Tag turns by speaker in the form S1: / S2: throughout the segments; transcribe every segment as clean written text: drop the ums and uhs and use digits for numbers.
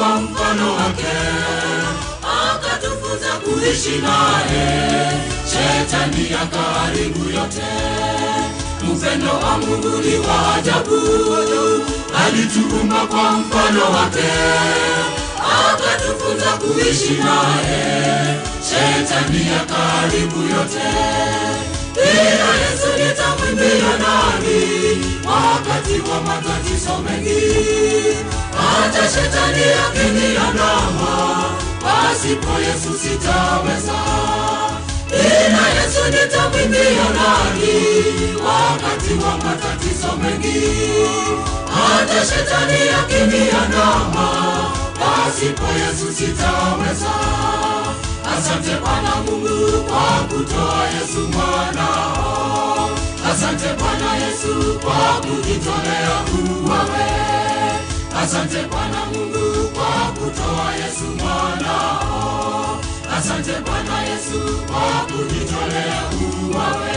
S1: kwa mfano wake, akatufunza kuishi naye, shetani akaharibu yote. Upendo wa Mungu ni wa ajabu, alituumba kwa mfano wake, akatufunza kuishi naye, shetani akaharibu yote. Ila Yesu nitamwimbia nani wakati wa matatizo mengi? Hata shetani akiniandama, pasipo Yesu sitaweza. Ila Yesu nitamwimbia nani wakati wa matatizo mengi? Hata shetani akiniandama, pasipo Yesu sitaweza. Asante Bwana Mungu kwa kutoa Yesu mwanao. Asante Bwana Yesu kwa kujitolea uwawe. Asante Bwana Mungu kwa kutoa Yesu mwanao. Asante Bwana Yesu kwa kujitolea uwawe.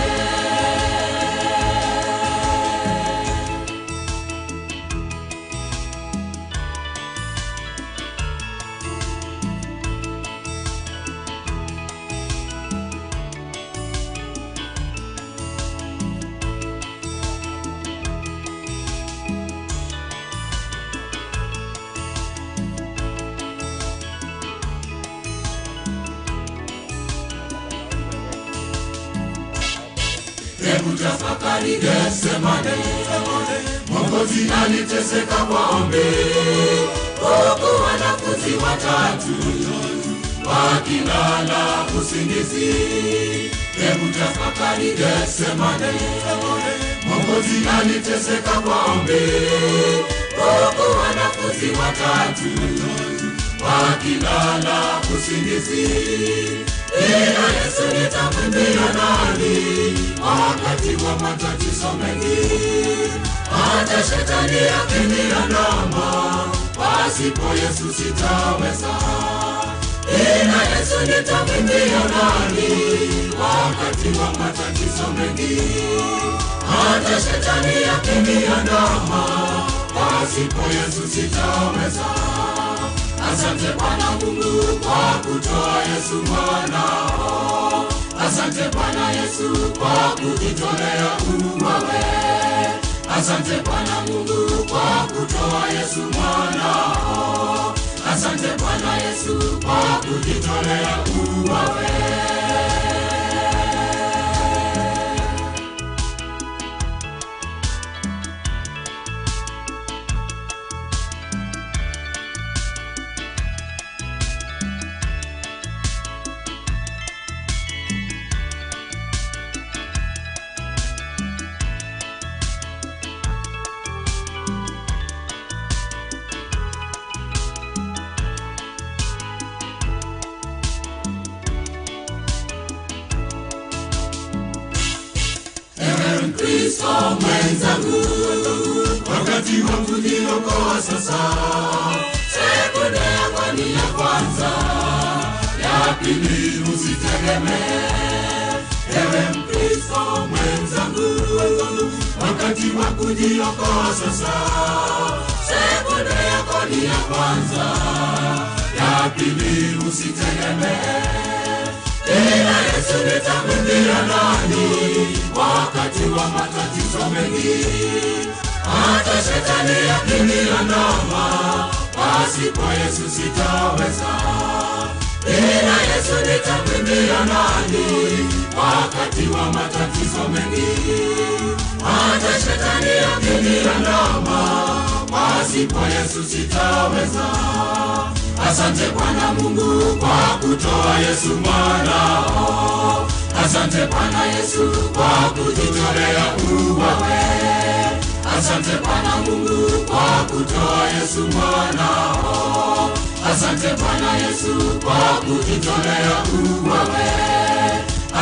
S1: Hebu tafakari Getsemane, Mwokozi aliteseka kwa ombi, huku wanafunzi watatu wakilala usingizi. Hebu tafakari Getsemane, Mwokozi aliteseka kwa ombi, huku wanafunzi watatu wakilala usingizi. Ila Yesu nitamwimbia nani wakati wa matatizo mengi? Hata shetani akiniandama, pasipo Yesu sitaweza. Ila Yesu nitamwimbia nani wakati wa matatizo mengi? Hata shetani akiniandama, pasipo Yesu sitaweza. Asante Bwana Mungu kwa kutoa Yesu mwanao. Asante Bwana Yesu kwa kujitolea uwawe. Asante Bwana Mungu kwa kutoa Yesu mwanao. Asante Bwana Yesu kwa kujitolea uwawe. Kristo mwenzangu, wakati wa kujiokoa sasa. Sekunde yako ni ya kwanza, ya pili usitegemee. Ewe Mkristo mwenzangu, wakati wa kujiokoa sasa. Sekunde yako ni ya kwanza, ya pili usitegemee. Ila Yesu nitamwimbia nani wakati wa matatizo mengi? Hata shetani akiniandama, pasipo Yesu sitaweza. Ila Yesu nitamwimbia nani wakati wa matatizo mengi? Hata shetani akiniandama, pasipo Yesu sitaweza. Asante Bwana Mungu kwa kutoa Yesu mwanao. Asante Bwana Yesu kwa kujitolea uwawe. Asante Bwana Mungu kwa kutoa Yesu mwanao. Asante Bwana Yesu kwa kujitolea uwawe.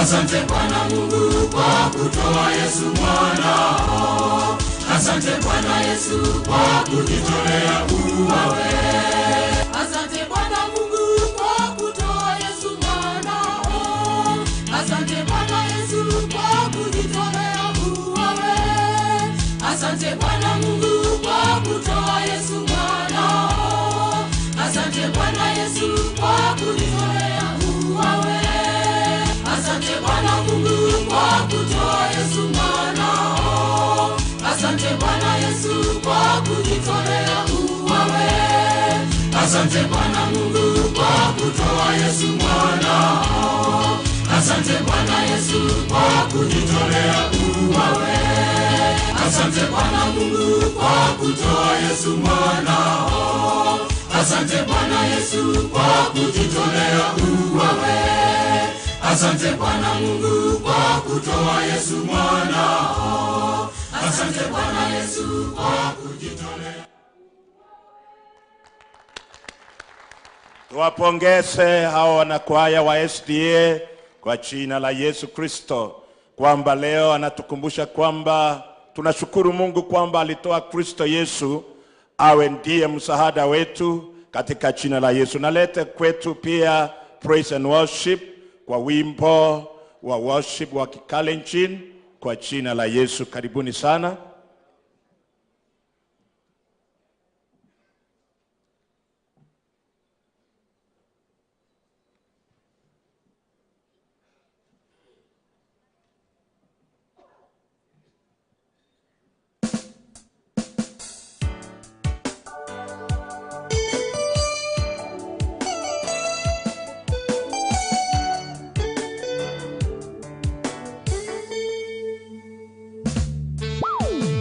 S1: Asante Bwana Mungu kwa kutoa Yesu mwanao. Asante Bwana Yesu kwa kujitolea uwawe. Asante Bwana Mungu kwa kutoa Yesu mwanao. Asante Bwana Yesu kwa kujitolea uwawe. Asante Bwana Mungu kwa kutoa Yesu mwanao. Asante Yesu kwa kujitolea uwawe. Asante Bwana Mungu kwa kutoa Yesu mwanao. Asante Bwana Yesu kwa kujitolea uwawe. Asante Bwana Mungu kwa kutoa Yesu mwanao. Asante Bwana Yesu kwa kujitolea uwawe. Asante Bwana Mungu kwa kutoa Yesu mwanao. Asante Bwana Yesu kwa kujitolea uwawe. Asante Bwana Mungu kwa kutoa Yesu mwanao. Asante Bwana Yesu kwa kujitolea.
S2: Tuwapongeze hao wanakwaya wa SDA kwa jina la Yesu Kristo, kwamba leo anatukumbusha kwamba tunashukuru Mungu kwamba alitoa Kristo Yesu awe ndiye msaada wetu katika jina la Yesu. Nalete kwetu pia praise and worship kwa wimbo wa worship wa Kikalenjin kwa jina la Yesu. Karibuni sana.
S1: Woo!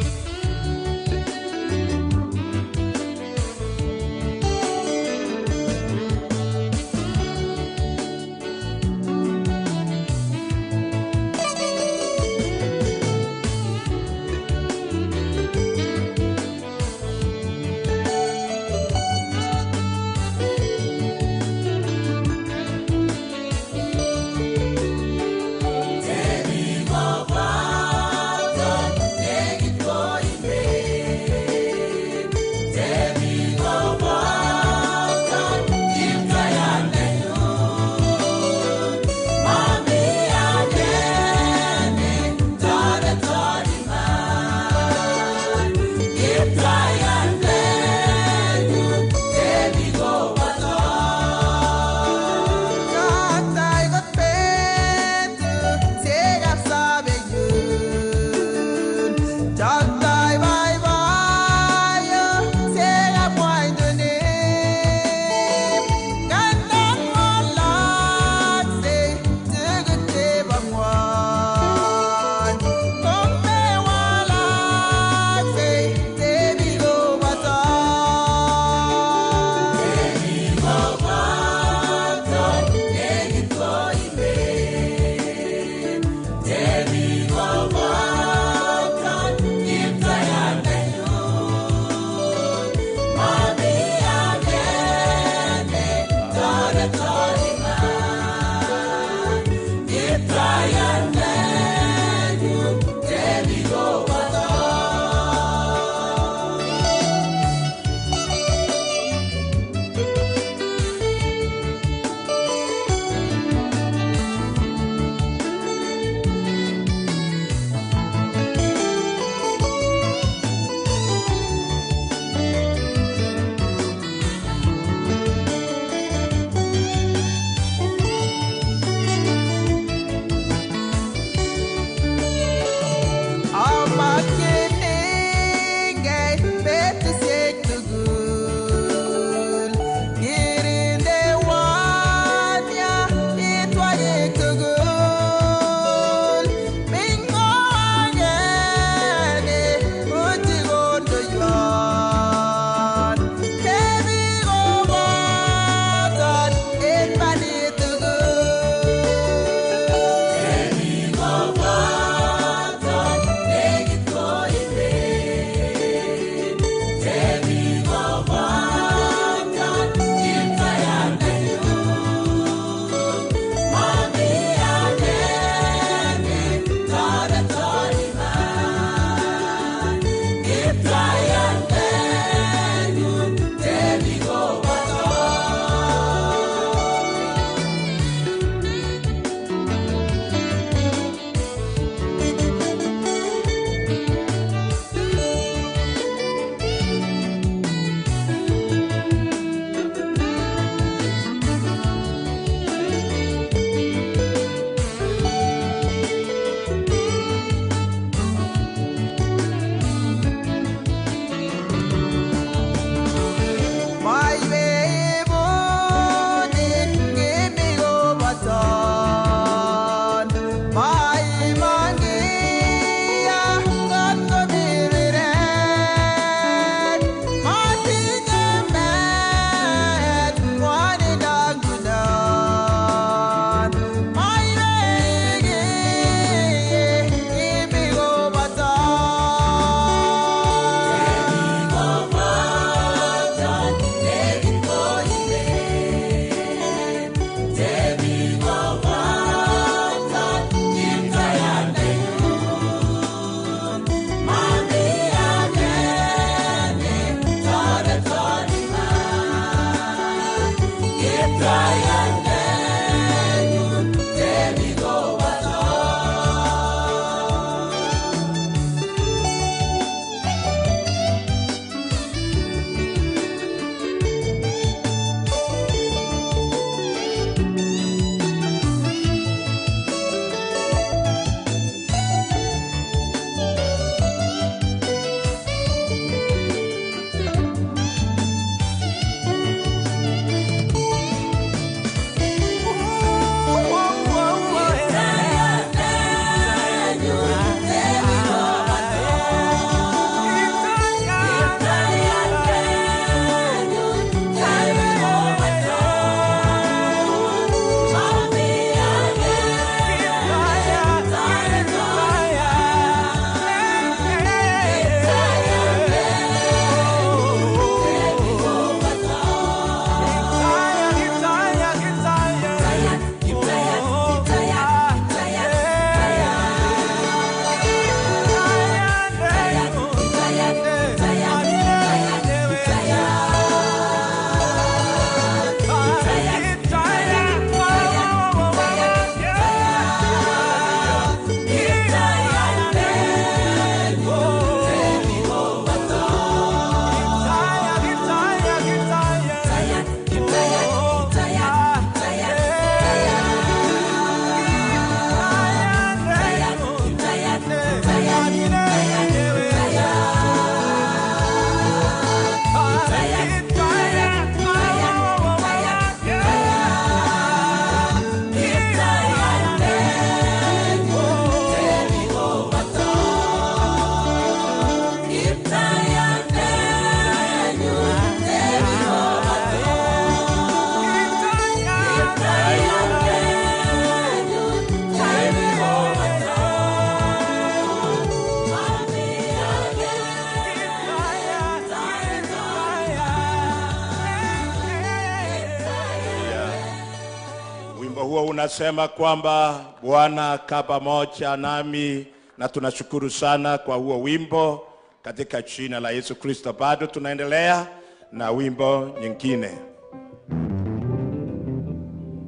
S2: huo unasema kwamba Bwana kaa pamoja nami, na tunashukuru sana kwa huo wimbo katika jina la Yesu Kristo. Bado tunaendelea na wimbo nyingine.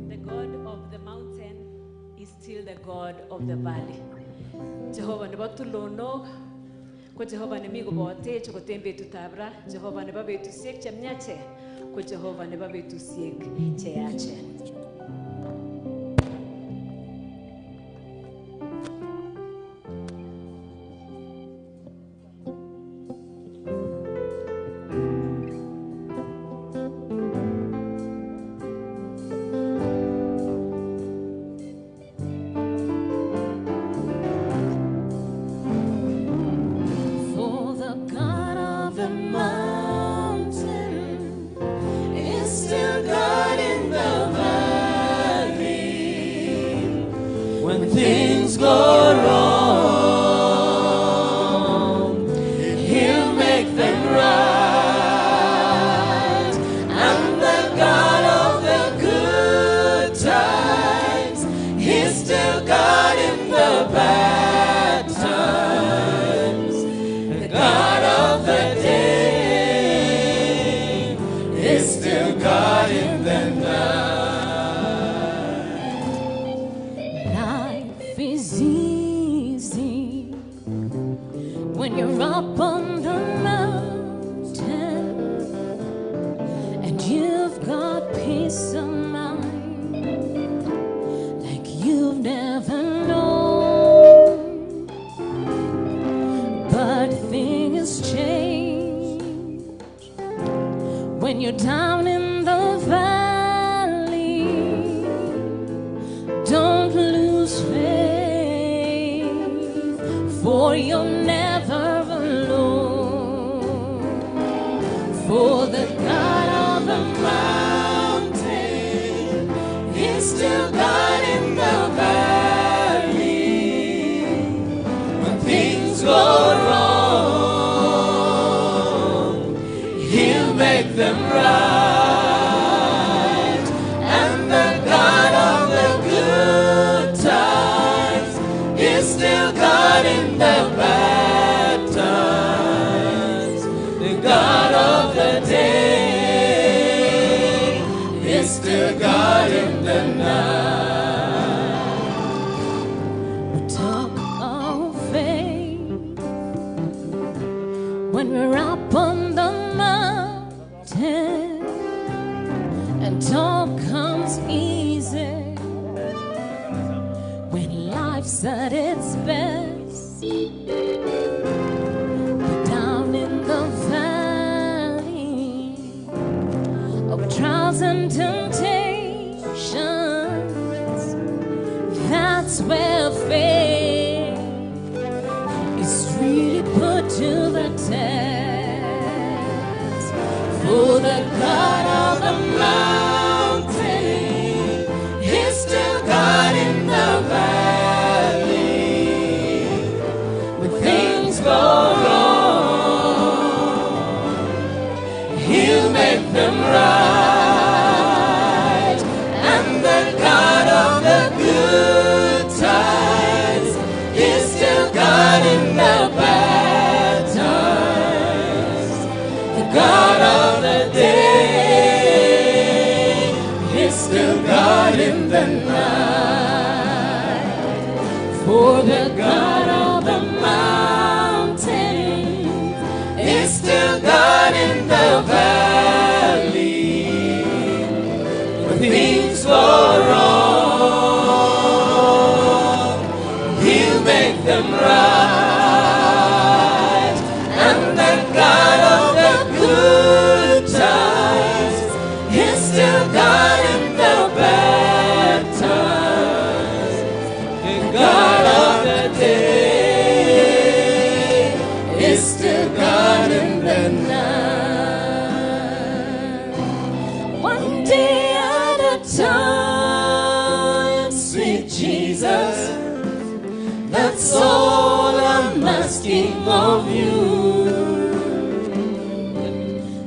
S3: The God of the mountain is still the God of the valley. Jehovah nebo tulonok ko Jehovah nemi kobotech akot en betutab ra. Jehovah nebo betusiek chemiachen ko Jehovah nebo betusiek cheyachen.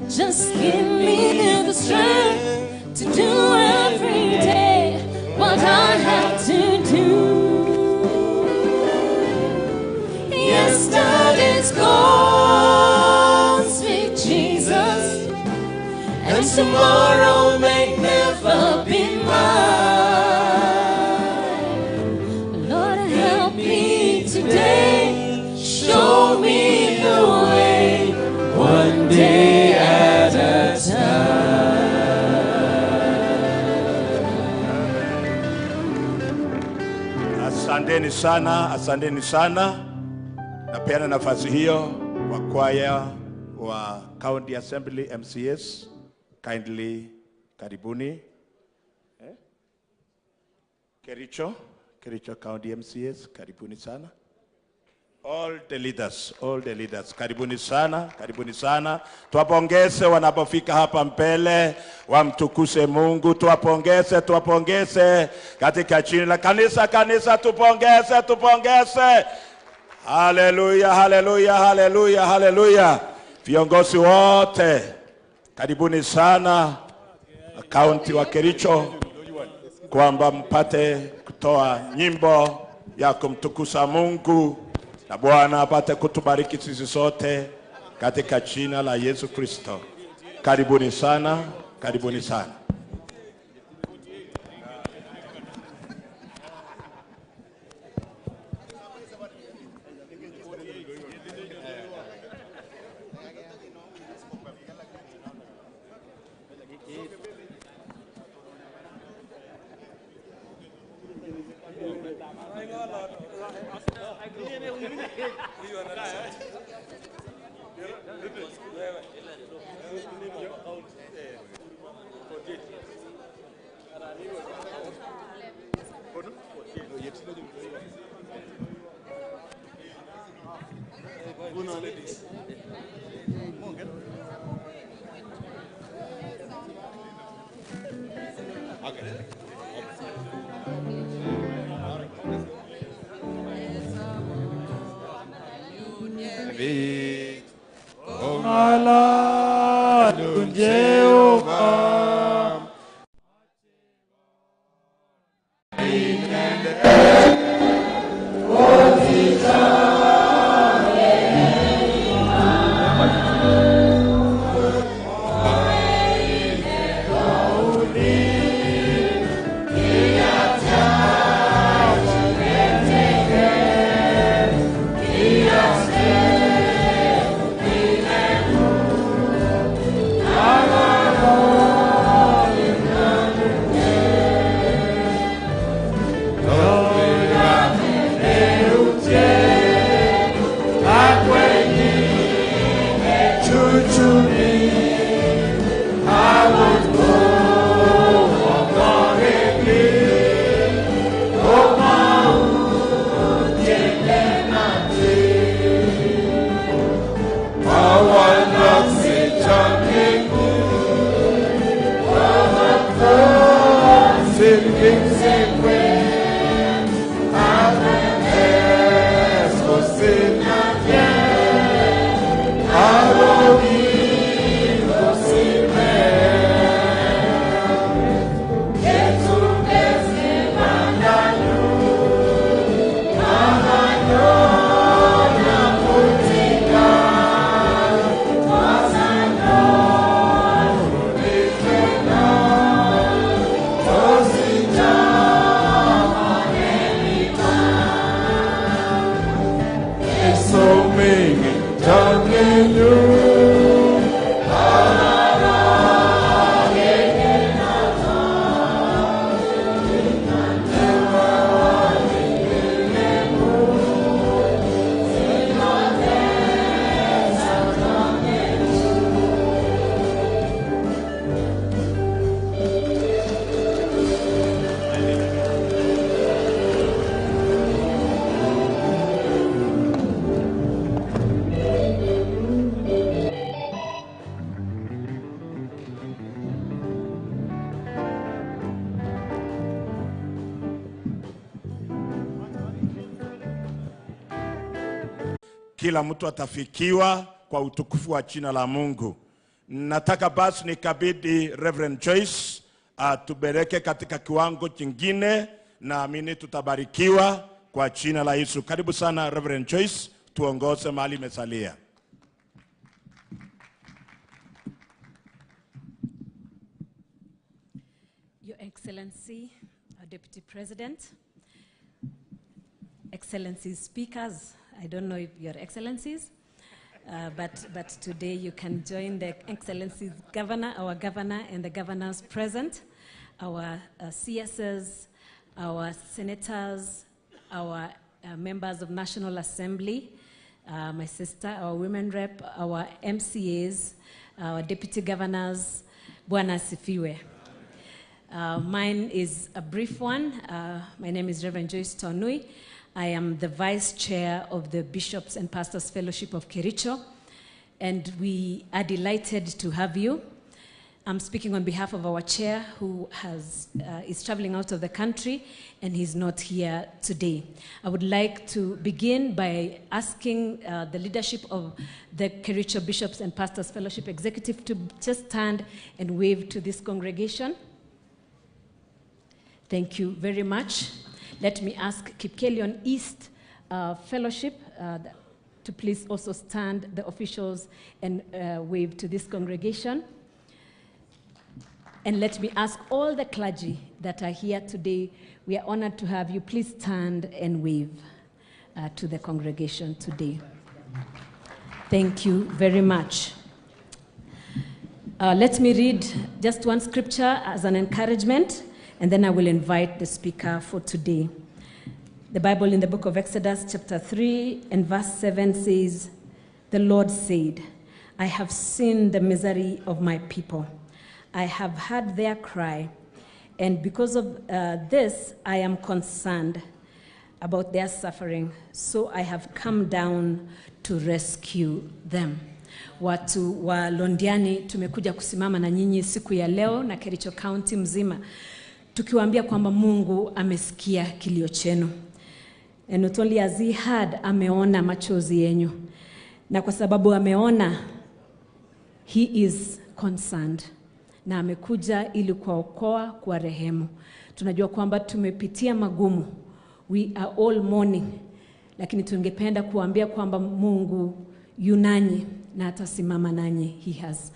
S4: Just give me the strength to do every day what I is gone, sweet Jesus, and tomorrow may never be mine. Lord, help me today, show me the way, one day at a time.
S2: Asanteni sana, asanteni sana. Napeana nafasi hiyo kwa kwaya wa County Assembly MCS. Kindly karibuni. Kericho, Kericho County MCS, karibuni sana. All the leaders, all the leaders, karibuni sana, karibuni sana. Tuwapongeze wanapofika hapa mbele, wamtukuse Mungu. Tuwapongeze, tuwapongeze katika jina la kanisa, kanisa tupongeze, tupongeze. Haleluya, haleluya, haleluya, haleluya. Viongozi wote, karibuni sana kaunti wa Kericho, kwamba mpate kutoa nyimbo ya kumtukuza Mungu, na Bwana apate kutubariki sisi sote katika jina la Yesu Kristo. Karibuni sana, karibuni sana. Kila mtu atafikiwa kwa utukufu wa jina la Mungu. Nataka basi nikabidhi Reverend Joyce atubereke katika kiwango kingine, naamini tutabarikiwa kwa jina la Yesu. Karibu sana Reverend Joyce. Utuongoze mahali imesalia.
S3: Your Excellency, our Deputy President, Excellencies Speakers, I don't know if Your Excellencies, but today you can join the Excellencies Governor, our Governor and the Governors present, our CSs, our Senators, our members of National Assembly, my sister, our Women Rep, our MCAs, our Deputy Governors, Bwana asifiwe. Mine is a brief one. My name is Reverend Joyce Tonui. I am the Vice Chair of the Bishops and Pastors Fellowship of Kericho, and we are delighted to have you. I'm speaking on behalf of our chair who is traveling out of the country and he's not here today. I would like to begin by asking the leadership of the Kericho Bishops and Pastors Fellowship Executive to just stand and wave to this congregation. Thank you very much. Let me ask Kipkelion East Fellowship to please also stand, the officials, and wave to this congregation. And let me ask all the clergy that are here today, we are honored to have you. Please stand and wave to the congregation today. Thank you very much. Let me read just one scripture as an encouragement, and then I will invite the speaker for today. The Bible in the book of Exodus, chapter 3 and verse 7 says, "The Lord said, I have seen the misery of my people. I have heard their cry, and because of this, I am concerned about their suffering. So I have come down to rescue them." Watu wa Londiani tumekuja kusimama na nyinyi siku ya leo na Kericho County mzima, tukiwaambia kwamba Mungu amesikia kilio chenu. And not only has he heard, ameona machozi yenyu. Na kwa sababu ameona, he is concerned. Na amekuja ili kuwaokoa, kuwarehemu. Tunajua kwamba tumepitia magumu. We are all mourning. Lakini tungependa kuambia kwamba Mungu yu nanyi na atasimama nanyi. He has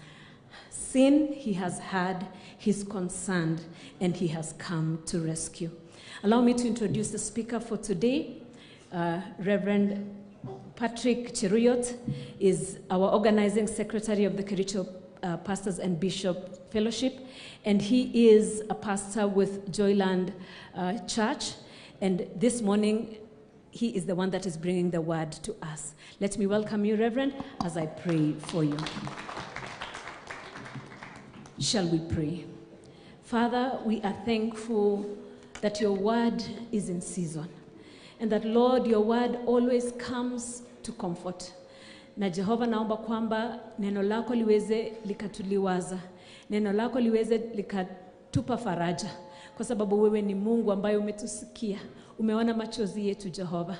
S3: seen, he has heard, he's concerned, and he has come to rescue. Allow me to introduce the speaker for today. Reverend Patrick Cheruiyot is our organizing secretary of the Kericho Pastors and Bishop Fellowship, and he is a pastor with Joyland Church. And this morning, he is the one that is bringing the word to us. Let me welcome you, Reverend, as I pray for you. Shall we pray? Father, we are thankful that your word is in season, and that, Lord, your word always comes to comfort. Na Jehova, naomba kwamba neno lako liweze likatuliwaza, neno lako liweze likatupa faraja, kwa sababu wewe ni Mungu ambaye umetusikia, umeona machozi yetu Jehova,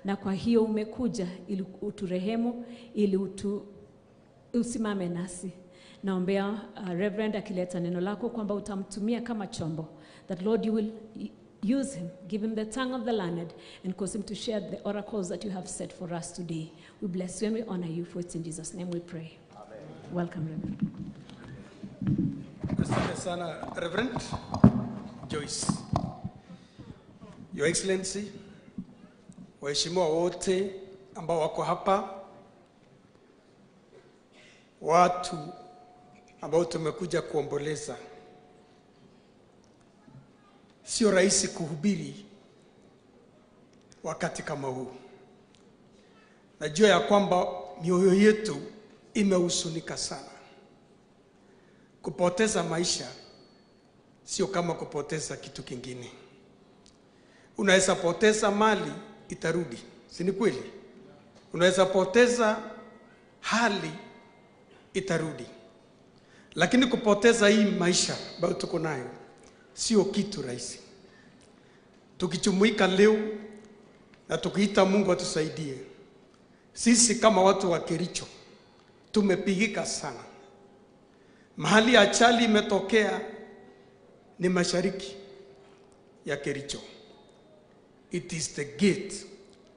S3: na kwa hiyo umekuja ili uturehemu, ili usimame nasi. Naombea Reverend akileta neno lako kwamba utamtumia kama chombo, that Lord you will use him, give him the tongue of the learned, and cause him to share the oracles that you have set for us today. We bless you and we honor you, for it's in Jesus' name we pray. Amen. Welcome, Reverend.
S5: Asante sana, Reverend Joyce. Your Excellency, waheshimiwa wote ambao wako hapa, watu ambao tumekuja kuomboleza. Sio rahisi kuhubiri wakati kama huu. Najua ya kwamba mioyo yetu imehuzunika sana. Kupoteza maisha sio kama kupoteza kitu kingine. Unaweza poteza mali, itarudi, si ni kweli? Unaweza poteza hali, itarudi. Lakini kupoteza hii maisha ambayo tuko nayo sio kitu rahisi. Tukichumuika leo na tukiita Mungu atusaidie, sisi kama watu wa Kericho tumepigika sana. Mahali ajali imetokea ni mashariki ya Kericho. It is the gate,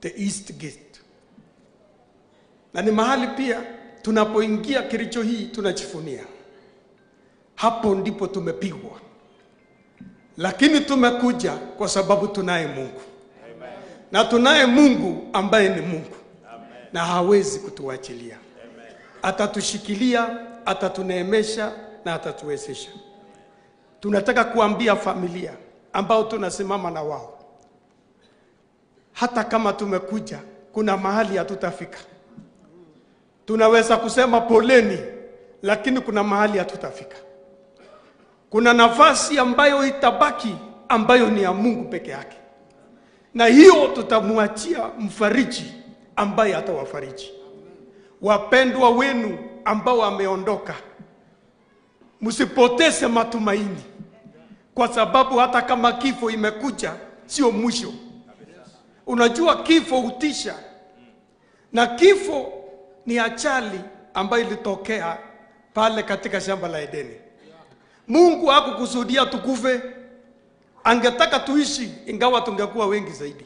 S5: the east gate. Na ni mahali pia tunapoingia Kericho hii tunajivunia. Hapo ndipo tumepigwa. Lakini tumekuja kwa sababu tunaye Mungu. Amen. Na tunaye Mungu ambaye ni Mungu. Amen. Na hawezi kutuachilia. Amen. Atatushikilia, atatuneemesha na atatuwezesha. Tunataka kuambia familia ambao tunasimama na wao, hata kama tumekuja kuna mahali hatutafika. Tunaweza kusema poleni, lakini kuna mahali hatutafika. Kuna nafasi ambayo itabaki ambayo ni ya Mungu peke yake. Na hiyo tutamwachia mfariji ambaye atawafariji. Wapendwa wenu ambao wameondoka, msipoteze matumaini, kwa sababu hata kama kifo imekuja sio mwisho. Unajua kifo hutisha, na kifo ni ajali ambayo ilitokea pale katika shamba la Edeni. Mungu hakukusudia tukufe, angetaka tuishi ingawa tungekuwa wengi zaidi.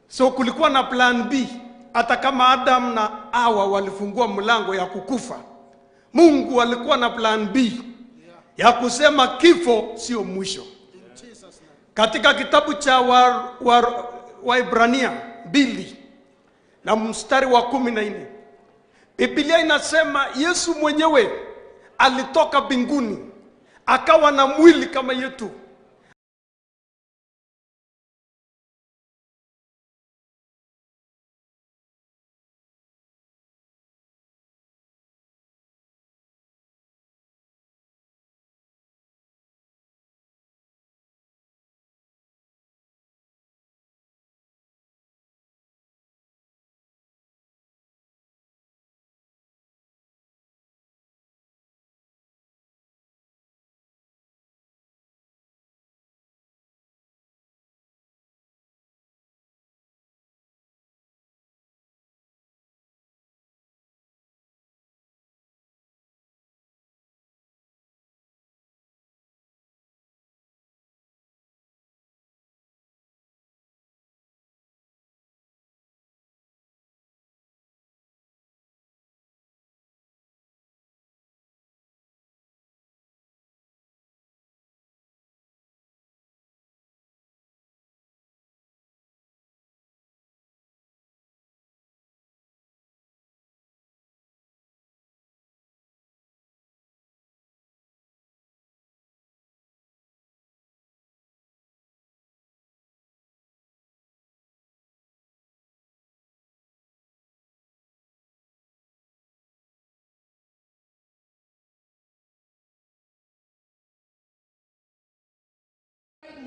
S5: So kulikuwa na plan B. Hata kama Adam na Hawa walifungua mlango ya kukufa, Mungu alikuwa na plan B ya kusema kifo sio mwisho. Katika kitabu cha Waibrania 2 na mstari wa 14, Biblia inasema Yesu mwenyewe alitoka mbinguni akawa na mwili kama yetu.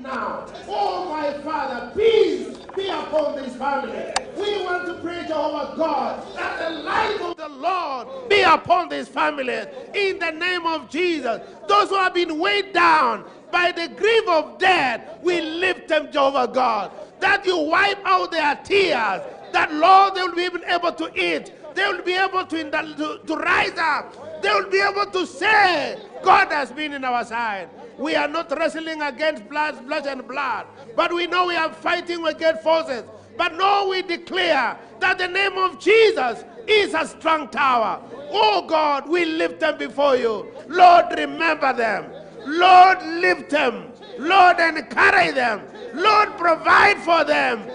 S6: Now, oh my Father, peace be upon this family. We want to pray, Jehovah God, that the light of the Lord be upon this family in the name of Jesus. Those who have been weighed down by the grief of death, we lift them, Jehovah God, that you wipe out their tears, that, Lord, they will be even able to eat. They will be able to rise up. They will be able to say, God has been in our side. We are not wrestling against blood, flesh and blood, but we know we are fighting against forces. But no, we declare that the name of Jesus is a strong tower. Oh God, we lift them before you. Lord, remember them. Lord, lift them. Lord, encourage them. Lord, provide for them.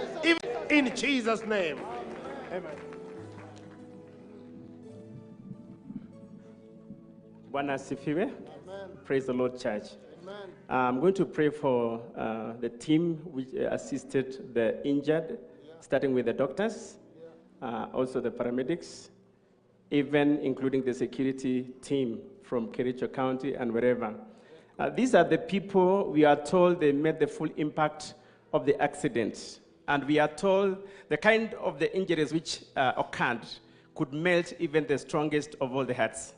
S6: In Jesus' name. Amen.
S7: Bwana asifiwe. Praise the Lord, church. Amen. I'm going to pray for the team which assisted the injured, starting with the doctors, also the paramedics, even including the security team from Kericho County and wherever. These are the people we are told they made the full impact of the accident. And we are told the kind of the injuries which occurred could melt even the strongest of all the hearts.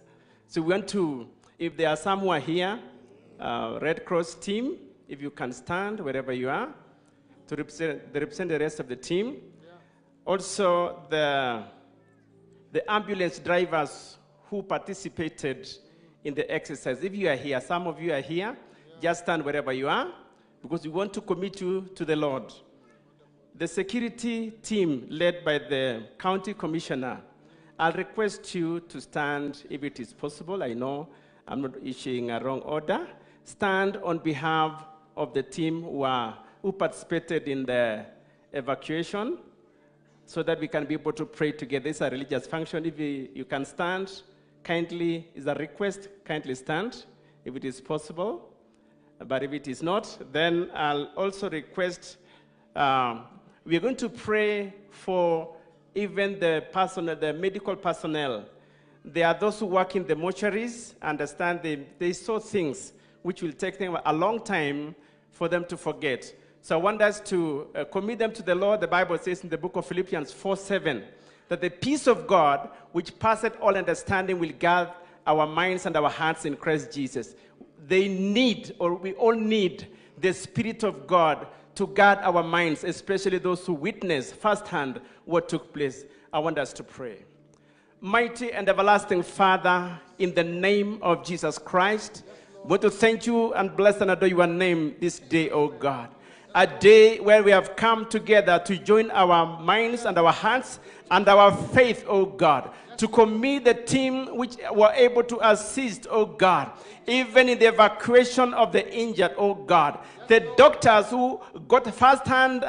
S7: So we want to, if there are some who are here, Red Cross team, if you can stand wherever you are, to represent the rest of the team. Yeah. Also, the ambulance drivers who participated in the exercise. If you are here, some of you are here, just stand wherever you are, because we want to commit you to the Lord. The security team led by the county commissioner, I'll request you to stand if it is possible. I know I'm not issuing a wrong order. Stand on behalf of the team who participated in the evacuation so that we can be able to pray together. It's a religious function. If you can stand, kindly, is a request, kindly stand if it is possible. But if it is not, then I'll also request, we're going to pray for even the personnel, the medical personnel. There are those who work in the mortuaries, understand they saw things which will take them a long time for them to forget. So I want us to commit them to the Lord. The Bible says in the book of Philippians 4:7, that the peace of God, which passeth all understanding, will guard our minds and our hearts in Christ Jesus. They need, or we all need, the Spirit of God to guard our minds, especially those who witness firsthand what took place. I want us to pray. Mighty and everlasting Father, in the name of Jesus Christ, we want to thank you and bless and adore your name this day, O God. A day where we have come together to join our minds and our hearts and our faith, O God, to commit the team which were able to assist, O God, even in the evacuation of the injured, O God. The doctors who got first-hand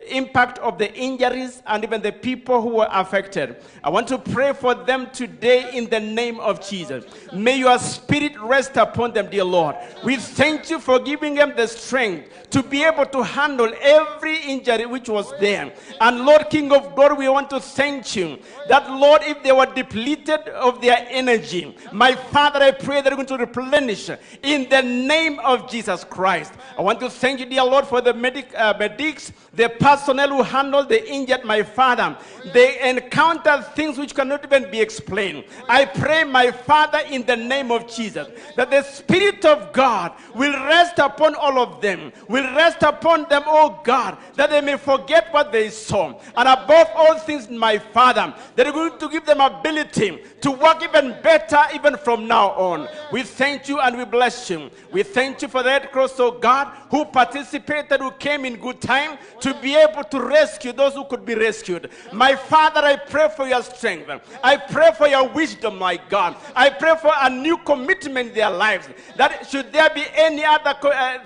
S7: impact of the injuries and even the people who were affected. I want to pray for them today in the name of Jesus. May your spirit rest upon them, dear Lord. We thank you for giving them the strength to be able to handle every injury which was there. And Lord, King of Glory, we want to thank you that, Lord, if they were depleted of their energy, my Father, I pray they're going to replenish in the name of Jesus Christ. I want to thank you, dear Lord, for the medics, the personnel who handled the injured, my Father. They encountered things which cannot even be explained. I pray, my Father, in the name of Jesus, that the Spirit of God will rest upon all of them, will rest upon them, oh God, that they may forget what they saw. And above all things, my Father, that you're going to give them ability to work even better, even from now on. We thank you and we bless you. We thank you for the Red Cross, oh God, who participated, who came in good time to be able to rescue those who could be rescued. My Father, I pray for your strength. I pray for your wisdom, my God. I pray for a new commitment in their lives, that should there be any other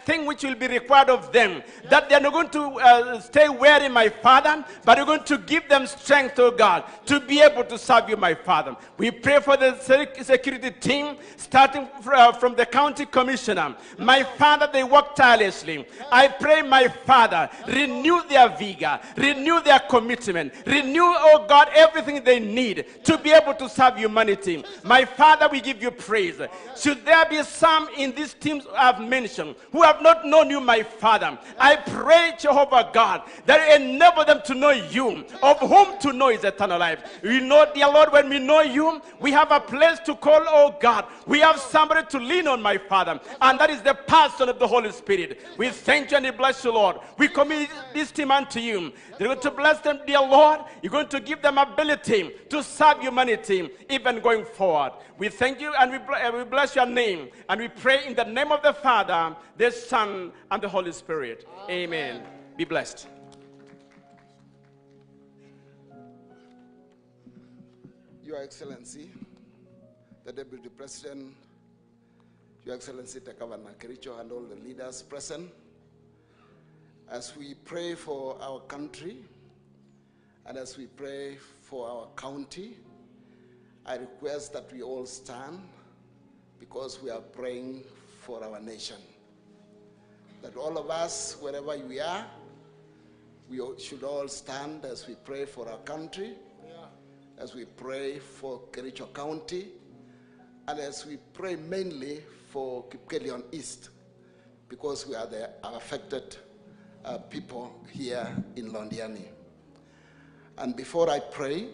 S7: thing which will be required of them, that they are not going to stay weary, my Father, but you're going to give them strength, oh God, to be able to serve you, my Father. We pray for the security team, starting from the county commissioner. My Father, they work tirelessly. I pray, my Father, renew their vigor, renew their commitment, renew, oh God, everything they need to be able to serve humanity. My Father, we give you praise. Should there be some in these teams I've mentioned who have not known you, my Father, I pray, Jehovah God, that you enable them to know you, of whom to know is eternal life. You know, dear Lord, when we know you, we have a place to call, oh God. We have somebody to lean on, my Father, and that is the person of the Holy Spirit. We thank you and we bless you, Lord. We commit this team unto you. You're going to bless them, dear Lord. You're going to give them ability to serve humanity, even going forward. We thank you and we bless your name. And we pray in the name of the Father, the Son, and the Holy Spirit. Amen. Amen. Be blessed.
S8: Your Excellency, the Deputy President, Your Excellency, the Governor Kericho, and all the leaders present, as we pray for our country and as we pray for our county, I request that we all stand, because we are praying for our nation. That all of us, wherever we are, we should all stand as we pray for our country, as we pray for Kericho County, and as we pray mainly for Kipkelion East, because we are the affected people here in Londiani. And before I pray,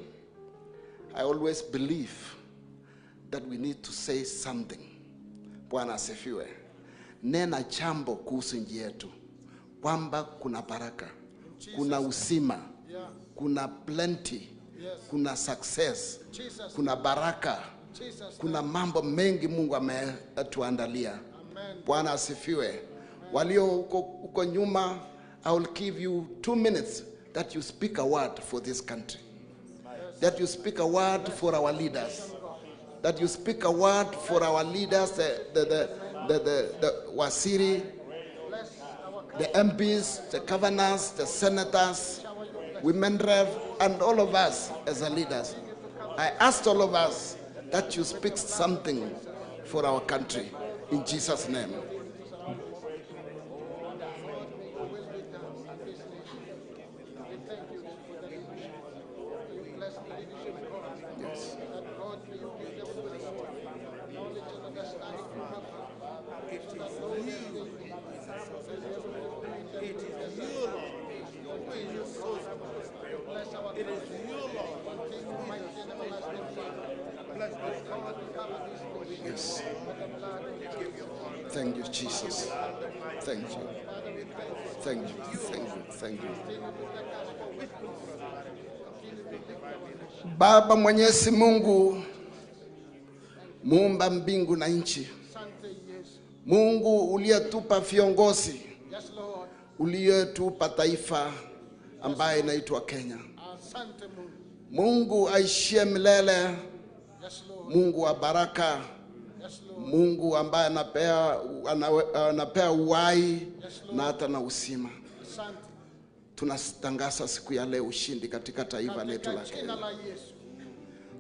S8: I always believe that we need to say something. Bwana asifiwe. Nena jambo kuhusu nchi yetu, kwamba kuna baraka, kuna uzima, kuna plenty, kuna success, kuna baraka, kuna mambo mengi Mungu ametuandalia. Bwana asifiwe. Walio huko nyuma I will give you 2 minutes that you speak a word for this country, that you speak a word for our leaders, that you speak a word for our leaders, the Waziri, the MPs, the governors, the senators, women rep, and all of us as a leaders. I asked all of us that you speak something for our country in Jesus' name. Yes.
S6: It is you. It is you, Lord, who is the source of our spirit. It is you, Lord, who is the source of our Bless this country.
S8: Yes. Thank you, Jesus. Thank you. Thank you. Thank you. Thank you. Baba Mwenyezi Mungu, muumba mbingu na nchi, Mungu uliyetupa viongozi, uliyetupa taifa ambaye inaitwa Kenya.
S6: Asante Mungu.
S8: Mungu aishie milele,
S6: Yes, Lord.
S8: Mungu wa baraka,
S6: Yes, Lord.
S8: Mungu ambaye anapea uhai na hata na uzima.
S6: Asante.
S8: Tunatangaza siku ya leo ushindi katika taifa letu la
S6: Katika
S8: Kenya.
S6: jina la Yesu.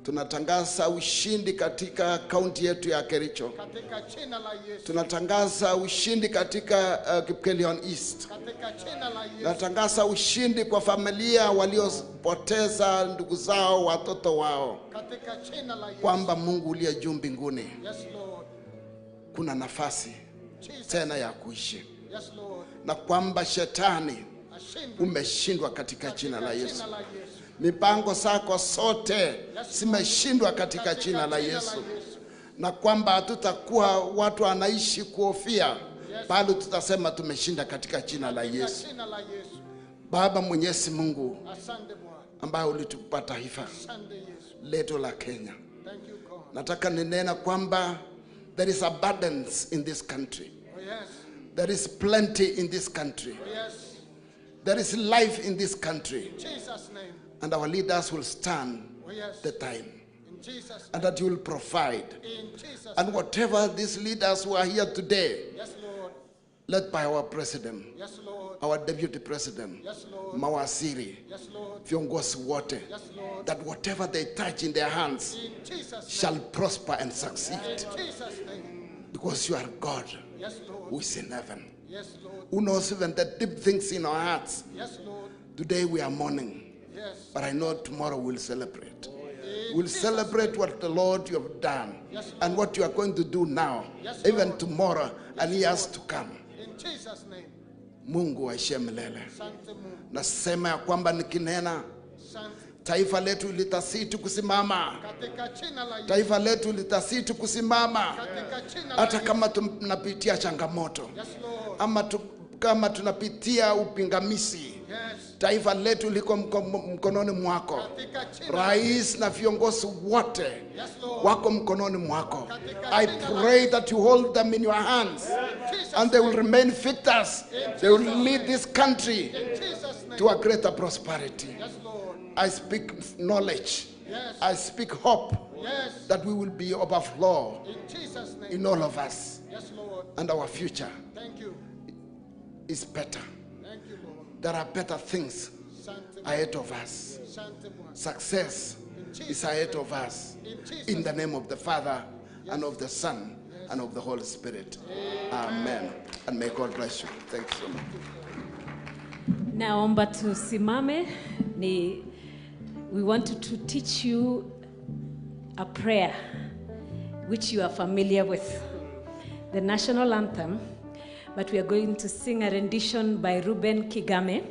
S8: Tunatangaza ushindi katika kaunti yetu ya Kericho.
S6: Katika jina la Yesu.
S8: Tunatangaza ushindi katika Kipkelion East.
S6: Katika jina la Yesu.
S8: Tunatangaza ushindi kwa familia waliopoteza ndugu zao, watoto wao,
S6: Katika jina la Yesu.
S8: kwamba Mungu uliye juu mbinguni,
S6: Yes, Lord.
S8: kuna nafasi
S6: Jesus.
S8: tena ya kuishi,
S6: Yes, Lord.
S8: na kwamba shetani
S6: Ashindwe.
S8: umeshindwa katika jina la
S6: Katika
S8: Yesu.
S6: jina la Yesu.
S8: Mipango zako zote zimeshindwa katika jina la Yesu, na kwamba hatutakuwa watu wanaishi kuhofia, bali tutasema tumeshinda katika jina la
S6: Katika
S8: Yesu.
S6: jina la Yesu.
S8: Baba Mwenyezi Mungu
S6: Asante Bwana.
S8: ambaye ulitupa taifa
S6: Asante Yesu.
S8: letu la Kenya,
S6: Thank you, God.
S8: nataka ninena kwamba there is abundance in this country,
S6: Oh, yes.
S8: there is plenty in this country,
S6: Oh, yes.
S8: there is life in this country,
S6: In Jesus' name.
S8: And our leaders will stand
S6: Oh, yes.
S8: the time,
S6: In Jesus'
S8: and that you will provide.
S6: In Jesus'
S8: And whatever these leaders who are here today,
S6: Yes, Lord.
S8: Led by our president,
S6: Yes, Lord.
S8: Our deputy president,
S6: Yes, Lord.
S8: Mawaziri,
S6: Yes, Lord.
S8: Viongozi wote,
S6: Yes, Lord.
S8: That whatever they touch in their hands
S6: In Jesus'
S8: shall
S6: name.
S8: Prosper and succeed.
S6: In Jesus' name.
S8: Because you are God
S6: Yes, Lord.
S8: Who is in heaven,
S6: Yes, Lord.
S8: Who knows even the deep things in our hearts.
S6: Yes, Lord.
S8: Today we are mourning,
S6: Yes.
S8: But I know tomorrow we'll celebrate.
S6: In
S8: We'll
S6: Jesus'
S8: celebrate what the Lord you have done
S6: Yes,
S8: and what you are going to do now,
S6: Yes,
S8: even
S6: Lord.
S8: Tomorrow and years to come.
S6: In Jesus' name.
S8: Mungu aishie milele.
S6: Asante Mungu.
S8: Nasema ya kwamba nikinena,
S6: Asante.
S8: Taifa letu litazidi kusimama,
S6: Katika jina la Yesu.
S8: Taifa letu litazidi kusimama,
S6: Katika jina la
S8: hata
S6: Yesu.
S8: Kama tunapitia changamoto
S6: Yes, Lord.
S8: Ama kama tunapitia upingamizi,
S6: Yes.
S8: Taifa letu liko mkononi mwako.
S6: Katika jina la
S8: Rais na viongozi wote
S6: Yes, Lord.
S8: Wako mkononi mwako.
S6: Katika
S8: I
S6: jina la
S8: pray that you hold them in your hands
S6: Jesus'
S8: and they will
S6: name.
S8: Remain victors.
S6: In
S8: They will
S6: Jesus'
S8: lead
S6: name.
S8: this country
S6: In Jesus' name.
S8: To a greater prosperity.
S6: Yes, Lord.
S8: I speak knowledge.
S6: Yes.
S8: I speak hope
S6: Yes.
S8: That we will be overflow
S6: In Jesus' name.
S8: In all of us,
S6: Yes, Lord.
S8: And our future
S6: Thank you.
S8: Is better.
S6: Thank you, Lord.
S8: There are better things
S6: Asante.
S8: Ahead of us.
S6: Asante Bwana.
S8: Success
S6: In
S8: is
S6: Jesus'
S8: ahead
S6: name.
S8: Of us.
S6: In Jesus'
S8: In the name of the Father and of the Son and of the Holy Spirit. Amen. And may God bless you. Thank you so much.
S3: Naomba tusimame ni we want to teach you a prayer which you are familiar with, the national anthem, but we are going to sing a rendition by Ruben Kigame.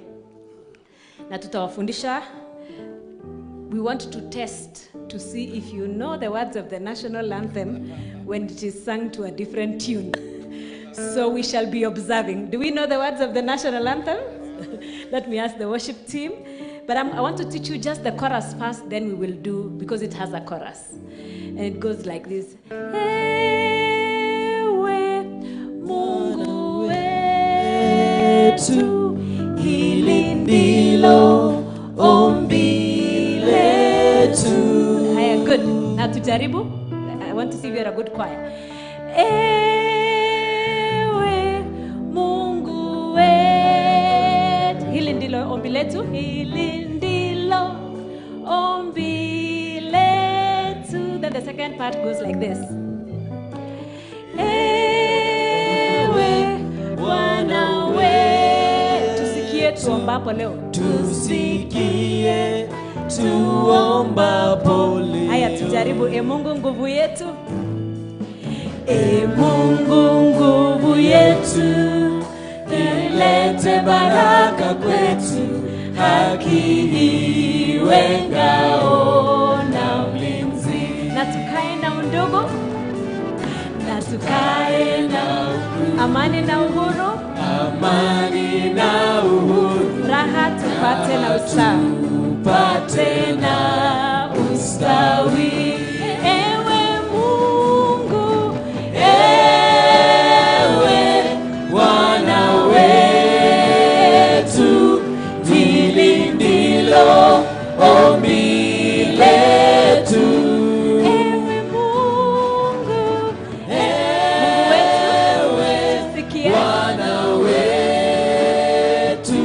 S3: Na tutawafundisha, we want to test to see if you know the words of the national anthem when it is sung to a different tune. So we shall be observing. Do we know the words of the national anthem? Let me ask the worship team. But I want to teach you just the chorus first, then we will do, because it has a chorus. And it goes like this. Ewe Mungu wetu. Tujaribu. I want to see if you're a good choir. Ewe Mungu wetu. Hili ndilo ombi letu. Hili ndilo ombi letu. Then the second part goes like this. Ewe Bwana wetu. Tusikie tuombapo leo.
S4: Tusikie tuombapo leo.
S3: Haya, tujaribu. E Mungu nguvu yetu. E Mungu nguvu yetu, ilete baraka kwetu, haki iwe ngao na mlinzi. Na tukae na undugu, na tukae na amani na uhuru,
S4: amani na uhuru,
S3: raha tupate na ustawi,
S4: tupate na ustawi.
S3: Ewe Mungu,
S4: ewe Bwana wetu, hili ndilo ombi letu.
S3: Ewe Mungu,
S4: ewe
S3: tusikie.
S4: Bwana wetu,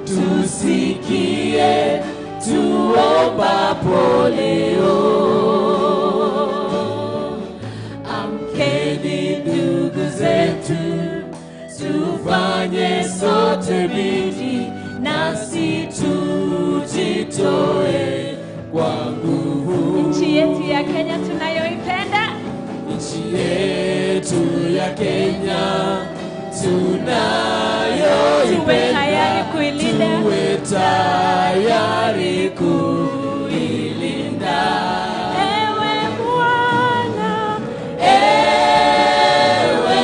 S4: tusikie tuombapo leo. Amkeni ndugu zetu, tufanye sote bidii, nasi tujitoe kwa nguvu.
S3: Nchi yetu ya Kenya tunayoipenda,
S4: nchi yetu ya Kenya tunayoipenda,
S3: tuwe tayari kuilinda,
S4: tuwe tayari kuilinda.
S3: Ewe Bwana,
S4: ewe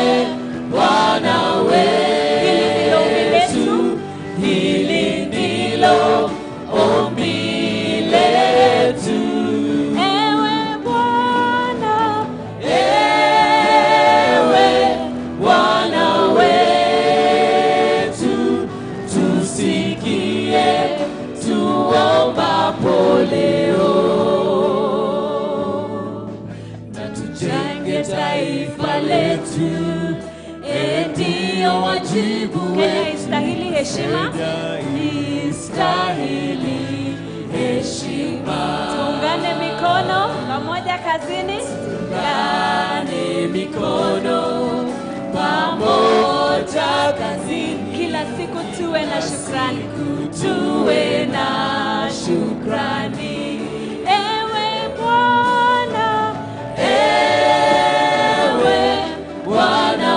S4: Bwana wetu, hili ndilo ombi letu.
S3: Ewe Bwana,
S4: ewe Bwana wetu, tusikie tuombapo leo, na tujenge taifa letu, ndio wajibu
S3: Kenya
S4: wetu.
S3: istahili heshima,
S4: Istahili heshima.
S3: Tuungane mikono pamoja kazini,
S4: Tuungane mikono pamoja kazini,
S3: kila siku tuwe na shukrani,
S4: tuwe na shukrani.
S3: Ewe Bwana,
S4: ewe Bwana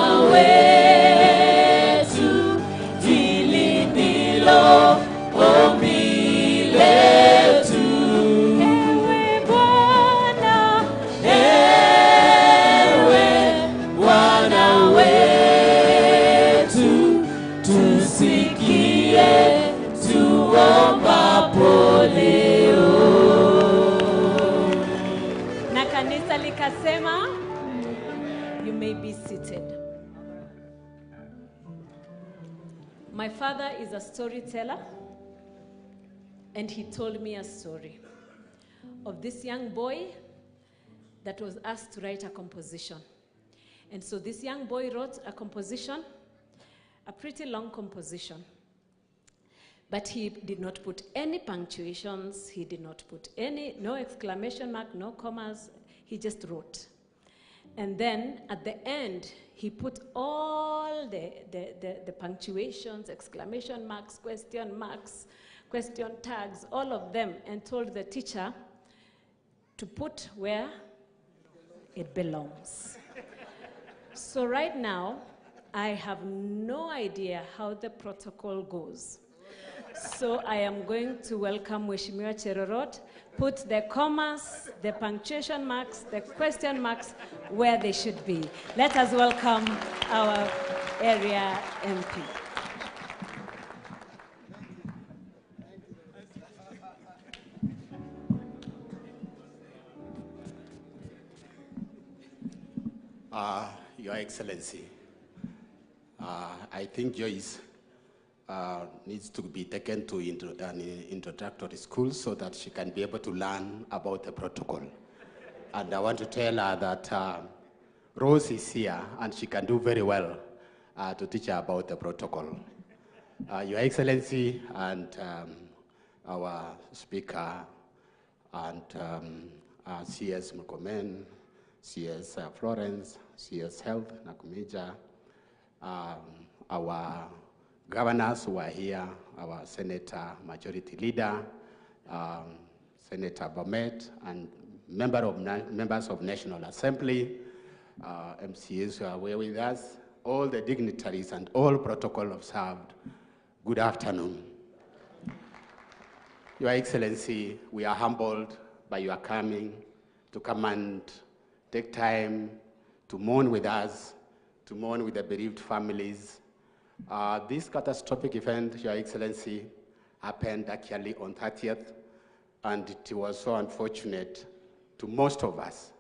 S4: wetu, hili ndilo ombi letu.
S3: Ewe Bwana,
S4: ewe Bwana wetu, tusikie tuombapo leo.
S3: Na kanisa likasema, you may be seated. My father is a storyteller, and he told me a story of this young boy that was asked to write a composition. And so this young boy wrote a composition, a pretty long composition. But he did not put any punctuations, he did not put any, no exclamation mark, no commas, he just wrote. And then at the end, he put all the punctuations, exclamation marks, question tags, all of them, and told the teacher to put where it belongs. So right now, I have no idea how the protocol goes. So I am going to welcome Mheshimiwa Cherorot, put the commas, the punctuation marks, the question marks where they should be. Let us welcome our area MP.
S9: Your Excellency, I think Joyce needs to be taken to an introductory school so that she can be able to learn about the protocol. And I want to tell her that Rose is here and she can do very well to teach her about the protocol. Your Excellency and our Speaker and CS Murkomen, CS Florence, CS Health, Nakhumicha, our governors who are here, our Senator Majority Leader, Senator Bomet, and members of National Assembly, MCAs who are here with us, all the dignitaries and all protocol observed, good afternoon. Your Excellency, we are humbled by your coming to come and take time to mourn with us, to mourn with the bereaved families. This catastrophic event, Your Excellency, happened actually on 30th, and it was so unfortunate to most of us.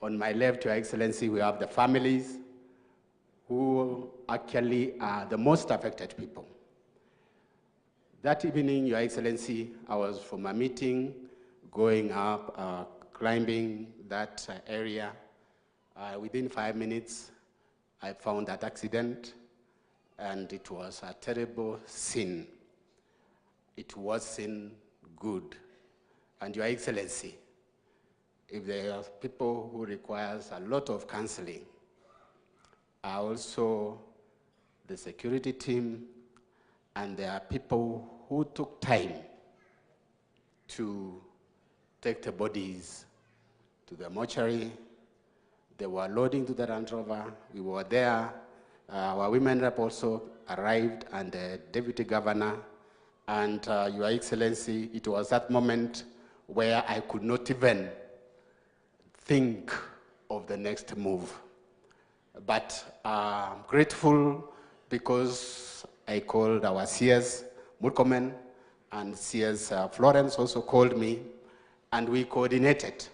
S9: On my left, Your Excellency, we have the families who actually are the most affected people. That evening, Your Excellency, I was from a meeting, going up, climbing that area. Within 5 minutes, I found that accident, and it was a terrible sin. It wasn't good. And Your Excellency, if there are people who requires a lot of counseling, are also the security team, and there are people who took time to take the bodies to the mortuary. They were loading to the Land Rover. We were there. Our women rep also arrived, and the deputy governor. And Your Excellency, it was that moment where I could not even think of the next move. But I'm grateful because I called our CS Murkomen, and CS Florence also called me, and we coordinated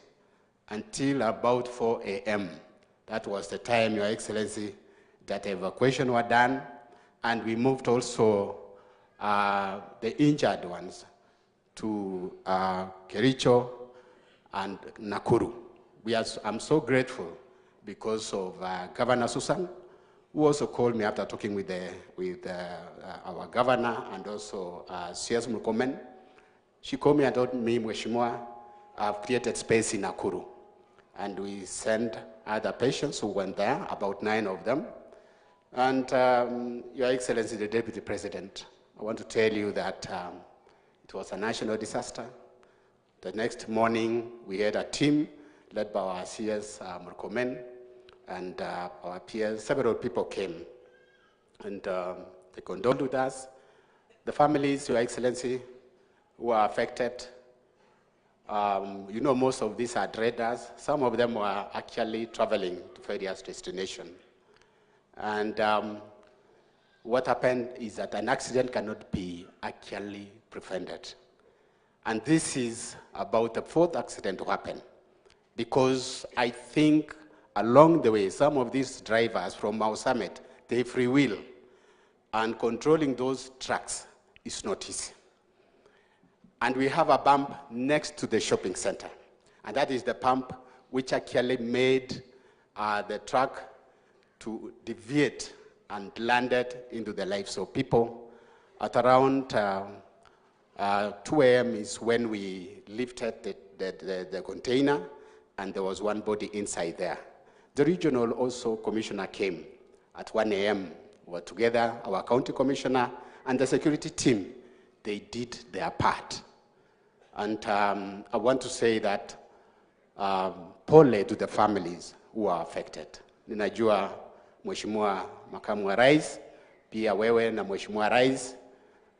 S9: until about 4 a.m. That was the time, Your Excellency, that evacuation were done, and we moved also the injured ones to Kericho and Nakuru. I'm so grateful because of Governor Susan, who also called me after talking with, our governor and also CS Murkomen. She called me and told me, Mheshimiwa, I've created space in Nakuru. And we sent other patients who went there, about 9 of them. And Your Excellency, the Deputy President, I want to tell you that it was a national disaster. The next morning, we had a team led by our CS Murkomen and our peers. Several people came, and they condoled with us. The families, Your Excellency, who are affected, you know, most of these are traders. Some of them were actually traveling to various destinations. And what happened is that an accident cannot be actually prevented. And this is about the 4th accident to happen, because I think along the way, some of these drivers from Mau Summit, they freewheel, and controlling those trucks is not easy. And we have a bump next to the shopping center, and that is the pump which actually made the truck to deviate and landed into the lives of people. At around 2 a.m. is when we lifted the container, and there was one body inside there. The regional also commissioner came at 1 a.m. We were together, our county commissioner and the security team, they did their part. And I want to say that pole to the families who are affected. Ninajua Mheshimiwa Makamu wa Rais, pia wewe na Mheshimiwa Rais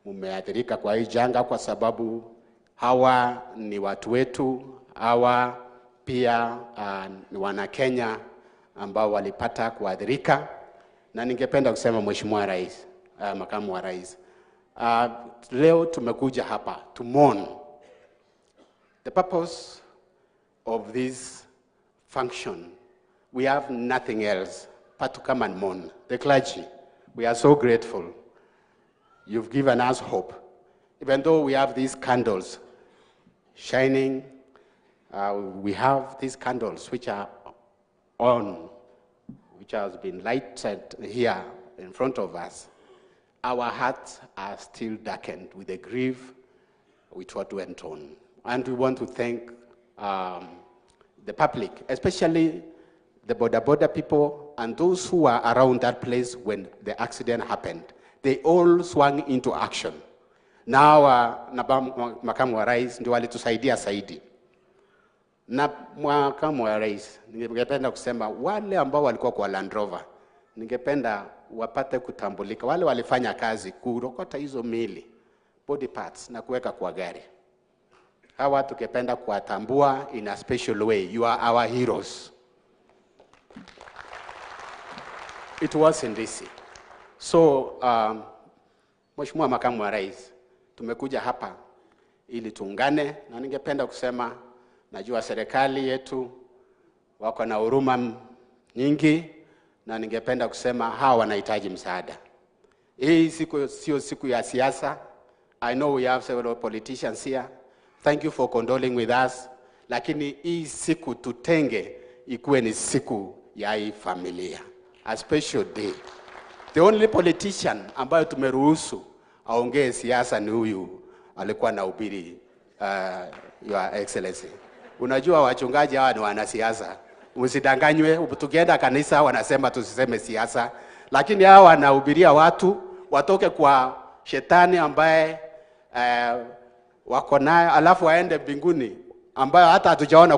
S9: mumeathirika kwa hii janga, kwa sababu hawa ni watu wetu, hawa pia ni wana Kenya ambao walipata kuathirika. Na ningependa kusema Mheshimiwa Rais, Makamu wa Rais, leo tumekuja hapa to mourn. The purpose of this function, we have nothing else but to come and mourn. The clergy, we are so grateful. You've given us hope. Even though we have these candles shining, We have these candles which are on, which has been lighted here in front of us. Our hearts are still darkened with the grief with what went on. And we want to thank the public, especially the boda boda people and those who were around that place when the accident happened. They all swung into action. Now, makamu wa rais ndio walitusaidia zaidi. Na makamu wa rais, ningependa kusema wale ambao walikuwa kwa Land Rover, ningependa wapate kutambulika. Wale walifanya kazi kurokota hizo miili, body parts, na kuweka kwa gari. Hawa tungependa kuwatambua in a special way. You are our heroes. It wasn't easy. So, Mheshimiwa Makamu wa Rais, tumekuja hapa ili tuungane, na ningependa kusema najua serikali yetu wako na huruma nyingi, na ningependa kusema hawa wanahitaji msaada. Hii siku sio siku ya siasa. I know we have several politicians here. Thank you for condoling with us. Lakini hii siku tutenge ikuwe ni siku ya hii familia. A special day. The only politician ambayo tumeruhusu aongee siasa ni huyu alikuwa anahubiri, Your Excellency. Unajua wachungaji hawa ni wanasiasa. Msidanganywe, tukienda kanisa wanasema tusiseme siasa, lakini hawa wanahubiria watu watoke kwa shetani ambaye wako nayo, alafu waende mbinguni ambayo hata hatujaona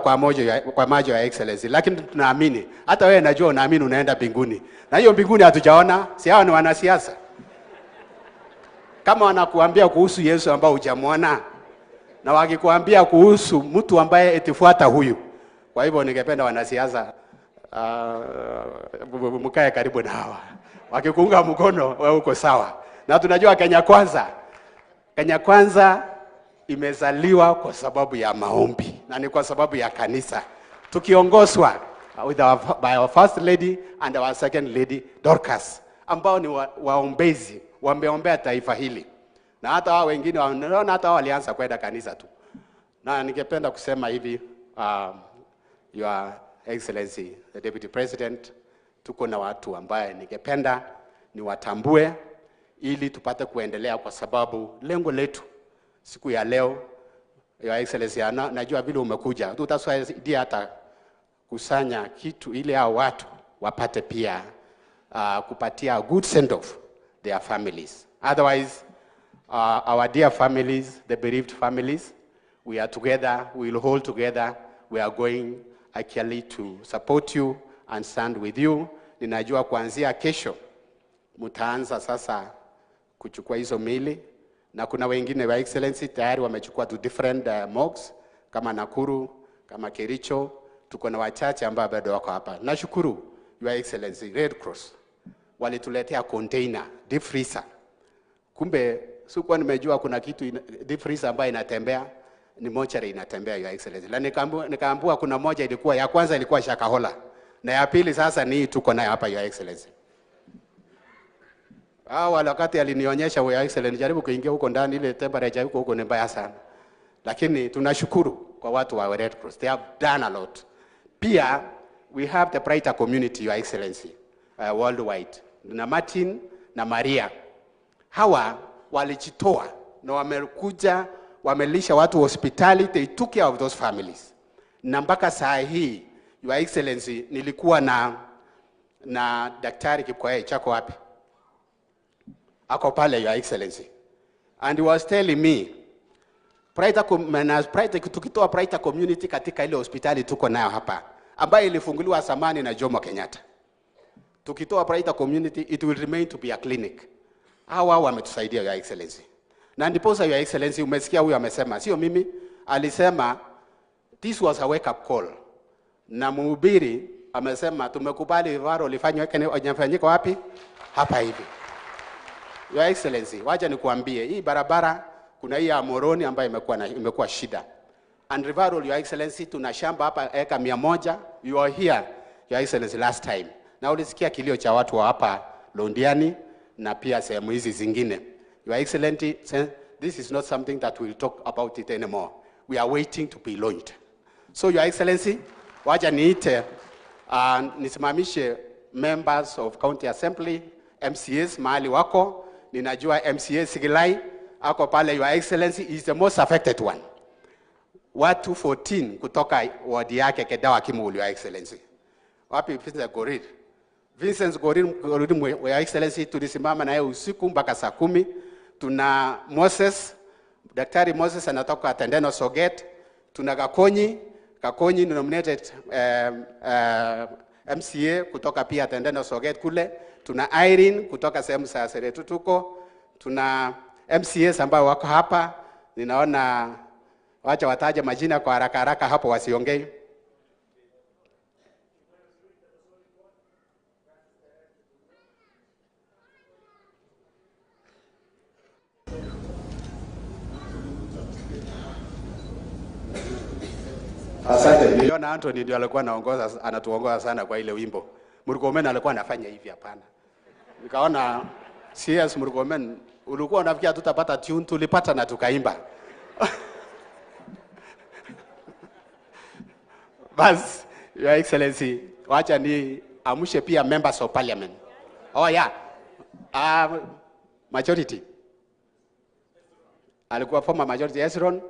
S9: kwa macho ya Excellency, lakini tunaamini. Hata wewe najua unaamini unaenda mbinguni, na hiyo mbinguni hatujaona. Si hawa ni wanasiasa? Kama wanakuambia kuhusu Yesu ambao hujamwona, na wakikuambia kuhusu mtu ambaye eti fuata huyu. Kwa hivyo ningependa wanasiasa mkae karibu na hawa, wakikuunga mkono wewe uko sawa. Na tunajua Kenya Kwanza, Kenya Kwanza imezaliwa kwa sababu ya maombi na ni kwa sababu ya kanisa, tukiongozwa by our first lady and our second lady Dorcas, ambao ni waombezi, wameombea taifa hili, na hata wao wengine wanaona, hata wao walianza kwenda kanisa tu. Na ningependa kusema hivi, Your Excellency the Deputy President, tuko na watu ambaye ningependa niwatambue ili tupate kuendelea, kwa sababu lengo letu siku ya leo, Your Excellency, najua vile umekuja, tutasaidia hata kusanya kitu ili hao watu wapate pia kupatia a good send off their families. Otherwise, our dear families, the bereaved families, we are together, we will hold together, we are going actually to support you and stand with you. Ninajua kuanzia kesho mtaanza sasa kuchukua hizo mili, na kuna wengine wa Excellency tayari wamechukua to different morgues kama Nakuru, kama Kericho. Tuko na wachache ambao bado wako hapa. Nashukuru Your Excellency, Red Cross walituletea container deep freezer. Kumbe sikuwa nimejua kuna kitu deep freezer ambayo inatembea, ni mochari inatembea, Your Excellency. Na nikaambiwa kuna moja ilikuwa ya kwanza ilikuwa Shakahola, na ya pili sasa ni hii tuko nayo hapa, Your Excellency. Hao wale wakati alinionyesha, Your Excellency, jaribu kuingia huko ndani, ile temperature huko huko ni mbaya sana. Lakini tunashukuru kwa watu wa Red Cross. They have done a lot. Pia we have the brighter community, Your Excellency, worldwide. Na Martin na Maria. Hawa walijitoa na wamekuja, wamelisha watu hospitali, they took care of those families. Na mpaka saa hii, Your Excellency, nilikuwa na Daktari Kipkoech, ako wapi? Ako pale, Your Excellency. And he was telling me, Brighter, tukitoa Brighter community katika ile hospitali tuko nayo hapa, ambayo ilifunguliwa zamani na Jomo Kenyatta. Tukitoa Brighter community, it will remain to be a clinic. Hawa wametusaidia, Your Excellency. Na ndiposa, Your Excellency, umesikia huyu amesema, sio mimi, alisema this was a wake up call. Na mhubiri amesema tumekubali referral ifanyike wapi? Hapa hivi. Your Excellency, wacha nikuambie, hii barabara kuna hii ya Moroni ambayo imekuwa shida. And referral, Your Excellency, tuna shamba hapa eka 100. You are here, Your Excellency, last time. Na ulisikia kilio cha watu wa hapa Londiani na pia sehemu hizi zingine. Your Excellency, this is not something that we'll talk about it anymore. We are waiting to be launched. So Your Excellency, wacha niite nisimamishe members of County Assembly, MCAs mahali wako. Ninajua MCA Sigilai ako pale. Your Excellency is the most affected one. Watu 14 kutoka wadi yake Kedawa Kimuli, Your Excellency. Wapi Vincent Gorir? Vincent Gorir, Your Excellency, tulisimama naye usiku mpaka saa 10. Tuna Moses, Daktari Moses anatoka Tendeno Soget. Tuna Kakonyi, Kakonyi nominated MCA kutoka pia Tendeno Soget kule. Tuna Irene kutoka sehemu za Seretutuko. Tuna MCAs ambao wako hapa. Ninaona wacha wataje majina kwa haraka haraka hapo wasiongei. Asante. Niliona Anthony ndio alikuwa anaongoza, anatuongoza sana kwa ile wimbo. Murkomen alikuwa anafanya hivi, hapana. Nikaona CS Murkomen, ulikuwa unafikia tutapata tune, tulipata na tukaimba. Bas, Your Excellency, wacha ni amshe pia members of parliament. Oh yeah. Majority. Alikuwa former majority Ezron.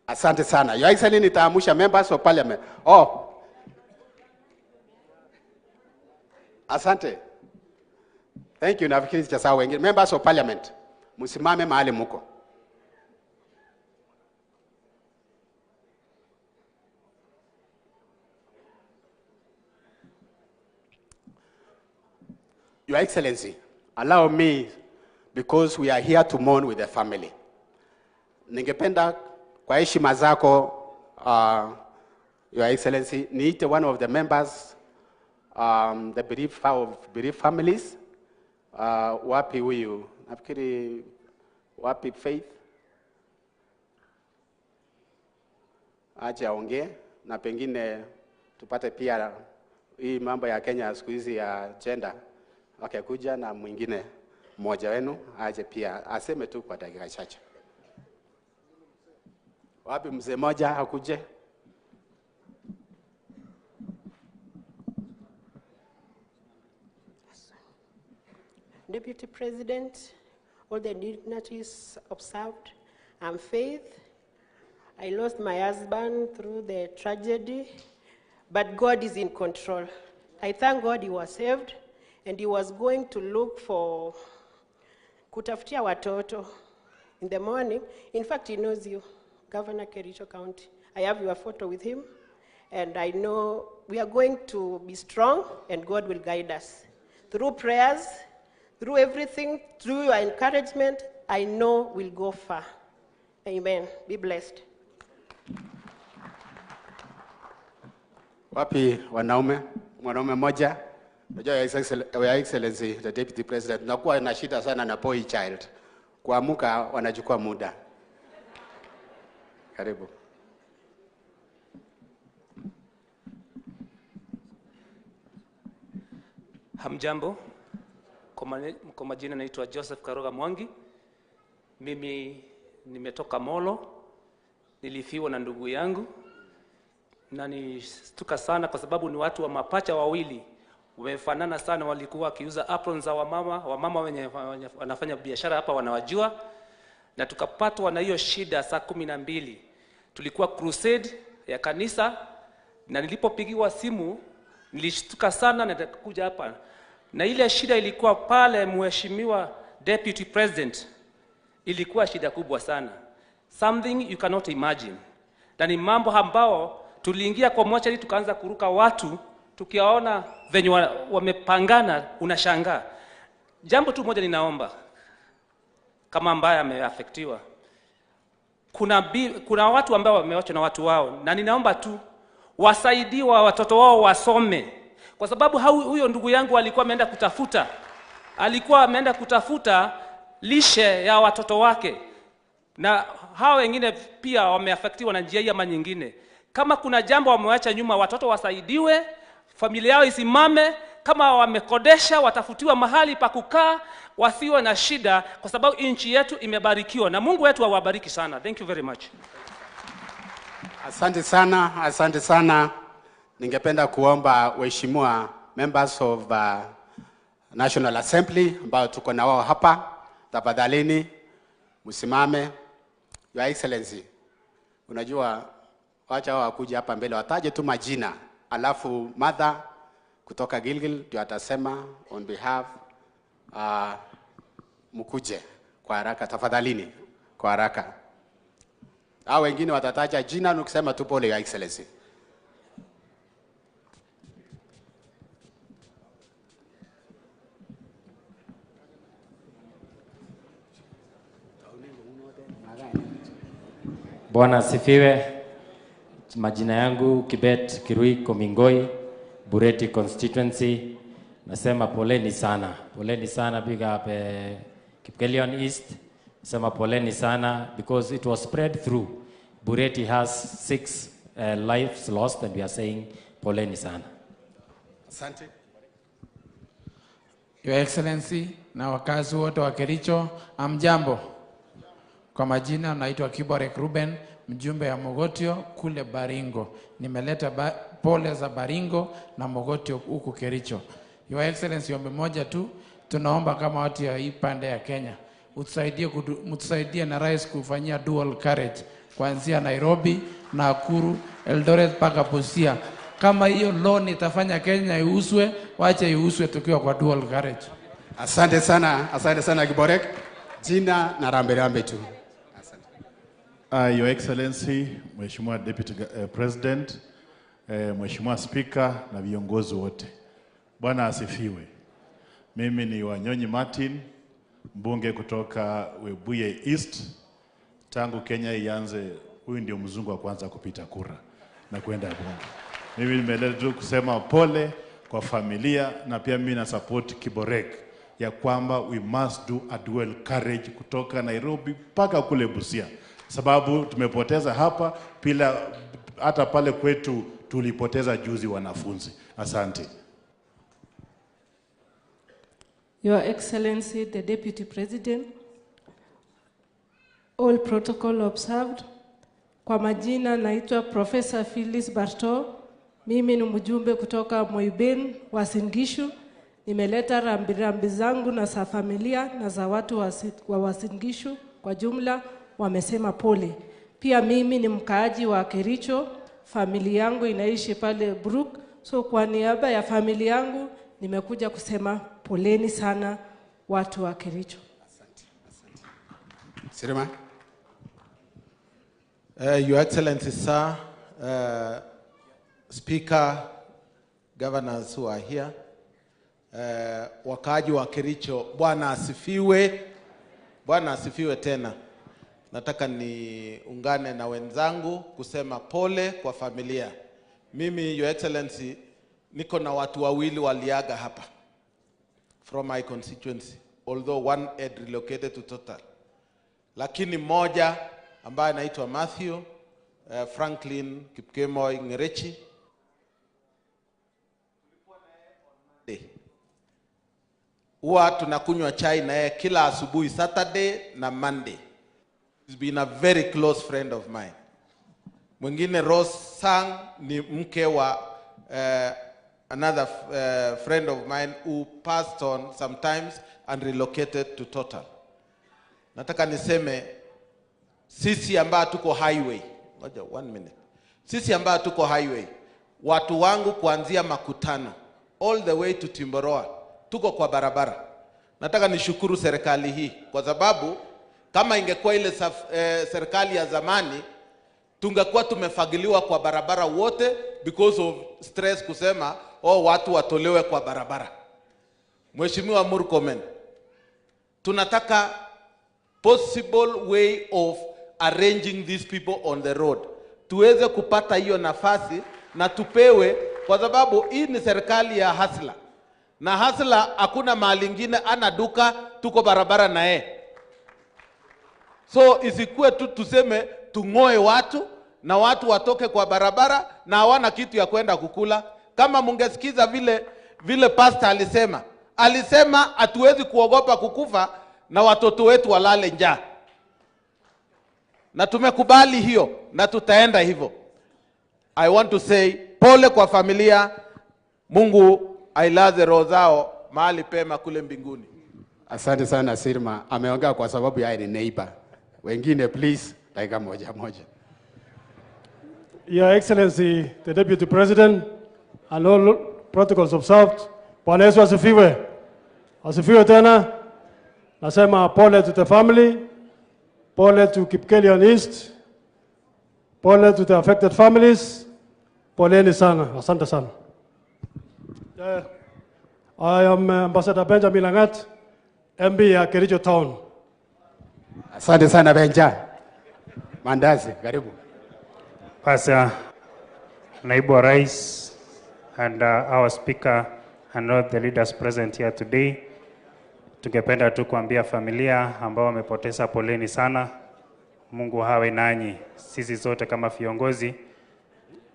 S9: Asante sana. Your Excellency, nitaamusha members of parliament. Oh. Asante. Thank you. Nafikiri sijasahau wengine. Members of parliament, msimame mahali muko. Your Excellency, allow me, because we are here to mourn with the family. Ningependa kwa heshima zako, Your Excellency, niite one of the members, the bereaved of bereaved families. Wapi huyu? Nafikiri wapi Faith? Aje aongee na pengine tupate pia hii mambo ya Kenya siku hizi ya gender. Okay, kuja na mwingine mmoja wenu aje pia aseme tu kwa dakika chache. Wapi mzee mmoja akuje?
S10: Deputy President, all the dignitaries observed, I'm Faith. I lost my husband through the tragedy, but God is in control. I thank God he was saved, and he was going to look for kutafutia watoto in the morning. In fact, he knows you, Governor Kericho County. I have your photo with him, and I know we are going to be strong, and God will guide us. Through prayers, through everything, through your encouragement, I know we'll go far. Amen. Be blessed.
S9: Wapi wanaume? Mwanaume mmoja. Unajua Your Excellency, the Deputy President, tunakuwa na shida sana na boy child. Kuamuka wanachukua muda. Karibu.
S11: Hamjambo. Kwa majina naitwa Joseph Karoga Mwangi. Mimi nimetoka Molo. Nilifiwa na ndugu yangu. Na nishtuka sana kwa sababu ni watu wa mapacha wawili. Wamefanana sana, walikuwa wakiuza aprons za wamama, wamama wenye wanafanya biashara hapa wanawajua. Na tukapatwa na hiyo shida saa 12. Tulikuwa crusade ya kanisa, na nilipopigiwa simu nilishtuka sana na nikakuja hapa. Na ile shida ilikuwa pale, Mheshimiwa Deputy President, ilikuwa shida kubwa sana. Something you cannot imagine. Na ni mambo ambao tuliingia kwa mochari tukaanza kuruka watu, tukiwaona venye wamepangana unashangaa. Jambo tu moja ninaomba, kama ambaye ameafektiwa, kuna watu ambao wameachwa na watu wao, na ninaomba tu wasaidiwa watoto wao wasome. Kwa sababu huyo ndugu yangu alikuwa ameenda kutafuta, lishe ya watoto wake. Na hao wengine pia wameafektiwa na njia hii ama nyingine. Kama kuna jambo wameacha nyuma, watoto wasaidiwe, familia yao isimame. Kama wamekodesha, watafutiwa mahali pa kukaa, wasiwe na shida, kwa sababu nchi yetu imebarikiwa na Mungu wetu awabariki sana. Thank you very much.
S9: Asante sana, asante sana. Ningependa kuomba waheshimiwa members of National Assembly ambao tuko na wao hapa, tafadhalini msimame. Your Excellency, unajua wacha wao wakuja hapa mbele wataje tu majina, alafu mother kutoka Gilgil ndio atasema on behalf. Mkuje kwa haraka tafadhalini, kwa haraka. Hao wengine watataja jina nukisema tu pole, Your Excellency.
S12: Bwana asifiwe. Majina yangu Kibet Kirui Komingoi, Bureti constituency. Nasema poleni sana. Poleni sana, big up Kipkelion East. Nasema poleni sana because it was spread through. Bureti has 6 lives lost and we are saying poleni sana.
S9: Asante.
S13: Your Excellency na wakazi wote wa Kericho, amjambo. Kwa majina naitwa Kiborek Ruben, mjumbe ya Mogotio kule Baringo. Nimeleta pole za Baringo na Mogotio huku Kericho. Your Excellency, ombi moja tu, tunaomba kama watu ya hii pande ya Kenya, mtusaidie na rais kufanyia dual carriage kuanzia Nairobi, Nakuru, Eldoret mpaka Busia. Kama hiyo loan itafanya Kenya iuswe, wache iuswe tukiwa kwa dual carriage.
S9: Asante sana, asante sana Kiborek. Jina na rambe rambe tu.
S14: Your Excellency, Mheshimiwa Deputy President, Mheshimiwa Speaker na viongozi wote. Bwana asifiwe. Mimi ni Wanyonyi Martin, mbunge kutoka Webuye East. Tangu Kenya ianze, huyu ndio mzungu wa kwanza kupita kura na kwenda bunge. Mimi nimeleta tu kusema pole kwa familia na pia mimi na support Kiborek ya kwamba we must do a dual carriage kutoka Nairobi mpaka kule Busia. Sababu tumepoteza hapa, pila hata pale kwetu tulipoteza juzi wanafunzi. Asante.
S15: Your Excellency, the Deputy President, all protocol observed. Kwa majina naitwa Professor Phyllis Barto. Mimi ni mjumbe kutoka Moiben, Uasin Gishu. Nimeleta rambirambi zangu na za familia na za watu wa Uasin Gishu kwa jumla, wamesema pole. Pia mimi ni mkaaji wa Kericho, familia yangu inaishi pale Brook. So kwa niaba ya familia yangu nimekuja kusema poleni sana watu wa Kericho.
S9: Asante, asante. Sirima.
S16: Your Excellency, sir, Speaker, governors who are here, wakaaji wa Kericho, Bwana asifiwe. Bwana asifiwe tena. Nataka niungane na wenzangu kusema pole kwa familia. Mimi, Your Excellency, niko na watu wawili waliaga hapa from my constituency, although one had relocated to Total. Lakini moja ambaye anaitwa Matthew Franklin Kipkemoi Ngerechi, huwa tunakunywa chai na yeye kila asubuhi Saturday na Monday. He's been a very close friend of mine. Mwingine Rose Sang ni mke wa another friend of mine who passed on sometimes and relocated to Total. Nataka niseme sisi ambao tuko highway, ngoja 1 minute. Sisi ambao tuko highway, watu wangu kuanzia Makutano all the way to Timboroa, tuko kwa barabara. Nataka nishukuru serikali hii kwa sababu kama ingekuwa ile serikali ya zamani tungekuwa tumefagiliwa kwa barabara wote because of stress kusema oh, watu watolewe kwa barabara. Mheshimiwa Murkomen, tunataka possible way of arranging these people on the road. Tuweze kupata hiyo nafasi na tupewe, kwa sababu hii ni serikali ya hasla. Na hasla hakuna mahali ingine, ana duka, tuko barabara na yeye. So isikuwe tu tuseme tungoe watu na watu watoke kwa barabara na hawana kitu ya kwenda kukula. Kama mungesikiza vile Vile pastor alisema hatuwezi kuogopa kukufa na watoto wetu walale njaa. Na tumekubali hiyo na tutaenda hivyo. I want to say pole kwa familia. Mungu ailaze roho zao mahali pema kule mbinguni.
S9: Asante sana Sirma, ameongea kwa sababu yeye ni neighbor. Wengine please, dakika moja moja.
S17: Your Excellency, the Deputy President, and all protocols observed. Bwana Yesu asifiwe. Asifiwe tena. Nasema pole to the family, pole to Kipkelion East, pole to the affected families. Poleni sana. Asante sana. I am Ambassador Benjamin Langat, MB ya Kericho Town.
S9: Asante sana Benja. Mandazi, karibu.
S18: Pastor, Naibu wa Rais, and our speaker and all the leaders present here today. Tungependa tu kuambia familia ambao wamepoteza poleni sana. Mungu hawe nanyi. Sisi sote kama viongozi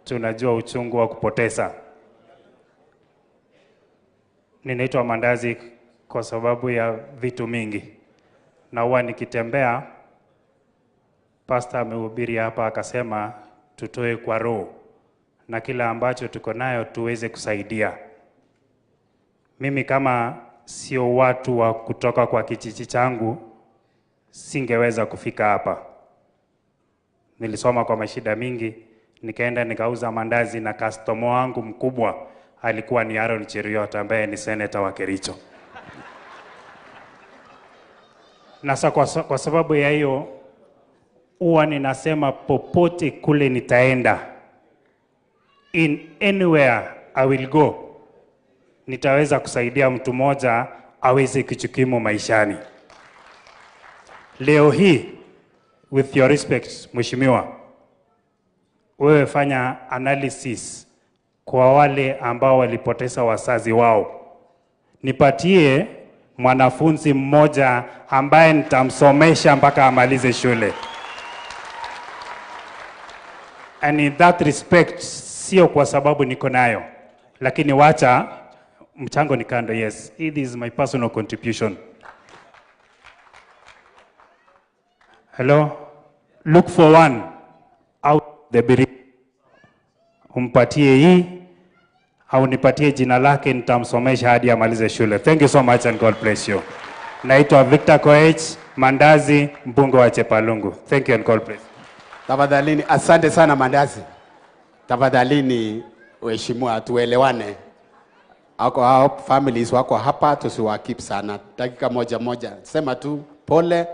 S18: tunajua uchungu wa kupoteza. Ninaitwa Mandazi kwa sababu ya vitu mingi. Na huwa nikitembea, pastor amehubiri hapa akasema tutoe kwa roho na kila ambacho tuko nayo tuweze kusaidia. Mimi kama sio watu wa kutoka kwa kijiji changu singeweza kufika hapa. Nilisoma kwa mashida mingi, nikaenda nikauza mandazi na customer wangu mkubwa alikuwa ni Aaron Cheruiyot ambaye ni senator wa Kericho. Na kwa sababu ya hiyo huwa ninasema popote kule nitaenda, in anywhere I will go, nitaweza kusaidia mtu mmoja aweze kujikimu maishani. Leo hii, with your respect mheshimiwa, wewe fanya analysis kwa wale ambao walipoteza wazazi wao. Nipatie mwanafunzi mmoja ambaye nitamsomesha mpaka amalize shule. And in that respect, sio kwa sababu niko nayo, lakini wacha mchango ni kando. Yes, it is my personal contribution. Hello, look for one out the belief. Umpatie hii au nipatie jina lake, nitamsomesha hadi amalize shule. Thank you so much and God bless you. Naitwa Victor Koech Mandazi, mbunge wa Chepalungu. Thank you and God bless.
S9: Tafadhalini, asante sana Mandazi. Tafadhalini waheshimiwa, tuelewane. Hako hao families wako hapa, tusiwa keep sana. Dakika moja moja. Sema tu pole.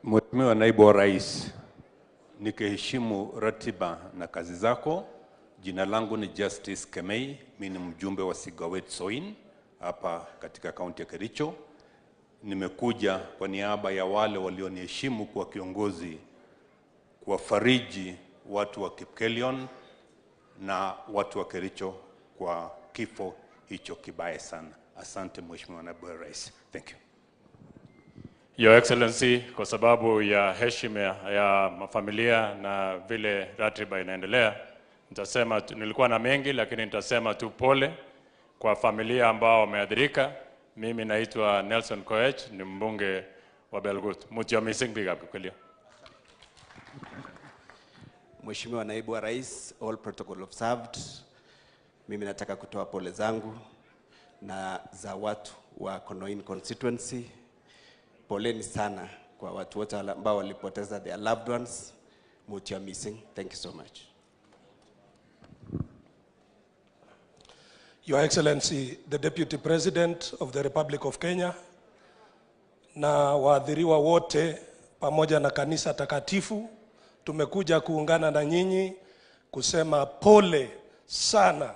S19: Mheshimiwa Naibu wa Rais, nikiheshimu ratiba na kazi zako, jina langu ni Justice Kemei, mimi ni mjumbe wa Sigowet Soin hapa katika kaunti ya Kericho. Nimekuja kwa niaba ya wale walioniheshimu kwa kiongozi kuwafariji watu wa Kipkelion na watu wa Kericho kwa kifo hicho kibaya sana. Asante Mheshimiwa Naibu wa Rais. Thank you.
S20: Your Excellency, kwa sababu ya heshima ya mafamilia na vile ratiba inaendelea, nitasema nilikuwa na mengi lakini nitasema tu pole kwa familia ambao wameathirika. Mimi naitwa Nelson Koech, ni mbunge wa Belgut. Mutio missing big up kweli.
S21: Mheshimiwa Naibu wa Rais, all protocol observed. Mimi nataka kutoa pole zangu na za watu wa Konoin constituency. Poleni sana kwa watu wote ambao walipoteza their loved ones. Mutio missing. Thank you so much.
S22: Your Excellency, the Deputy President of the Republic of Kenya, na waathiriwa wote pamoja na kanisa takatifu, tumekuja kuungana na nyinyi kusema pole sana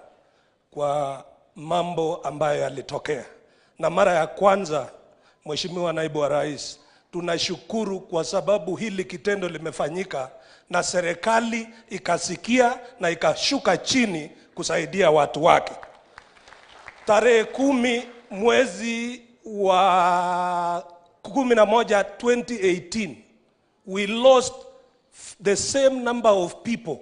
S22: kwa mambo ambayo yalitokea. Na mara ya kwanza, Mheshimiwa Naibu wa Rais, tunashukuru kwa sababu hili kitendo limefanyika na serikali ikasikia na ikashuka chini kusaidia watu wake. Tarehe 10 mwezi wa 11 2018, we lost the same number of people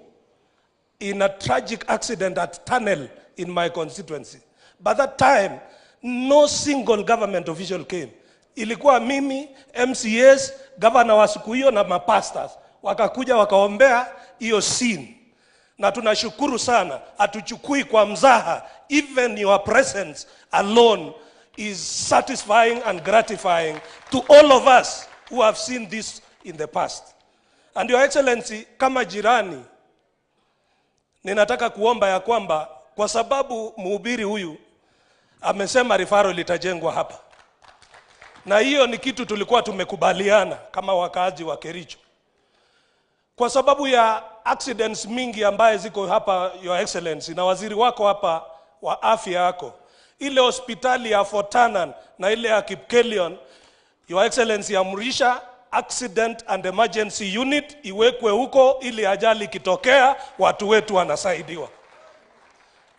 S22: in a tragic accident at Tunnel in my constituency. By that time, no single government official came. Ilikuwa mimi, MCAs, governor wa siku hiyo na mapastors. Wakakuja wakaombea hiyo scene. Na tunashukuru sana, hatuchukui kwa mzaha. Even your presence alone is satisfying and gratifying to all of us who have seen this in the past. And Your Excellency, kama jirani, ninataka kuomba ya kwamba kwa sababu mhubiri huyu amesema referral litajengwa hapa, na hiyo ni kitu tulikuwa tumekubaliana kama wakaaji wa Kericho, kwa sababu ya accidents mingi ambaye ziko hapa, Your Excellency, na waziri wako hapa wa afya yako, ile hospitali ya Fort Ternan na ile ya Kipkelion, Your Excellency, amrisha accident and emergency unit iwekwe huko ili ajali ikitokea watu wetu wanasaidiwa.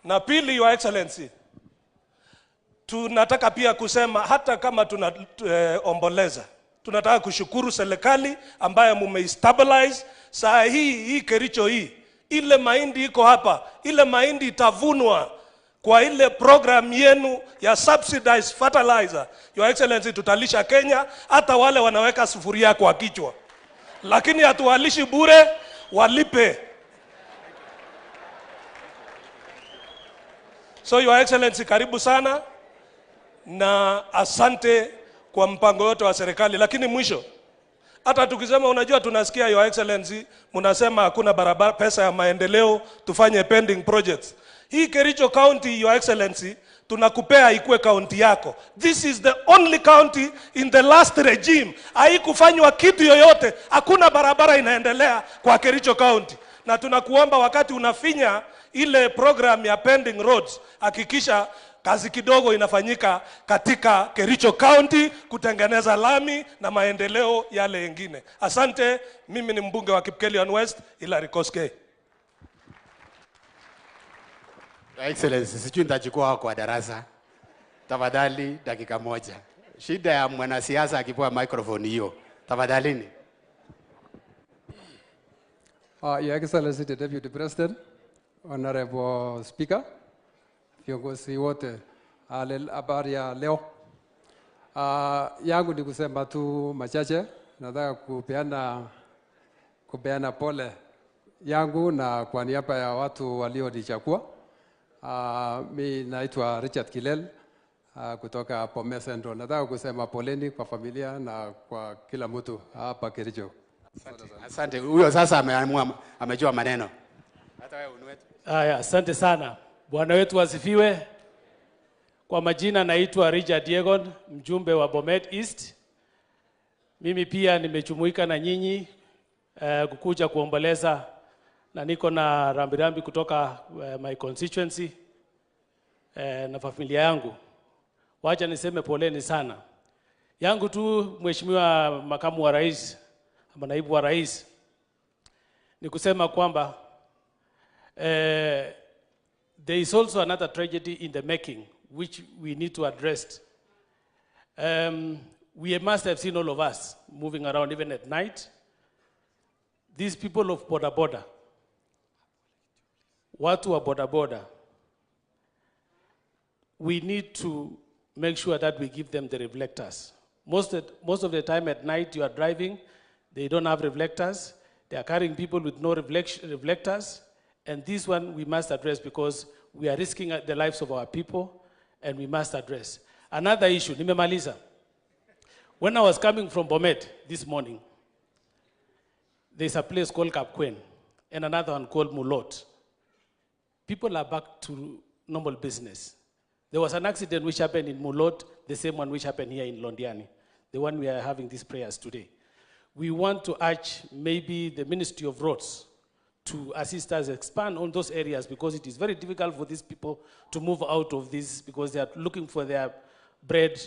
S22: Na pili, Your Excellency, tunataka pia kusema hata kama tunaomboleza, tunataka kushukuru serikali ambayo mumeistabilize saa hii Kericho hii. Ile mahindi iko hapa, ile mahindi itavunwa kwa ile program yenu ya subsidized fertilizer. Your Excellency, tutalisha Kenya, hata wale wanaweka sufuria kwa kichwa, lakini hatuwalishi bure, walipe. So Your Excellency, karibu sana na asante kwa mpango wote wa serikali. Lakini mwisho, hata tukisema, unajua tunasikia Your Excellency mnasema hakuna barabara, pesa ya maendeleo, tufanye pending projects. Hii Kericho County, Your Excellency, tunakupea ikue county yako. This is the only county in the last regime haikufanywa kitu yoyote, hakuna barabara inaendelea kwa Kericho County. Na tunakuomba wakati unafinya ile program ya pending roads, hakikisha kazi kidogo inafanyika katika Kericho County kutengeneza lami na maendeleo yale yengine. Asante. Mimi ni mbunge wa Kipkelion West, Hilary Koskei.
S9: Your Excellency, sijui nitachukua kwa darasa. Tafadhali dakika moja. Shida ya mwanasiasa akipewa microphone hiyo. Tafadhalini.
S1: Your Excellency, the Deputy President, Honorable Speaker, viongozi wote, habari ya leo. Yangu ni kusema tu machache. Nataka kupeana pole yangu na kwa niaba ya watu walionichagua. Mi naitwa Richard Kilel kutoka Bomet Central. Nataka kusema poleni kwa familia na kwa kila mtu hapa Kericho.
S9: Asante. Huyo sasa ameamua, amejua maneno. Hata wewe unuwetu.
S2: Haya, asante sana. Bwana wetu asifiwe. Kwa majina naitwa Richard Diegon, mjumbe wa Bomet East. Mimi pia nimejumuika na nyinyi kukuja kuomboleza, na niko na rambirambi kutoka my constituency na familia yangu. Wacha niseme poleni sana. Yangu tu, Mheshimiwa Makamu wa Rais ama Naibu wa Rais, ni kusema kwamba there is also another tragedy in the making which we need to address. We must have seen, all of us moving around even at night, these people of boda boda, watu wa boda boda, we need to make sure that we give them the reflectors. Most of the time at night you are driving, they don't have reflectors. They are carrying people with no reflectors. And this one we must address because we are risking the lives of our people, and we must address. Another issue, nimemaliza. When I was coming from Bomet this morning, there's a place called Kapkwen and another one called Mulot. People are back to normal business. There was an accident which happened in Mulot, the same one which happened here in Londiani, the one we are having these prayers today. We want to urge maybe the Ministry of Roads to assist us expand on those areas, because it is very difficult for these people to move out of this, because they are looking for their bread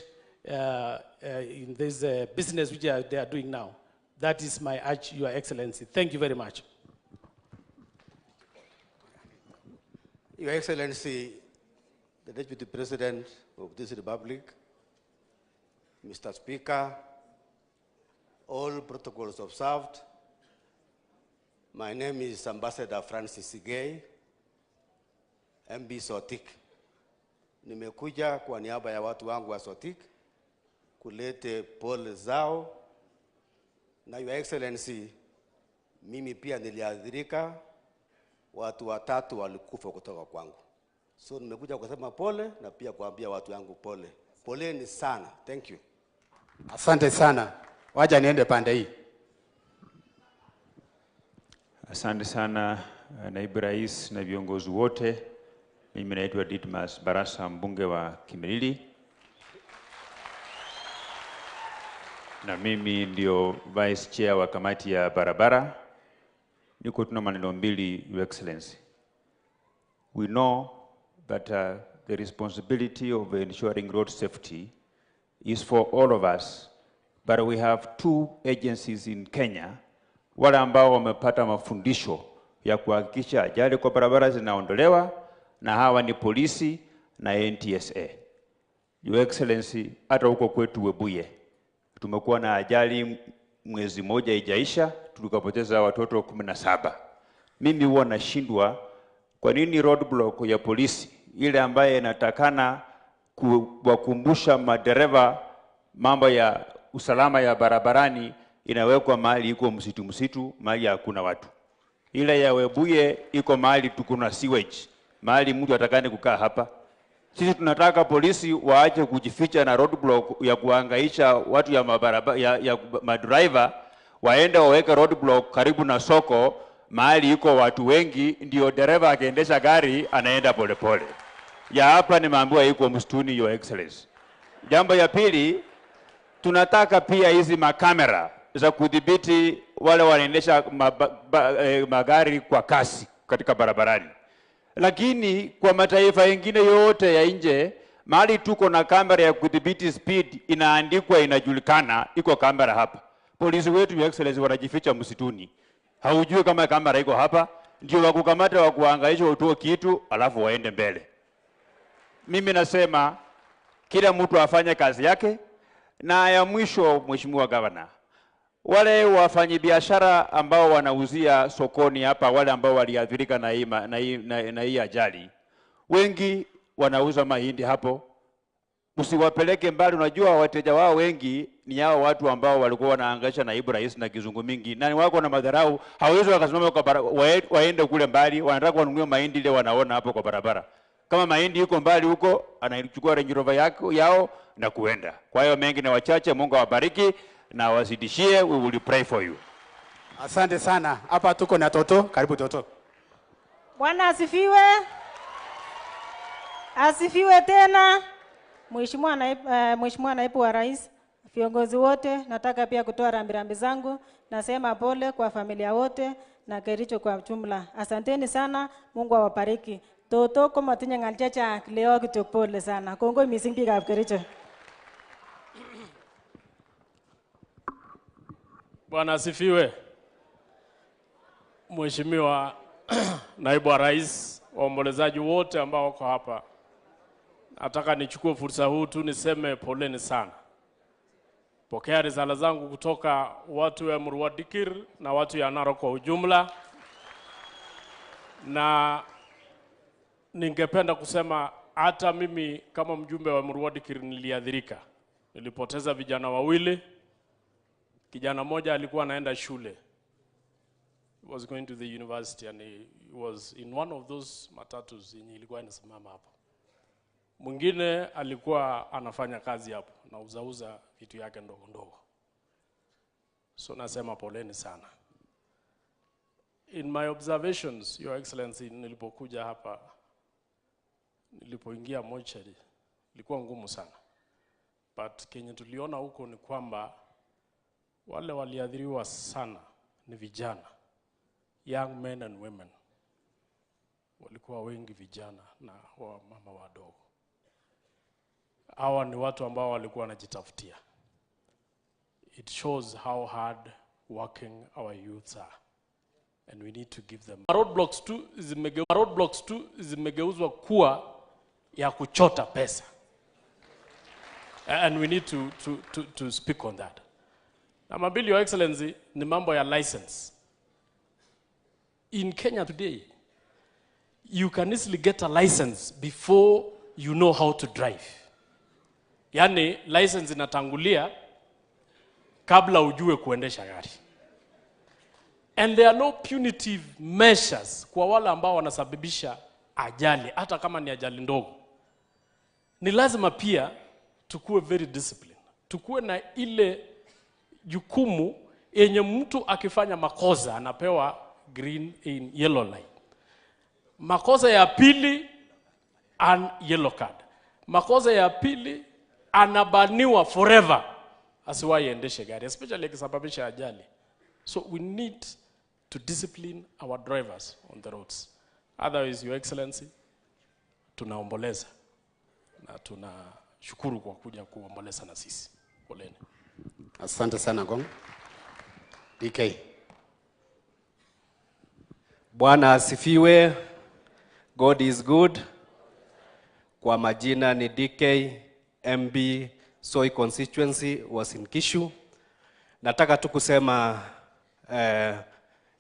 S2: in this business which they are doing now. That is my urge, Your Excellency. Thank you very much.
S23: Your Excellency, the Deputy President of this Republic, Mr. Speaker, all protocols observed. My name is Ambassador Francis Sigei. MB Sotik. Nimekuja kwa niaba ya watu wangu wa Sotik kulete pole zao, na Your Excellency, mimi pia niliathirika, watu watatu walikufa kutoka kwangu. So nimekuja kusema pole na pia kuambia watu wangu pole. Poleni sana. Thank you.
S9: Asante sana. Wacha niende pande hii.
S5: Asante sana Naibu Rais na viongozi wote. Mimi naitwa Didmas Barasa, mbunge wa Kimilili, na mimi ndio Vice Chair wa kamati ya barabara. Niko tuna maneno mbili, Your Excellency. We know that the responsibility of ensuring road safety is for all of us, but we have two agencies in Kenya wale ambao wamepata mafundisho ya kuhakikisha ajali kwa barabara zinaondolewa, na hawa ni polisi na NTSA. Your Excellency, hata huko kwetu Webuye tumekuwa na ajali mwezi moja ijaisha, tukapoteza watoto 17. Mimi huwa nashindwa kwa nini roadblock ya polisi ile ambaye inatakana kuwakumbusha madereva mambo ya usalama ya barabarani inawekwa mahali iko msitu msitu, mahali hakuna watu. Ile ya Webuye iko mahali tukuna sewage, mahali mtu atakane kukaa hapa. Sisi tunataka polisi waache kujificha na roadblock ya kuhangaisha watu ya mabarabara ya madriver, waende waweke roadblock karibu na soko mahali iko watu wengi, ndio dereva akiendesha gari anaenda polepole. Ya hapa nimeambiwa iko msituni, Your Excellency. Jambo ya pili, tunataka pia hizi makamera za kudhibiti wale wanaendesha magari kwa kasi katika barabarani. Lakini kwa mataifa mengine yote ya nje, mahali tuko na kamera ya kudhibiti speed inaandikwa, inajulikana iko kamera hapa. Polisi wetu, Your Excellency, wanajificha msituni. Haujui kama kamera iko hapa, ndio wakukamata wakuhangaisha utoe kitu alafu waende mbele. Mimi nasema kila mtu afanye kazi yake. Na ya mwisho, Mheshimiwa Governor, wale wafanyibiashara ambao wanauzia sokoni hapa, wale ambao waliathirika na hii ajali, wengi wanauza mahindi hapo. Usiwapeleke mbali. Unajua wateja wao wengi ni hao watu ambao walikuwa wanahangaisha naibu rais na kizungu mingi, na ni wako na madharau, hawezi wakasimama kwa waende kule mbali, wanataka wanunue mahindi ile wanaona hapo kwa barabara. Kama mahindi yuko mbali huko, anaichukua Range Rover yao na kuenda. Kwa hiyo mengi na wachache, Mungu awabariki na wazidishie. We will pray for you.
S9: Asante sana. Hapa tuko na Toto. Karibu Toto.
S6: Bwana asifiwe. Asifiwe tena. Mheshimiwa Naibu wa Rais, viongozi wote, nataka pia kutoa rambirambi zangu. Nasema pole kwa familia wote na Kericho kwa jumla. Asanteni sana, Mungu awabariki. Toto komatinye ngal chechang leo kityok pole sana. Kongoi mising biikab Kericho.
S2: Bwana asifiwe. Mheshimiwa Naibu wa Rais, waombolezaji wote ambao wako hapa, nataka nichukue fursa huu tu niseme poleni sana. Pokea risala zangu kutoka watu ya Murwa Dikir na watu ya Narok kwa ujumla. Na ningependa kusema hata mimi kama mjumbe wa Murwa Dikir niliathirika. Nilipoteza vijana wawili. Kijana mmoja alikuwa anaenda shule. He was going to the university and he was in one of those matatus yenye ilikuwa inasimama hapo. Mwingine alikuwa anafanya kazi hapo na uzauza vitu yake ndogo ndogo. So nasema poleni sana. In my observations, Your Excellency, nilipokuja hapa, nilipoingia mochari, ilikuwa ngumu sana. But kenye tuliona huko ni kwamba wale waliathiriwa sana ni vijana, young men and women. Walikuwa wengi vijana na wamama wadogo. Hawa ni watu ambao walikuwa wanajitafutia. It shows how hard working our youths are. And we need to give them. Roadblocks tu zimegeuzwa kuwa ya kuchota pesa. And we need to speak on that. Number mbili, Your Excellency, ni mambo ya license. In Kenya today, You can easily get a license before you know how to drive. Yaani license inatangulia kabla ujue kuendesha gari. And there are no punitive measures kwa wale ambao wanasababisha ajali, hata kama ni ajali ndogo. Ni lazima pia tukue very disciplined. Tukue na ile jukumu yenye mtu akifanya makosa anapewa green in yellow light. Makosa ya pili an yellow card. Makosa ya pili anabaniwa forever asiwahi endeshe gari, especially akisababisha ajali. So we need to discipline our drivers on the roads. Otherwise, Your Excellency, tunaomboleza na tunashukuru kwa kuja kuomboleza na sisi. Poleni.
S9: Asante sana Gong. DK.
S21: Bwana asifiwe. God is good. Kwa majina ni DK MB Soy Constituency Uasin Gishu. Nataka tu kusema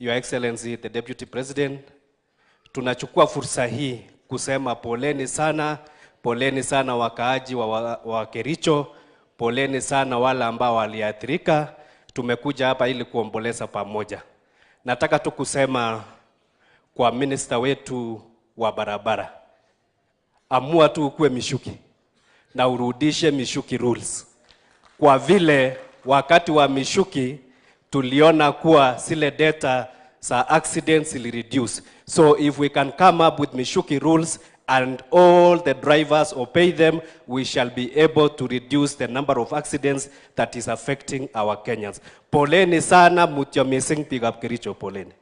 S21: Your Excellency the Deputy President, tunachukua fursa hii kusema poleni sana wakaaji wa Kericho, poleni sana wale ambao waliathirika. Tumekuja hapa ili kuomboleza pamoja. Nataka tu kusema kwa minister wetu wa barabara, amua tu ukue Michuki na urudishe Michuki rules. Kwa vile wakati wa Michuki tuliona kuwa zile data za accidents ili reduce. So if we can come up with Michuki rules and all the drivers obey them, we shall be able to reduce the number of accidents that is affecting our Kenyans. Poleni sana, mutyo missing, big up Kericho, poleni.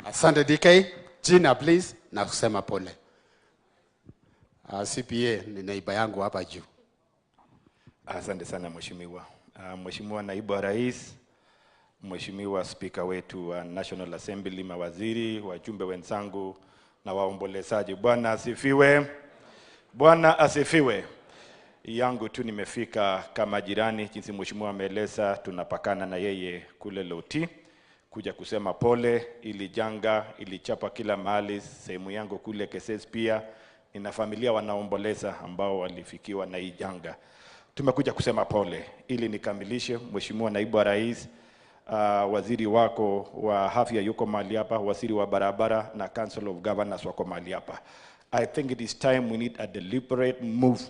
S9: Asante DK. Gina, please, na kusema pole. CPA ni naiba yangu hapa juu.
S4: Asante sana mheshimiwa. Mheshimiwa naibu wa rais, Mheshimiwa Speaker wetu wa National Assembly, mawaziri, wajumbe wenzangu na waombolezaji. Bwana asifiwe. Bwana asifiwe. Yangu tu nimefika kama jirani, jinsi mheshimiwa ameeleza, tunapakana na yeye kule Loti kuja kusema pole. Ili janga ilichapa kila mahali, sehemu yangu kule Keses pia nina familia wanaomboleza ambao walifikiwa na hii janga. Tumekuja kusema pole ili nikamilishe. Mheshimiwa naibu wa rais, waziri wako wa afya yuko mahali hapa, waziri wa barabara na Council of Governors wako mahali hapa. I think it is time we need a deliberate move,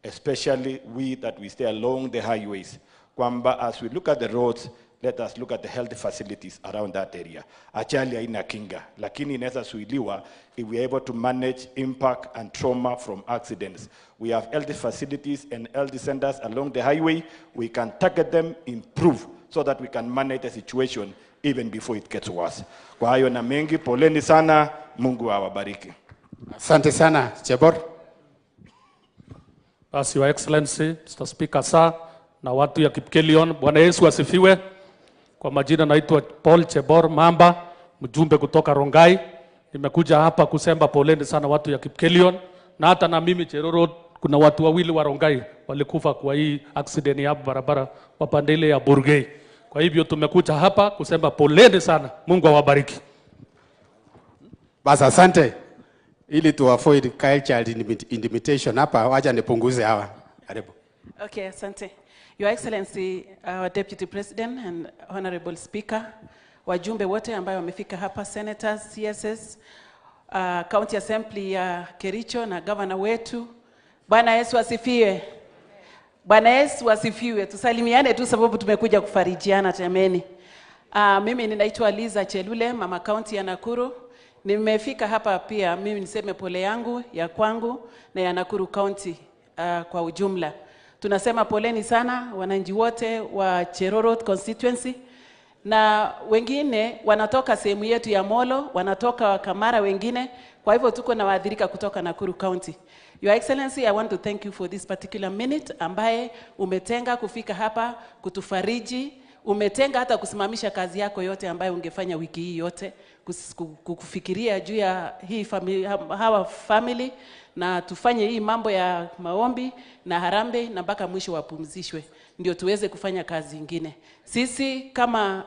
S4: especially we that we stay along the highways. Kwamba as we look at the roads, let us look at the health facilities around that area. Ajali haina kinga, lakini inaweza zuiliwa if we are able to manage impact and trauma from accidents. We have health facilities and health centers along the highway. We can target them, improve, so that we can manage the situation even before it gets worse. Kwa hayo na mengi, poleni sana, Mungu awabariki.
S9: Asante sana, Chebor.
S7: Basi, Your Excellency, Mr. Speaker, sir, na watu ya Kipkelion, Bwana Yesu asifiwe. Kwa majina naitwa Paul Chebor Mamba, mjumbe kutoka Rongai. Nimekuja hapa kusema poleni sana watu ya Kipkelion, na hata na mimi Cherorot kuna watu wawili wa Rongai walikufa kwa hii accident ya barabara wa pande ile ya Burgei. Kwa hivyo tumekuja hapa kusema poleni sana. Mungu awabariki.
S9: Basi asante. Ili tu avoid cultural intimidation hapa, wacha nipunguze hawa. Karibu.
S8: Okay, asante. Your Excellency, our Deputy President and Honorable Speaker, wajumbe wote ambao wamefika hapa, senators, CSS, County Assembly ya Kericho na governor wetu. Bwana Yesu asifiwe. Bwana Yesu asifiwe. Tusalimiane tu sababu tumekuja kufarijiana jameni. Mimi ninaitwa Liza Chelule, mama county ya Nakuru. Nimefika hapa pia mimi niseme pole yangu ya kwangu na ya Nakuru County kwa ujumla. Tunasema poleni sana wananchi wote wa Cherorot constituency, na wengine wanatoka sehemu yetu ya Molo, wanatoka Kamara wengine, kwa hivyo tuko na waathirika kutoka Nakuru County. Your Excellency, I want to thank you for this particular minute ambaye umetenga kufika hapa kutufariji, umetenga hata kusimamisha kazi yako yote ambayo ungefanya wiki hii yote kufikiria juu ya hii hawa family, na tufanye hii mambo ya maombi na harambee na mpaka mwisho wapumzishwe ndio tuweze kufanya kazi nyingine. Sisi kama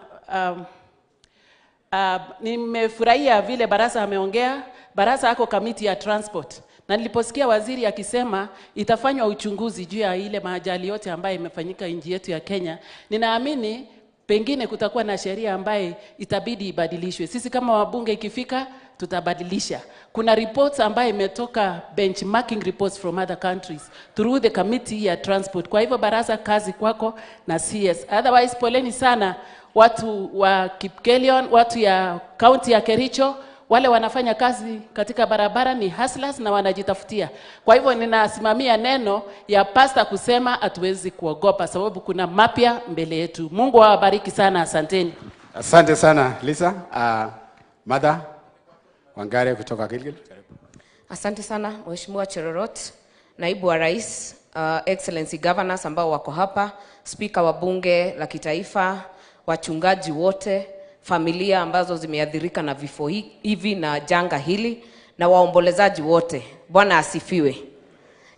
S8: nimefurahia vile Barasa ameongea. Barasa ako kamiti ya transport. Na niliposikia waziri akisema itafanywa uchunguzi juu ya ile maajali yote ambayo imefanyika nchi yetu ya Kenya, ninaamini pengine kutakuwa na sheria ambaye itabidi ibadilishwe. Sisi kama wabunge ikifika tutabadilisha. Kuna reports ambaye imetoka, benchmarking reports from other countries through the committee ya transport. Kwa hivyo Barasa, kazi kwako na CS. Otherwise poleni sana watu wa Kipkelion, watu ya county ya Kericho, wale wanafanya kazi katika barabara ni hustlers na wanajitafutia. Kwa hivyo ninasimamia neno ya pasta kusema hatuwezi kuogopa sababu kuna mapya mbele yetu. Mungu awabariki sana, asanteni.
S9: Asante sana Lisa. Mother Wangare kutoka Gilgil.
S3: Asante sana Mheshimiwa Cherorot, Naibu wa Rais, Excellency Governors ambao wako hapa, Speaker wa Bunge la Kitaifa, wachungaji wote, familia ambazo zimeathirika na vifo hivi na janga hili, na waombolezaji wote. Bwana asifiwe.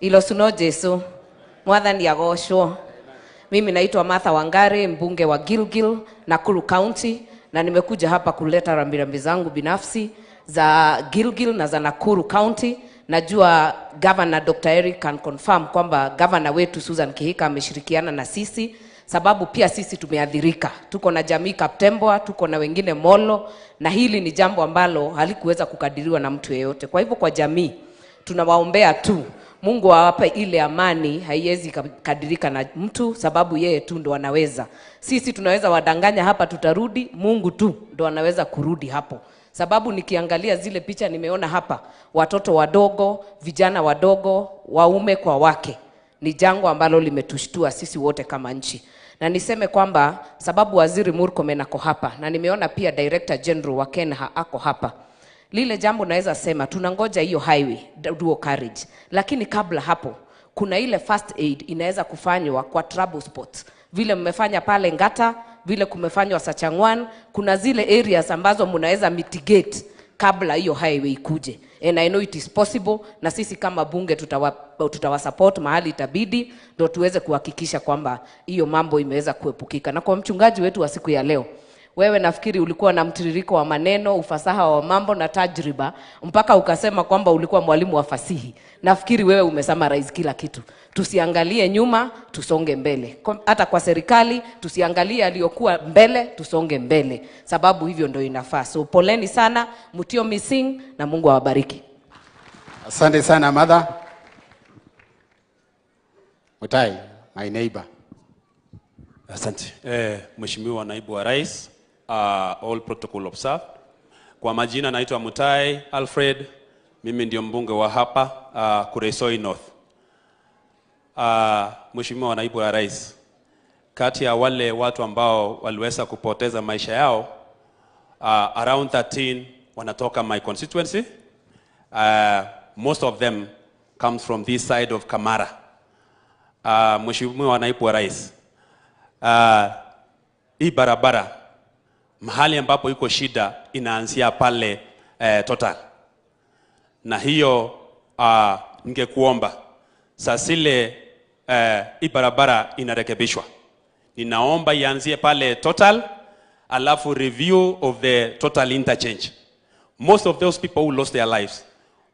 S3: Ilosuno Jesu, Mwathani agocwo. Mimi naitwa Martha Wangare, mbunge wa Gilgil, Nakuru County, na nimekuja hapa kuleta rambirambi zangu binafsi za Gilgil na za Nakuru County. Najua Governor Dr. Eric can confirm kwamba governor wetu Susan Kihika ameshirikiana na sisi, sababu pia sisi tumeathirika. Tuko na jamii Kaptembwa, tuko na wengine Molo, na hili ni jambo ambalo halikuweza kukadiriwa na mtu yeyote. Kwa hivyo kwa jamii tunawaombea tu Mungu awape ile amani, haiwezi kadirika na mtu, sababu yeye tu ndo anaweza. Sisi tunaweza wadanganya hapa tutarudi, Mungu tu ndo anaweza kurudi hapo. Sababu nikiangalia zile picha nimeona hapa, watoto wadogo, vijana wadogo, waume kwa wake. Ni jambo ambalo limetushtua sisi wote kama nchi. Na niseme kwamba sababu Waziri Murkomen ako hapa, na nimeona pia Director General wa KENHA ako hapa. Lile jambo naweza sema tunangoja hiyo highway dual carriage, lakini kabla hapo kuna ile first aid inaweza kufanywa kwa trouble spots, vile mmefanya pale Ngata, vile kumefanywa Sachangwan. Kuna zile areas ambazo mnaweza mitigate kabla hiyo highway ikuje, and I know it is possible, na sisi kama bunge tutawasupport mahali itabidi, ndio tuweze kuhakikisha kwamba hiyo mambo imeweza kuepukika. Na kwa mchungaji wetu wa siku ya leo, wewe nafikiri ulikuwa na mtiririko wa maneno, ufasaha wa mambo na tajriba, mpaka ukasema kwamba ulikuwa mwalimu wa fasihi. Nafikiri wewe umesummarize kila kitu. Tusiangalie nyuma, tusonge mbele. Hata kwa serikali, tusiangalie aliyokuwa mbele, tusonge mbele. Sababu hivyo ndio inafaa. So poleni sana, mutio missing, na Mungu awabariki.
S9: Asante sana mother. Mutai, my neighbor.
S10: Asante. Mheshimiwa Naibu wa Rais, all protocol observed. Kwa majina naitwa Mutai Alfred, mimi ndio mbunge wa hapa Kuresoi North. Mheshimiwa Naibu wa Rais, kati ya wale watu ambao waliweza kupoteza maisha yao, around 13 wanatoka my constituency. Most of them comes from this side of Kamara. Mheshimiwa Naibu wa Rais, hii barabara mahali ambapo iko shida inaanzia pale Total. Na hiyo ningekuomba sasa ile hii barabara inarekebishwa, ninaomba ianzie pale Total, alafu review of the Total interchange. Most of those people who lost their lives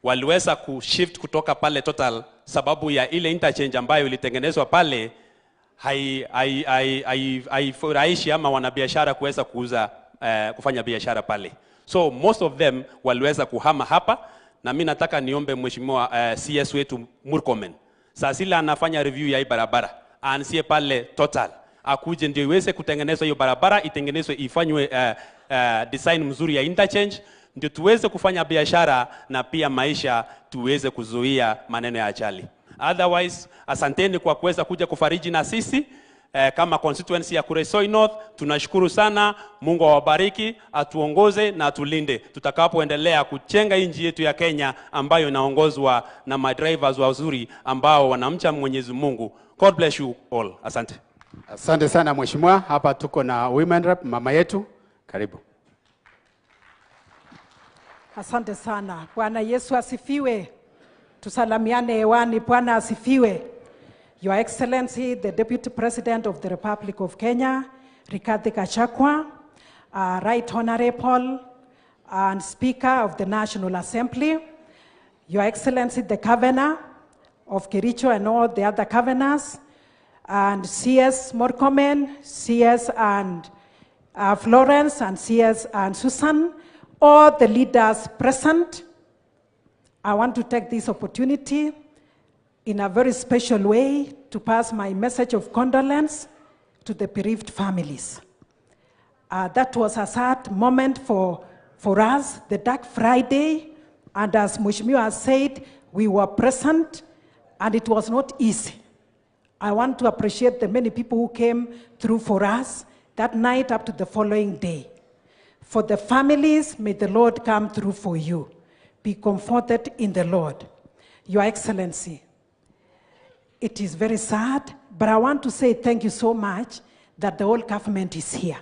S10: waliweza kushift kutoka pale Total sababu ya ile interchange ambayo ilitengenezwa pale haifurahishi ama wanabiashara kuweza kuuza, kufanya biashara pale. So most of them waliweza kuhama hapa, na mimi nataka niombe Mheshimiwa CS wetu Murkomen, sasa ile anafanya review ya hii barabara, aanzie pale Total, akuje ndio iweze kutengenezwa hiyo barabara, itengenezwe ifanywe design mzuri ya interchange, ndio tuweze kufanya biashara na pia maisha tuweze kuzuia maneno ya ajali. Otherwise, asanteni kwa kuweza kuja kufariji na sisi kama constituency ya Kuresoi North. Tunashukuru sana. Mungu awabariki, atuongoze na atulinde tutakapoendelea kujenga nchi yetu ya Kenya ambayo inaongozwa na madrivers wazuri ambao wanamcha Mwenyezi Mungu. God bless you all. Asante.
S9: Asante sana mheshimiwa. Hapa tuko na women rep, mama yetu. Karibu.
S11: Asante sana. Bwana Yesu asifiwe. Tusalamiane hewani. Bwana asifiwe. Your Excellency, the Deputy President of the Republic of Kenya, Rigathi Gachagua, Right Honorable and Speaker of the National Assembly, Your Excellency, the Governor of Kericho and all the other governors, and CS Murkomen, CS and Florence, and CS and Susan, all the leaders present. I want to take this opportunity in a very special way to pass my message of condolence to the bereaved families. That was a sad moment for us, the Dark Friday, and as Mheshimiwa has said, we were present, and it was not easy. I want to appreciate the many people who came through for us that night up to the following day. For the families, may the Lord come through for you. Be comforted in the Lord. Your Excellency, it is very sad, but I want to say thank you so much that the whole government is here.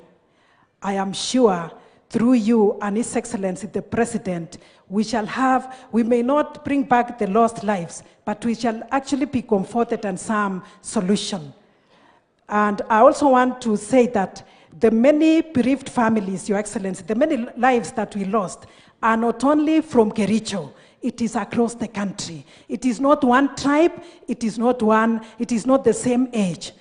S11: I am sure through you and His Excellency the President, we may not bring back the lost lives, but we shall actually be comforted and some solution. And I also want to say that the many bereaved families, Your Excellency, the many lives that we lost are not only from Kericho, it is across the country. It is not one tribe, it is not one, it is not the same age.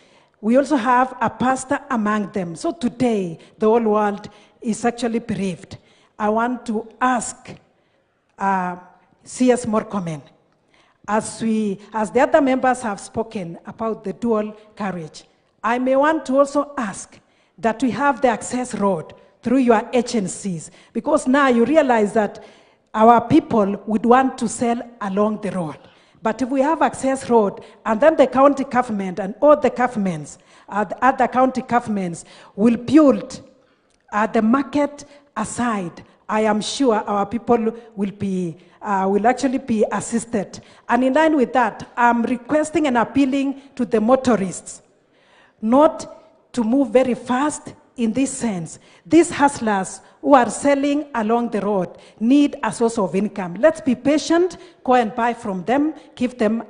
S11: We also have a pastor among them. So today, the whole world is actually bereaved. I want to ask CS Murkomen, as the other members have spoken about the dual carriage, I may want to also ask that we have the access road through your agencies, because now you realize that our people would want to sell along the road. But if we have access road, and then the county government and all the governments, the other county governments will build the market aside, I am sure our people will be, will actually be assisted. And in line with that, I'm requesting and appealing to the motorists not to move very fast in this sense. These hustlers who are selling along the road need a source of income. Let's be patient, go and buy from them, give them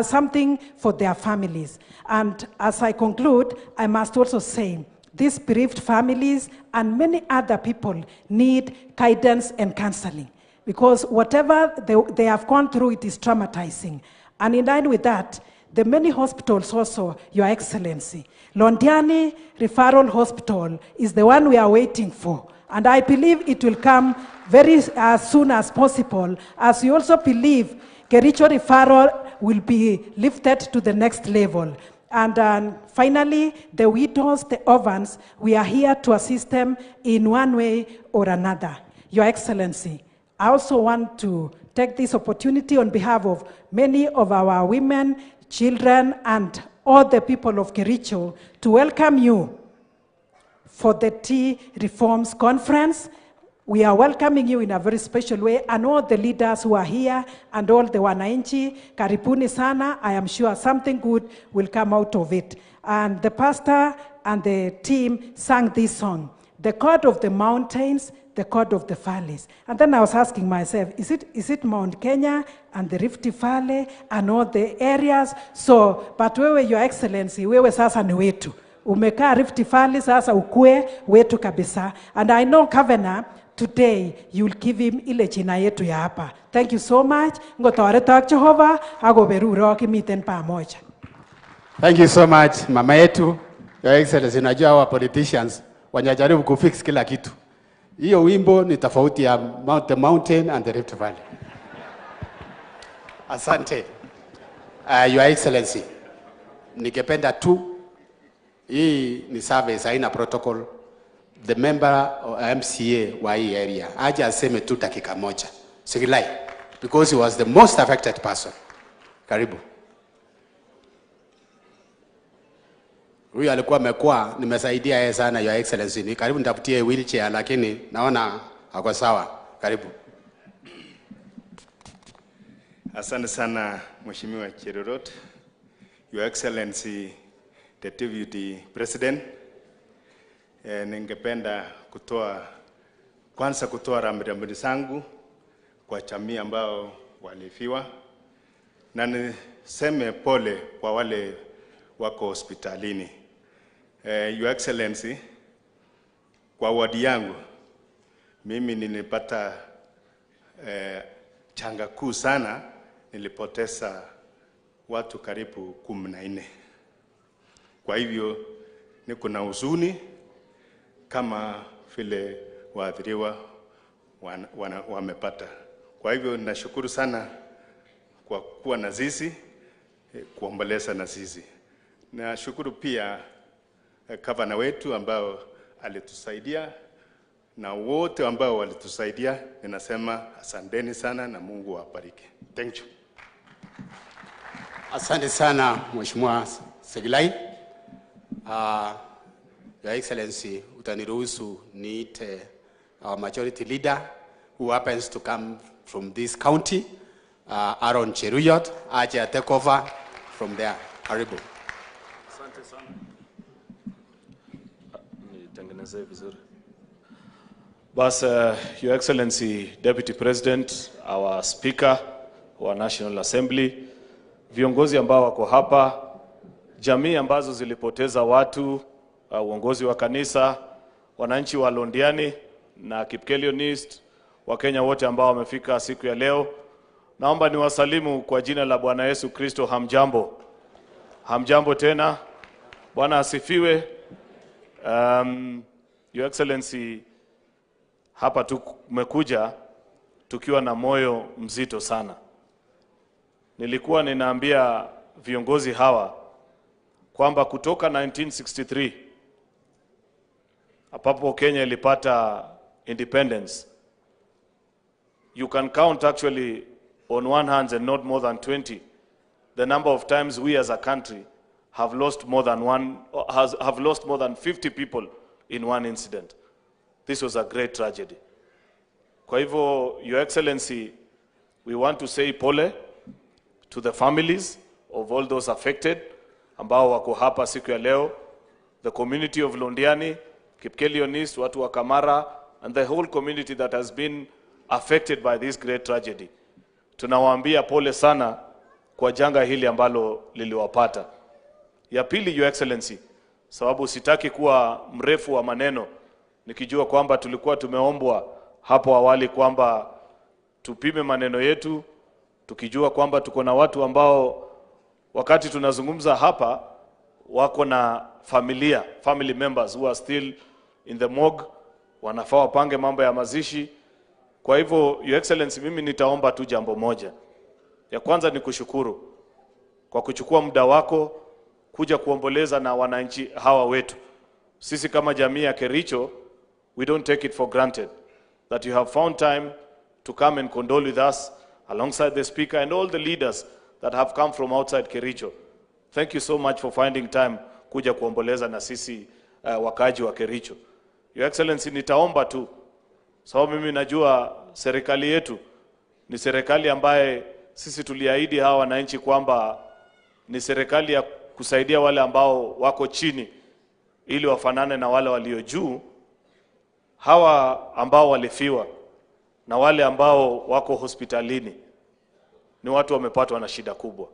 S11: something for their families. And as I conclude, I must also say, these bereaved families and many other people need guidance and counseling, because whatever they have gone through, it is traumatizing. And in line with that, the many hospitals also, Your Excellency, Londiani Referral Hospital is the one we are waiting for. And I believe it will come very as soon as possible, as we also believe Kericho Referral will be lifted to the next level. And finally, the widows, the orphans, we are here to assist them in one way or another. Your Excellency, I also want to take this opportunity on behalf of many of our women, children, and all the people of Kericho to welcome you for the Tea Reforms Conference. We are welcoming you in a very special way, and all the leaders who are here and all the wananchi, karibuni sana. I am sure something good will come out of it. And the pastor and the team sang this song, the God of the mountains, the God of the valleys. And then I was asking myself, is it Mount Kenya and the Rift Valley and all the areas? So, but wewe, Your Excellency, wewe sasa ni wetu. Umekaa Rift Valley, sasa ukue wetu kabisa. And I know, Governor, today you will give him ile jina yetu ya hapa. Thank you so much. Ngotoretok Jehova agoberuro kimiten pamoja.
S9: Thank you so much, mama yetu. Your Excellency, najua our politicians wanajaribu kufix kila kitu. Hiyo wimbo ni tofauti ya the mountain and the Rift Valley. Asante. Your Excellency, ningependa tu, hii ni service, haina protocol. The member of MCA wa hii area aje aseme tu dakika moja. Sigilai, because he was the most affected person. Karibu. Huyu alikuwa amekuwa, nimesaidia yeye sana, Your Excellency. Ni karibu nitafutie wheelchair, lakini naona ako sawa. Karibu.
S4: Asante sana Mheshimiwa Cherorot. Your Excellency, the Deputy President, ningependa kwanza kutoa rambirambi zangu kwa jamii ambao walifiwa, na niseme pole kwa wale wako hospitalini. Your Excellency, kwa wadi yangu
S12: Mimi nilipata changa kuu sana, nilipoteza watu karibu 14. Kwa hivyo niko na huzuni kama vile waathiriwa wamepata. Kwa hivyo nashukuru sana kwa kuwa na sisi, kuomboleza na sisi. Nashukuru pia gavana wetu ambao alitusaidia na wote ambao walitusaidia. Ninasema asanteni sana na Mungu awabariki. Thank you.
S9: Asante sana Mheshimiwa Segilai. Your Excellency, utaniruhusu niite our majority leader who happens to come from this county, Aaron Cheruiyot, aje take over from there. Karibu.
S13: Asante sana. Nitengenezee vizuri. Bas, Your Excellency Deputy President, our Speaker wa National Assembly, viongozi ambao wako hapa, jamii ambazo zilipoteza watu, uongozi wa kanisa, wananchi wa Londiani na Kipkelion East, Wakenya wote ambao wamefika siku ya leo, naomba niwasalimu kwa jina la Bwana Yesu Kristo. Hamjambo. Hamjambo tena. Bwana asifiwe. Your Excellency, hapa tumekuja tukiwa na moyo mzito sana. Nilikuwa ninaambia viongozi hawa kwamba kutoka 1963 ambapo Kenya ilipata independence, you can count actually on one hand and not more than 20 the number of times we as a country have lost more than have lost more than 50 people in one incident. This was a great tragedy. Kwa hivyo, Your Excellency, we want to say pole to the families of all those affected ambao wako hapa siku ya leo, the community of Londiani, Kipkelion East, watu wa Kamara, and the whole community that has been affected by this great tragedy. Tunawaambia pole sana kwa janga hili ambalo liliwapata. Ya pili, Your Excellency, sababu sitaki kuwa mrefu wa maneno, nikijua kwamba tulikuwa tumeombwa hapo awali kwamba tupime maneno yetu, tukijua kwamba tuko na watu ambao wakati tunazungumza hapa wako na familia, family members who are still in the morgue, wanafaa wapange mambo ya mazishi. Kwa hivyo, Your Excellency, mimi nitaomba tu jambo moja. Ya kwanza ni kushukuru kwa kuchukua muda wako kuja kuomboleza na wananchi hawa wetu. Sisi kama jamii ya Kericho, we don't take it for granted that you have found time to come and condole with us alongside the speaker and all the leaders that have come from outside Kericho. Thank you so much for finding time kuja kuomboleza na sisi wakaji wa Kericho. Your Excellency, nitaomba tu, sababu mimi najua serikali yetu ni serikali ambaye sisi tuliahidi hawa wananchi kwamba ni serikali ya kusaidia wale ambao wako chini ili wafanane na wale walio juu. Hawa ambao walifiwa na wale ambao wako hospitalini ni watu wamepatwa na shida kubwa.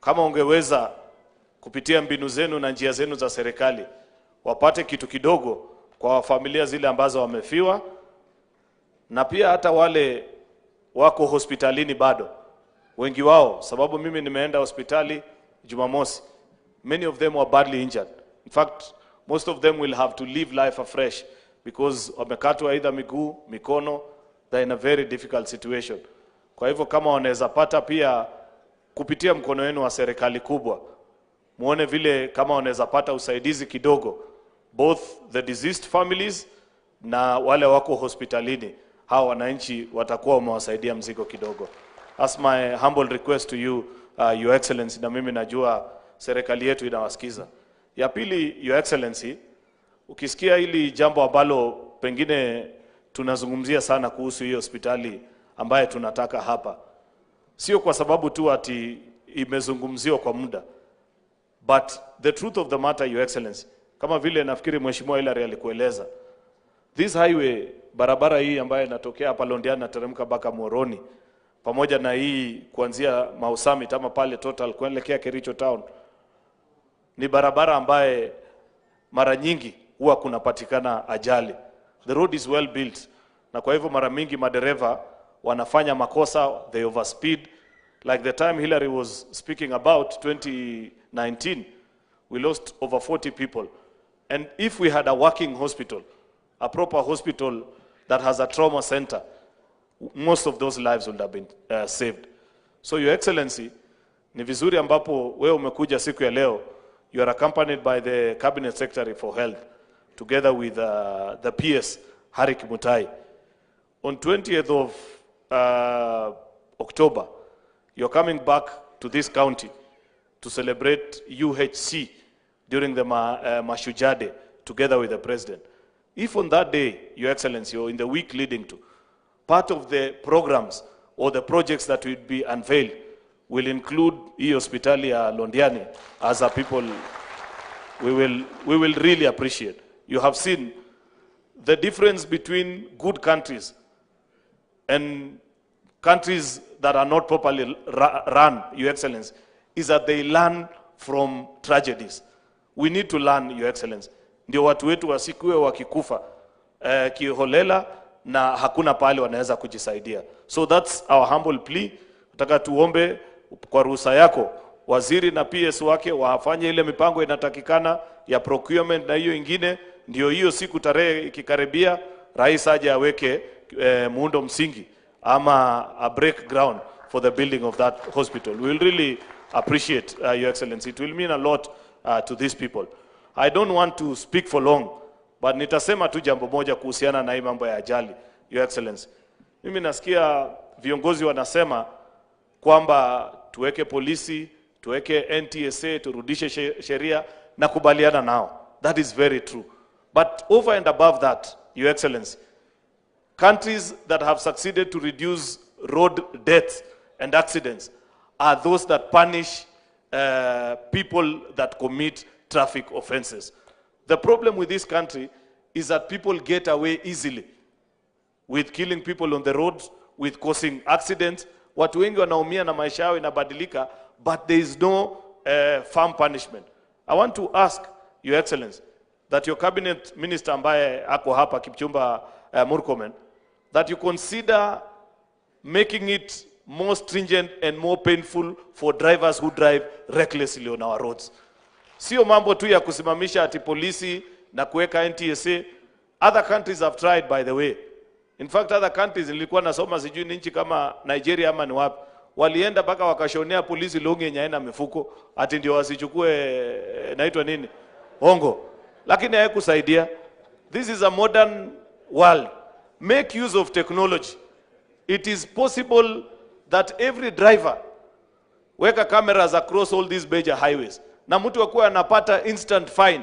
S13: Kama ungeweza kupitia mbinu zenu na njia zenu za serikali wapate kitu kidogo kwa familia zile ambazo wamefiwa, na pia hata wale wako hospitalini bado wengi wao, sababu mimi nimeenda hospitali Jumamosi, many of them were badly injured. In fact, most of them will have to live life afresh because wamekatwa either miguu, mikono, they're in a very difficult situation. Kwa hivyo kama wanaweza pata pia kupitia mkono wenu wa serikali kubwa, muone vile kama wanaweza pata usaidizi kidogo, both the deceased families na wale wako hospitalini, hawa wananchi watakuwa wamewasaidia mzigo kidogo. That's my humble request to you, Your Excellency, na mimi najua serikali yetu inawasikiza. Ya pili, Your Excellency, ukisikia hili jambo ambalo pengine tunazungumzia sana kuhusu hiyo hospitali ambaye tunataka hapa, sio kwa sababu tu ati imezungumziwa kwa muda, but the truth of the matter, Your Excellency, kama vile nafikiri Mheshimiwa Hilary alikueleza, this highway, barabara hii ambayo inatokea hapa Londiani na teremka mpaka Moroni, pamoja na hii kuanzia Mau Summit ama pale Total kuelekea Kericho Town, ni barabara ambaye mara nyingi huwa kunapatikana ajali. The road is well built. Na kwa hivyo mara mingi madereva wanafanya makosa, they overspeed. Like the time Hillary was speaking about, 2019, we lost over 40 people. And if we had a working hospital, a proper hospital that has a trauma center, most of those lives would have been saved. So Your Excellency, ni vizuri ambapo wewe umekuja siku ya leo, you are accompanied by the Cabinet Secretary for Health, together with the PS, Harry Kimutai. On 20th of October, you're coming back to this county to celebrate UHC during the Mashujaa Day, together with the President. If on that day, Your Excellency, or in the week leading to, part of the programs or the projects that will be unveiled will include hospitali ya Londiani, as a people, we will really appreciate. You have seen the difference between good countries and countries that are not properly run, Your Excellency, is that they learn from tragedies. We need to learn, Your Excellency. Ndio watu wetu wasikuwe wakikufa kiholela na hakuna pale wanaweza kujisaidia. So that's our humble plea. Nataka tuombe kwa ruhusa yako, waziri na PS wake wafanye ile mipango inatakikana ya procurement na hiyo ingine, ndio hiyo siku tarehe ikikaribia, rais aje aweke muundo msingi ama a break ground for the building of that hospital. We will really appreciate, Your Excellency. It will mean a lot to these people. I don't want to speak for long, but nitasema tu jambo moja kuhusiana na hii mambo ya ajali, Your Excellency. Mimi nasikia viongozi wanasema kwamba tuweke polisi, tuweke NTSA, turudishe sheria, na kubaliana nao. That is very true. But over and above that, Your Excellency, countries that have succeeded to reduce road deaths and accidents are those that punish people that commit traffic offenses. The problem with this country is that people get away easily with killing people on the roads, with causing accidents. Watu wengi wanaumia na maisha yao inabadilika, but there is no firm punishment. I want to ask Your Excellency that your cabinet minister ambaye ako hapa Kipchumba Murkomen, that you consider making it more stringent and more painful for drivers who drive recklessly on our roads. Sio mambo tu ya kusimamisha ati polisi na kuweka NTSA. Other countries have tried, by the way. In fact, other countries, nilikuwa nasoma sijui ni nchi kama Nigeria ama ni wapi, walienda mpaka wakashonea polisi longi yenye haina mifuko ati ndio wasichukue naitwa nini, hongo, lakini haikusaidia. This is a modern world. Make use of technology. It is possible that every driver, weka cameras across all these major highways, na mtu akuwa anapata instant fine.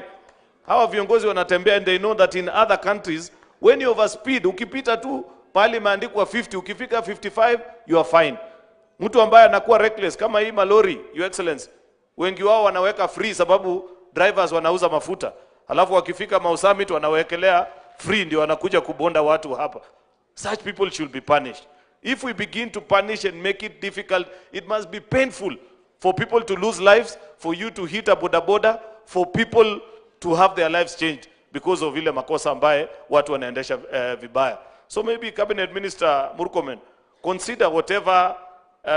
S13: Hawa viongozi wanatembea and they know that in other countries when you overspeed, ukipita tu pale imeandikwa 50, ukifika 55 you are fine. Mtu ambaye anakuwa reckless kama hii malori, Your Excellency, wengi wao wanaweka free sababu drivers wanauza mafuta. Alafu wakifika Mau Summit wanawekelea free, ndio wanakuja kubonda watu hapa. Such people should be punished. If we begin to punish and make it difficult, it must be painful for people to lose lives, for you to hit a boda boda, for people to have their lives changed because of ile makosa ambaye watu wanaendesha vibaya. So maybe Cabinet Minister Murkomen, consider whatever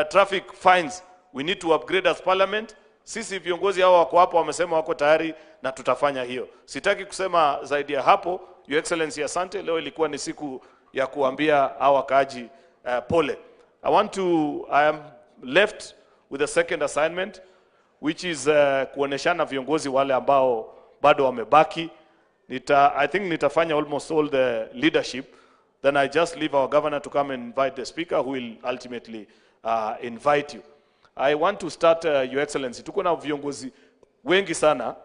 S13: traffic fines we need to upgrade as Parliament. Sisi viongozi hao wako hapo wamesema wako tayari na tutafanya hiyo. Sitaki kusema zaidi ya hapo. Your Excellency, asante. Leo ilikuwa ni siku ya kuambia hawa wakaaji pole. I am left with a second assignment, which is kuoneshana viongozi wale ambao bado wamebaki. I think nitafanya almost all the leadership. Then I just leave our governor to come and invite the speaker, who will ultimately invite you. I want to start, Your Excellency, tuko na viongozi wengi sana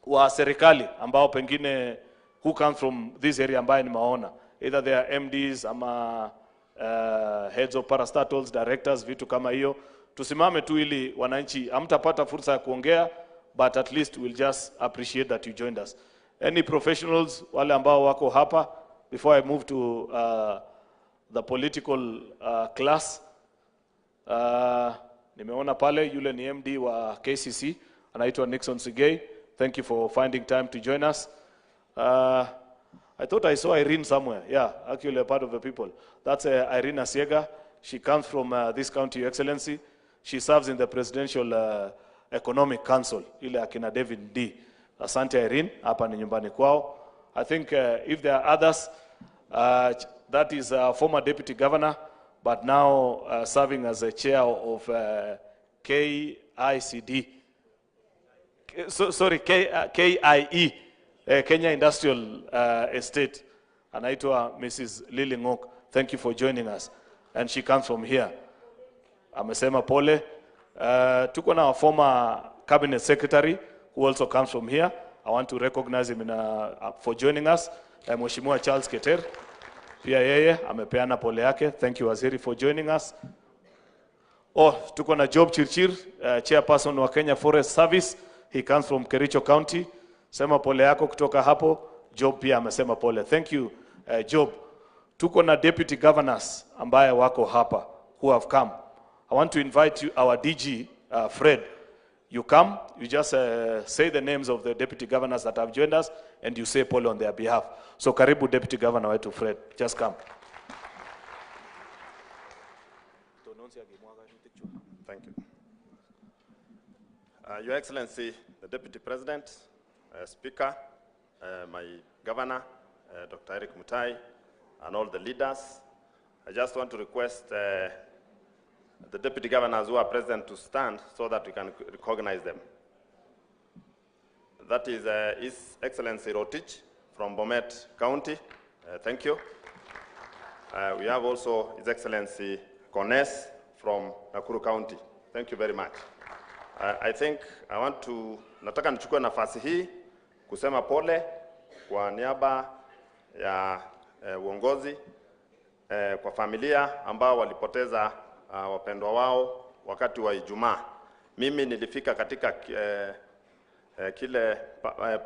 S13: wa serikali ambao pengine who come from this area ambaye nimeona, either they are MDs ama heads of parastatals, directors, vitu kama hiyo. Tusimame tu ili wananchi, hamtapata fursa ya kuongea, but at least we'll just appreciate that you joined us. Any professionals wale ambao wako hapa before I move to the political class. Nimeona pale yule ni MD wa KCC anaitwa Nixon Sigei. Thank you for finding time to join us. I thought I saw Irene somewhere. Yeah, actually a part of the people. That's Irene Asiega. She comes from this county, Your Excellency. She serves in the Presidential Economic Council, ile akina David D. Asante Irene, hapa ni nyumbani kwao. I think if there are others, that is a former deputy governor, but now serving as a chair of KICD. So, sorry, KIE, Kenya Industrial Estate. Anaitwa Mrs. Lily Ngok. Thank you for joining us. And she comes from here. Amesema pole. Tuko na our former cabinet secretary who also comes from here. I want to recognize him for joining us. Mheshimiwa Charles Keter. Pia yeye amepeana pole yake. Thank you, Waziri, for joining us. Oh, tuko na Job Chirchir, chairperson wa Kenya Forest Service. He comes from Kericho County. Sema pole yako kutoka hapo. Job pia amesema pole. Thank you, Job. Tuko na deputy governors ambaye wako hapa who have come. I want to invite you, our DG, Fred. You come, you just say the names of the deputy governors that have joined us, and you say pole on their behalf. So karibu deputy governor wetu Fred, just come.
S14: Thank you. Your Excellency, the Deputy President, Speaker, my Governor, Dr. Eric Mutai, and all the leaders, I just want to request the deputy governors who are present to stand so that we can recognize them. That is His Excellency Rotich from Bomet County. Thank you. We have also His Excellency Kones from Nakuru County. Thank you very much. I think I want to, nataka nichukue nafasi hii kusema pole kwa niaba ya uongozi kwa familia ambao walipoteza wapendwa wao wakati wa Ijumaa. Mimi nilifika katika kile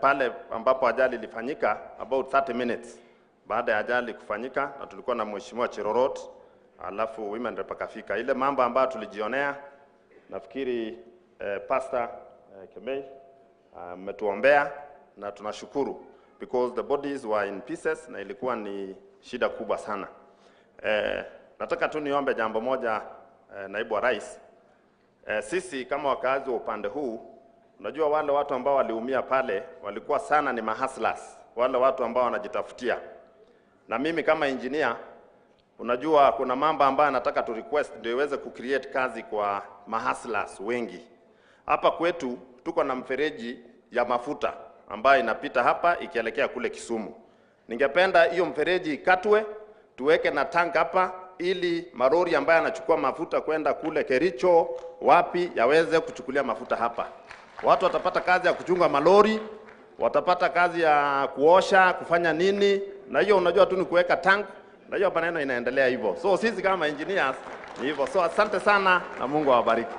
S14: pale ambapo ajali ilifanyika about 30 minutes baada ya ajali kufanyika, na tulikuwa na Mheshimiwa Cherorot, alafu women rep akafika. Ile mambo ambayo tulijionea, nafikiri Pastor Kemei ametuombea na tunashukuru because the bodies were in pieces na ilikuwa ni shida kubwa sana. Nataka tu niombe jambo moja, naibu wa rais. Sisi kama wakazi wa upande huu, unajua wale watu ambao waliumia pale walikuwa sana ni mahustlers, wale watu ambao wanajitafutia. Na mimi kama engineer, unajua kuna mambo ambayo nataka tu request ndio iweze kucreate kazi kwa mahustlers wengi. Hapa kwetu tuko na mfereji ya mafuta ambayo inapita hapa ikielekea kule Kisumu. Ningependa hiyo mfereji ikatwe, tuweke na tank hapa ili marori ambayo yanachukua mafuta kwenda kule Kericho wapi yaweze kuchukulia mafuta hapa. Watu watapata kazi ya kuchunga malori, watapata kazi ya kuosha, kufanya nini, na hiyo unajua tu ni kuweka tank, na hiyo maneno inaendelea hivyo. So sisi kama engineers ni hivyo. So asante sana na Mungu awabariki.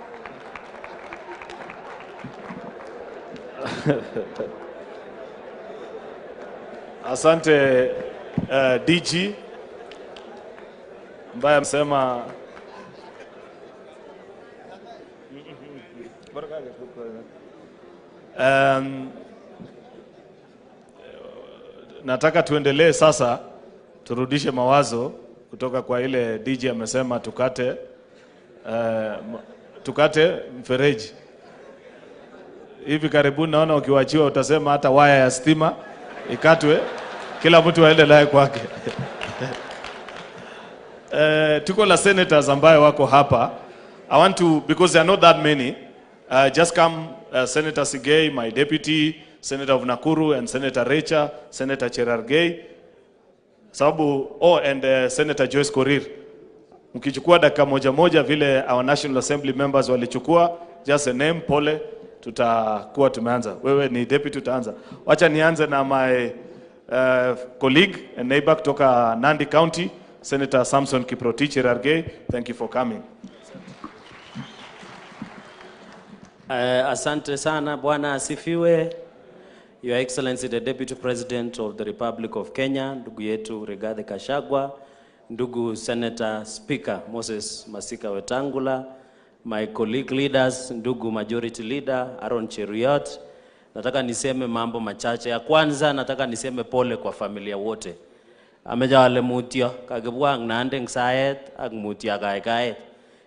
S13: Asante DG ambaye amesema nataka tuendelee sasa, turudishe mawazo kutoka kwa ile DG amesema tukate mfereji. Hivi karibuni naona ukiwachiwa utasema hata waya ya stima ikatwe, kila mtu aende naye kwake. Tuko la senators ambayo wako hapa. I want to, because there are not that many, just come Senator Sigei, my deputy, Senator of Nakuru, and Senator Recha, Senator Cherargei. Sababu, oh, and Senator Joyce Korir. Mkichukua dakika moja moja vile our National Assembly members walichukua, just a name, pole, tutakuwa tumeanza. Wewe ni deputy, utaanza. Wacha nianze na my colleague and neighbor kutoka Nandi County, Senator Samson Kiprotich Cherargei. Thank you for coming.
S15: Asante sana, Bwana asifiwe. Your Excellency the Deputy President of the Republic of Kenya, ndugu yetu Rigathi Gachagua, ndugu Senator Speaker Moses Masika Wetangula, my colleague leaders, ndugu Majority Leader Aaron Cheruiyot, Nataka niseme mambo machache. Ya kwanza nataka niseme pole kwa familia wote. Ameja wale mutyo kakibwa ang Nandi eng saet ak mutyo kaikaet.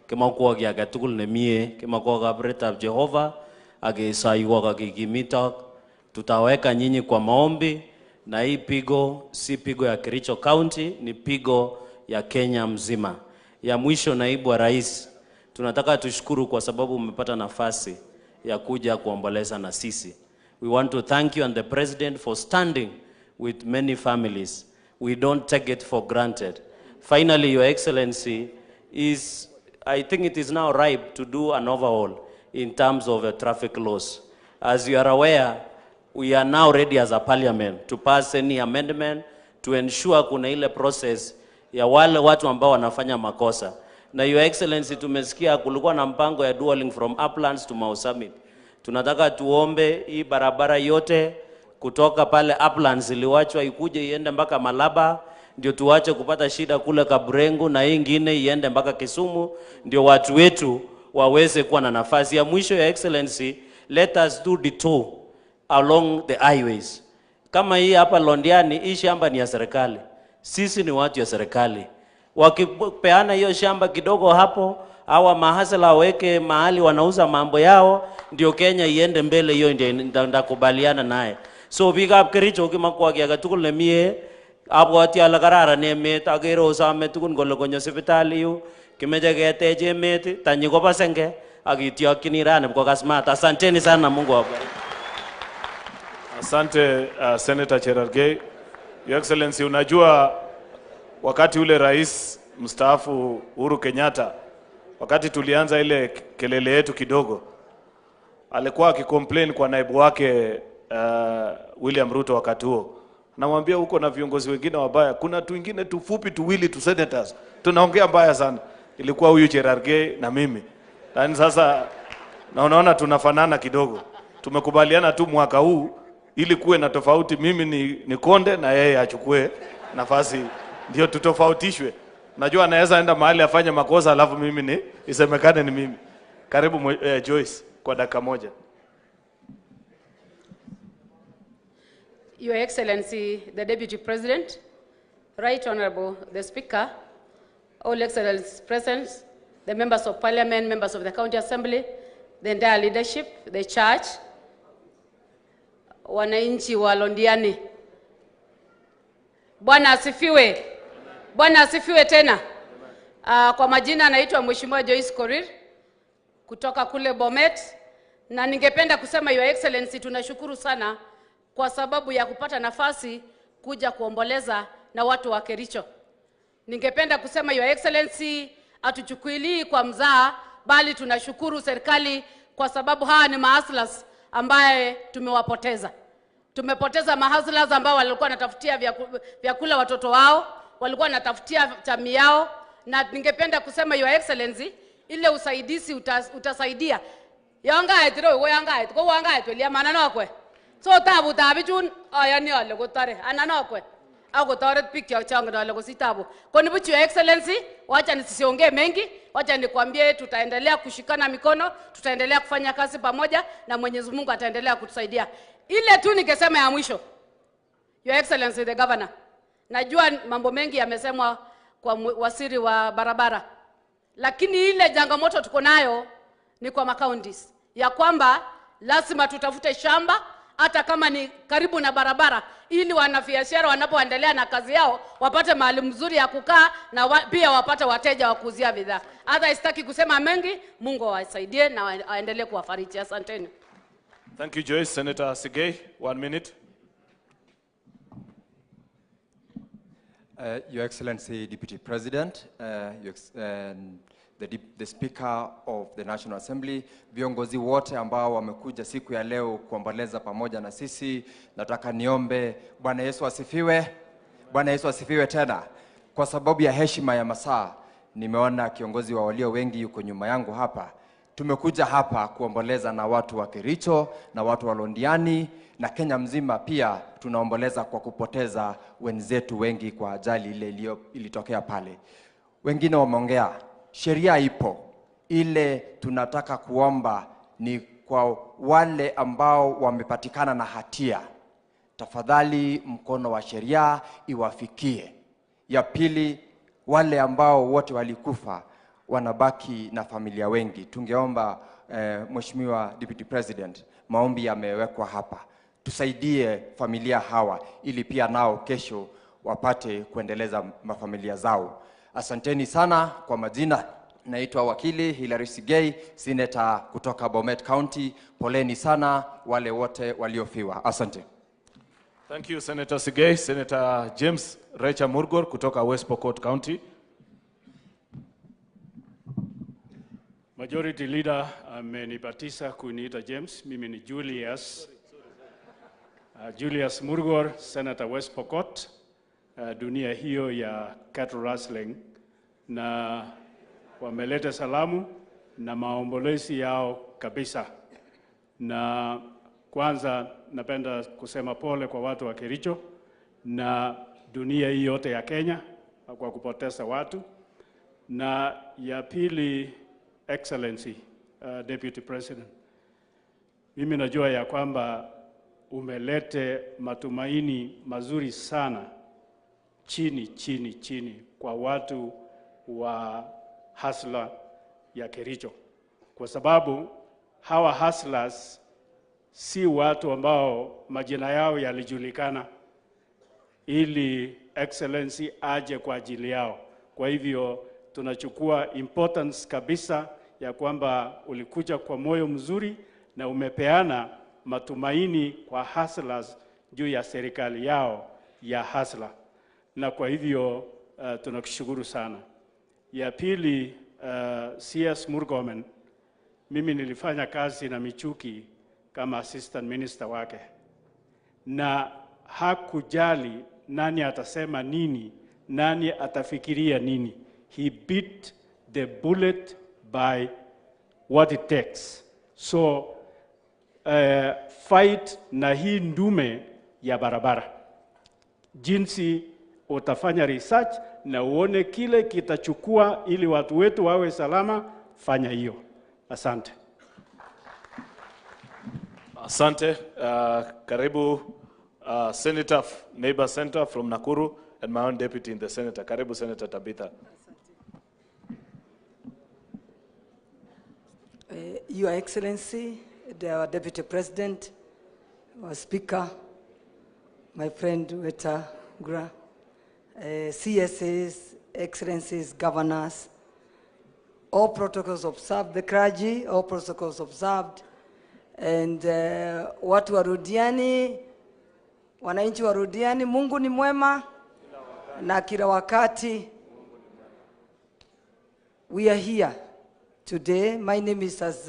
S15: Kimakwo kiy age tugul nemie, kimakwo kabiretab Jehova ak kesoiwok ak kikimitok. Tutaweka nyinyi kwa maombi, na hii pigo si pigo ya Kericho County, ni pigo ya Kenya mzima. Ya mwisho, naibu wa rais, tunataka tushukuru kwa sababu umepata nafasi ya kuja kuomboleza na sisi. We want to thank you and the president for standing with many families. We don't take it for granted. Finally, Your Excellency, is I think it is now ripe to do an overhaul in terms of the traffic laws. As you are aware, we are now ready as a parliament to pass any amendment to ensure kuna ile process ya wale watu ambao wanafanya makosa. Na Your Excellency, tumesikia kulikuwa na mpango ya dualling from Uplands to Mau Summit. Tunataka tuombe hii barabara yote kutoka pale Uplands iliwachwa ikuje iende mpaka Malaba, ndio tuache kupata shida kule Kaburengu, na hii ingine iende mpaka Kisumu, ndio watu wetu waweze kuwa na nafasi. Ya mwisho, Your Excellency, let us do detour along the highways. Kama hii hapa Londiani, hii shamba ni ya serikali. Sisi ni watu ya serikali. Wakipeana hiyo shamba kidogo hapo, hawa mahasela waweke mahali wanauza mambo yao, ndio Kenya iende mbele. Hiyo ndio ndakubaliana naye. So biikab Kericho kimakwa kiy age tugul nemie, abwati ale kararan emet, akere osome tugun kole konyo sipitali yu, kimeche ketech emet, tanyi koba senge, ak ityokchini rani kokas maat. Asanteni sana, Mungu awabariki.
S13: Asante Senator Cherargei. Your Excellency, unajua wakati ule rais mstaafu Uhuru Kenyatta, wakati tulianza ile kelele yetu kidogo, alikuwa akicomplain kwa naibu wake William Ruto wakati huo. Namwambia huko na viongozi wengine wabaya, kuna tuingine tufupi tuwili tu senators tunaongea mbaya sana. Ilikuwa huyu Cherargei na mimi. Yaani sasa na unaona tunafanana kidogo. Tumekubaliana tu mwaka huu ili kuwe na tofauti, mimi ni konde na yeye achukue nafasi, ndio tutofautishwe. Najua anaweza enda mahali afanye makosa alafu mimi ni isemekane ni mimi. Karibu Joyce kwa dakika moja.
S16: Your Excellency, the Deputy President, Right Honorable the Speaker, all Excellencies present, the members of Parliament, members of the County Assembly, the entire leadership, the church, wananchi wa Londiani. Bwana asifiwe. Bwana asifiwe tena. Kwa majina naitwa Mheshimiwa Joyce Korir kutoka kule Bomet, na ningependa kusema Your Excellency, tunashukuru sana kwa sababu ya kupata nafasi kuja kuomboleza na watu wa Kericho. Ningependa kusema Your Excellency, hatuchukulii kwa mzaa, bali tunashukuru serikali kwa sababu hawa ni mahaslas ambaye tumewapoteza. Tumepoteza mahaslas ambao walikuwa wanatafutia vyakula watoto wao, walikuwa wanatafutia jamii yao. Na ningependa kusema Your Excellency, ile usaidizi utasaidia. Yanga etiro go yanga et go wanga et lia manano kwe. So tabu tabichun ayani ale kotare anano kwe. Akotoret biik chang ale kosich tabu. Kwa nibuchu Your Excellency, wacha nisiongee mengi, wacha nikwambie tutaendelea kushikana mikono, tutaendelea kufanya kazi pamoja na Mwenyezi Mungu ataendelea kutusaidia. Ile tu ningesema ya mwisho, Your Excellency the Governor, najua mambo mengi yamesemwa kwa waziri wa barabara, lakini ile changamoto tuko nayo ni kwa macounties, ya kwamba lazima tutafute shamba hata kama ni karibu na barabara, ili wanabiashara wanapoendelea na kazi yao wapate mahali mzuri ya kukaa na pia wapate wateja wa kuuzia bidhaa. Hata sitaki kusema mengi, Mungu awasaidie na aendelee kuwafariji. Asanteni.
S13: Thank you, Joyce. Senator Sigei, 1 minute.
S17: Your Excellency, Deputy President, the Speaker of the National Assembly, viongozi wote ambao wamekuja siku ya leo kuomboleza pamoja na sisi, nataka niombe Bwana Yesu asifiwe. Bwana Yesu asifiwe tena. Kwa sababu ya heshima ya masaa, nimeona kiongozi wa walio wengi yuko nyuma yangu hapa. Tumekuja hapa kuomboleza na watu wa Kericho na watu wa Londiani na Kenya mzima pia tunaomboleza kwa kupoteza wenzetu wengi kwa ajali ile ilitokea pale. Wengine wameongea, sheria ipo. Ile tunataka kuomba ni kwa wale ambao wamepatikana na hatia, tafadhali mkono wa sheria iwafikie. Ya pili, wale ambao wote walikufa wanabaki na familia wengi. Tungeomba Mheshimiwa Deputy President, maombi yamewekwa hapa, tusaidie familia hawa ili pia nao kesho wapate kuendeleza mafamilia zao. Asanteni sana. Kwa majina naitwa wakili Hilary Sigei, senator kutoka Bomet County. Poleni sana wale wote waliofiwa. Asante.
S13: Thank you, Senator Sigei. Senator James Recha Murgor kutoka West Pokot County.
S18: Majority Leader amenipatisa kuniita James. Mimi ni Julius. Julius Murgor, Senator West Pokot, dunia hiyo ya cattle rustling, na wameleta salamu na maombolezi yao kabisa. Na kwanza napenda kusema pole kwa watu wa Kericho na dunia hii yote ya Kenya kwa kupoteza watu. Na ya pili, Excellency Deputy President, mimi najua ya kwamba umelete matumaini mazuri sana chini chini chini kwa watu wa hasla ya Kericho, kwa sababu hawa hustlers si watu ambao majina yao yalijulikana ili Excellency aje kwa ajili yao. Kwa hivyo tunachukua importance kabisa ya kwamba ulikuja kwa moyo mzuri na umepeana matumaini kwa hustlers juu ya serikali yao ya hustler. Na kwa hivyo tunakushukuru sana. Ya pili, CS Murkomen, mimi nilifanya kazi na Michuki kama assistant minister wake, na hakujali nani atasema nini, nani atafikiria nini. He beat the bullet by what it takes. So fight na hii ndume ya barabara, jinsi utafanya research na uone kile kitachukua ili watu wetu wawe salama, fanya hiyo. Asante.
S13: Asante. Karibu Senator, neighbor senator from Nakuru and my own deputy in the Senator. Karibu Senator Tabitha.
S19: Your Excellency, the Deputy President, our Speaker, my friend Weta Gra, CSAs, Excellencies, Governors, all protocols observed, the clergy, all protocols observed, and watu wa Rudiani, wananchi wa Rudiani, Mungu ni mwema na kila wakati. We are here today. My name is, as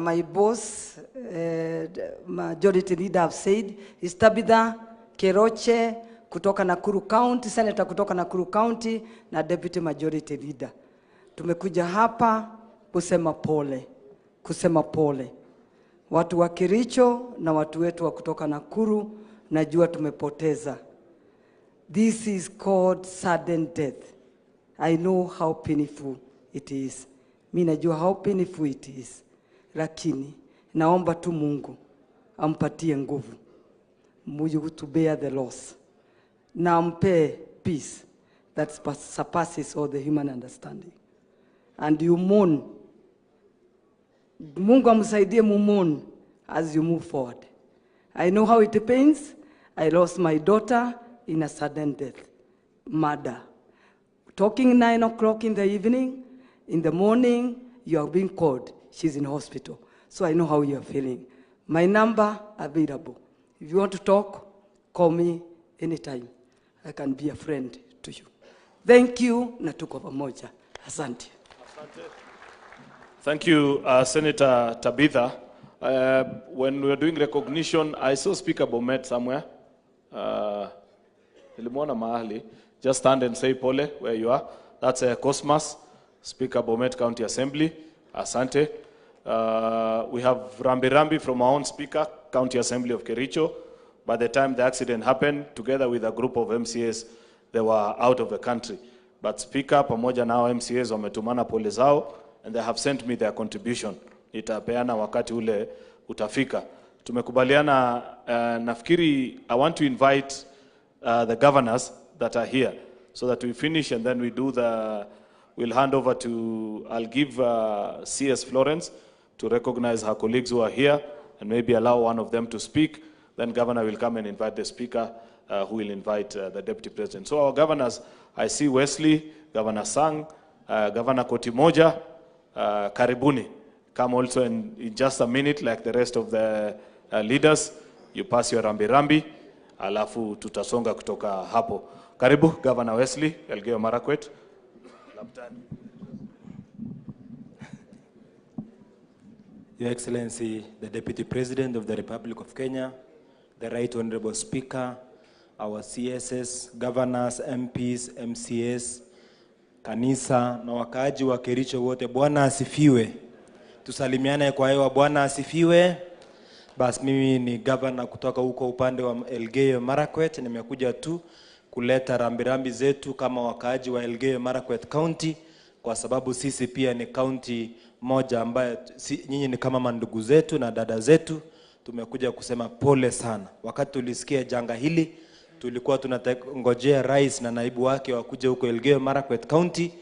S19: my boss, majority leader have said, is Tabitha Keroche kutoka Nakuru County, Senator kutoka Nakuru County na Deputy Majority Leader. Tumekuja hapa kusema pole, kusema pole. Watu wa Kericho na watu wetu wa kutoka Nakuru, najua tumepoteza. This is called sudden death. I know how painful it is. Mi najua how painful it is. Lakini naomba tu Mungu ampatie nguvu Mungu to bear the loss, na ampe peace that surpasses all the human understanding. And you mourn. Mungu amsaidie mumourn as you move forward. I know how it pains. I lost my daughter in a sudden death, murder. Talking 9 o'clock in the evening, in the morning, you are being called. She's in hospital. So I know how you are feeling. My number available. If you want to talk, call me anytime. I can be a friend to you. Thank you, na tuko pamoja. Asante.
S13: Thank you, Senator Tabitha. When we were doing recognition, I saw Speaker Bomet somewhere. Nilimwona mahali. Just stand and say pole where you are. That's Cosmas, Speaker Bomet County Assembly. Asante. We have Rambi Rambi from our own Speaker, County Assembly of Kericho. By the time the accident happened, together with a group of MCAs, they were out of the country. But Speaker pamoja na hao MCAs wametumana pole zao, and they have sent me their contribution. Nitapeana wakati ule utafika. Tumekubaliana, nafikiri I want to invite the governors that are here so that we finish and then we do the, we'll hand over to, I'll give CS Florence to recognize her colleagues who are here and maybe allow one of them to speak. Then governor will come and invite the speaker who will invite the deputy president. So our governors, I see Wesley, Governor Sang, Governor Kotimoja, karibuni. Come also in just a minute like the rest of the leaders. You pass your rambi rambi, alafu tutasonga kutoka hapo. Karibu, Governor Wesley, Elgeyo Marakwet.
S1: Your Excellency, the Deputy President of the Republic of Kenya, the Right Honorable Speaker, our CSS, Governors, MPs, MCAs, kanisa na wakaaji wa Kericho wote, Bwana asifiwe. Tusalimiane kwa hewa, Bwana asifiwe. Bas, mimi ni governor kutoka huko upande wa Elgeyo Marakwet. Nimekuja tu kuleta rambirambi zetu kama wakaaji wa Elgeyo Marakwet County, kwa sababu sisi pia ni county moja ambayo nyinyi ni kama mandugu zetu na dada zetu. Tumekuja kusema pole sana. Wakati tulisikia janga hili, tulikuwa tunangojea rais na naibu wake wakuje huko Elgeyo Marakwet County,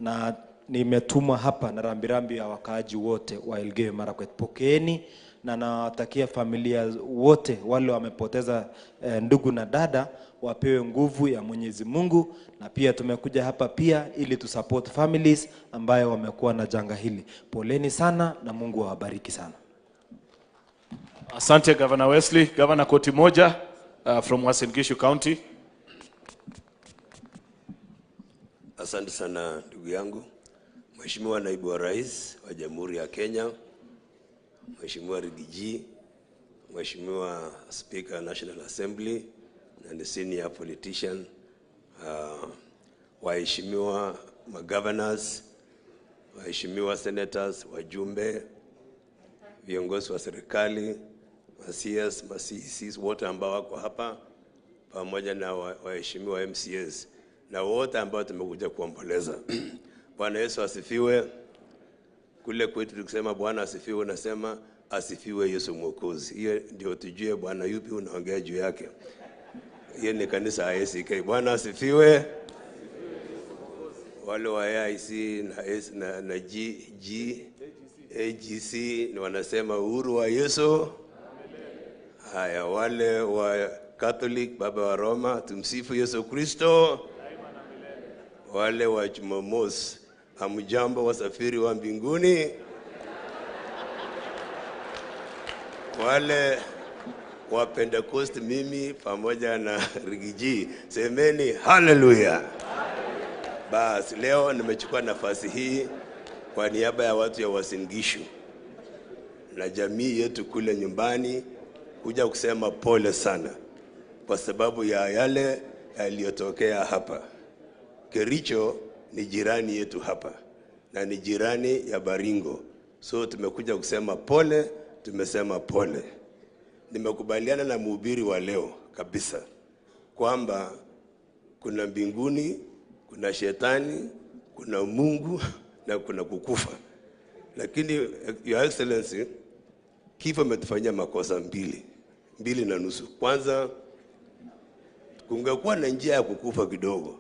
S1: na nimetumwa hapa na rambirambi ya wakaaji wote wa Elgeyo Marakwet. Pokeeni, na nawatakia familia wote wale wamepoteza ndugu na dada wapewe nguvu ya Mwenyezi Mungu, na pia tumekuja hapa pia ili tu support families ambayo wamekuwa na janga hili. Poleni sana na Mungu awabariki sana.
S13: Asante Governor Wesley. Governor Kotimoja from Uasin Gishu County.
S20: Asante sana ndugu yangu. Mheshimiwa Naibu wa Rais wa Jamhuri ya Kenya, Mheshimiwa Rigiji, Mheshimiwa Speaker National Assembly and the senior politician, waheshimiwa magovernors, waheshimiwa senators, wajumbe, viongozi wa serikali, ma CS, ma CECs wote ambao wako hapa, pamoja na waheshimiwa MCAs na wote ambao tumekuja kuomboleza. Bwana Yesu asifiwe. Kule kwetu tukisema Bwana asifiwe, nasema asifiwe Yesu Mwokozi. Hiyo ndio tujue Bwana yupi unaongea juu yake. Hiyo ni kanisa ACK. Bwana asifiwe. Wale wa AIC na S na G, G AGC ni wanasema uhuru wa Yesu. Haya, wale wa Catholic, Baba wa Roma, tumsifu Yesu Kristo. Wale wa Jumamosi, hamjambo wasafiri wa mbinguni. Wale wa Pentecost, mimi pamoja na Rigiji, semeni haleluya. Bas, leo nimechukua nafasi hii kwa niaba ya watu ya Uasin Gishu na jamii yetu kule nyumbani kuja kusema pole sana kwa sababu ya yale yaliyotokea hapa. Kericho ni jirani yetu hapa na ni jirani ya Baringo. So tumekuja kusema pole, tumesema pole. Nimekubaliana na mhubiri wa leo kabisa kwamba kuna mbinguni, kuna shetani, kuna Mungu na kuna kukufa. Lakini Your Excellency, kifo imetufanyia makosa 2.5. Kwanza, kungekuwa na njia ya kukufa kidogo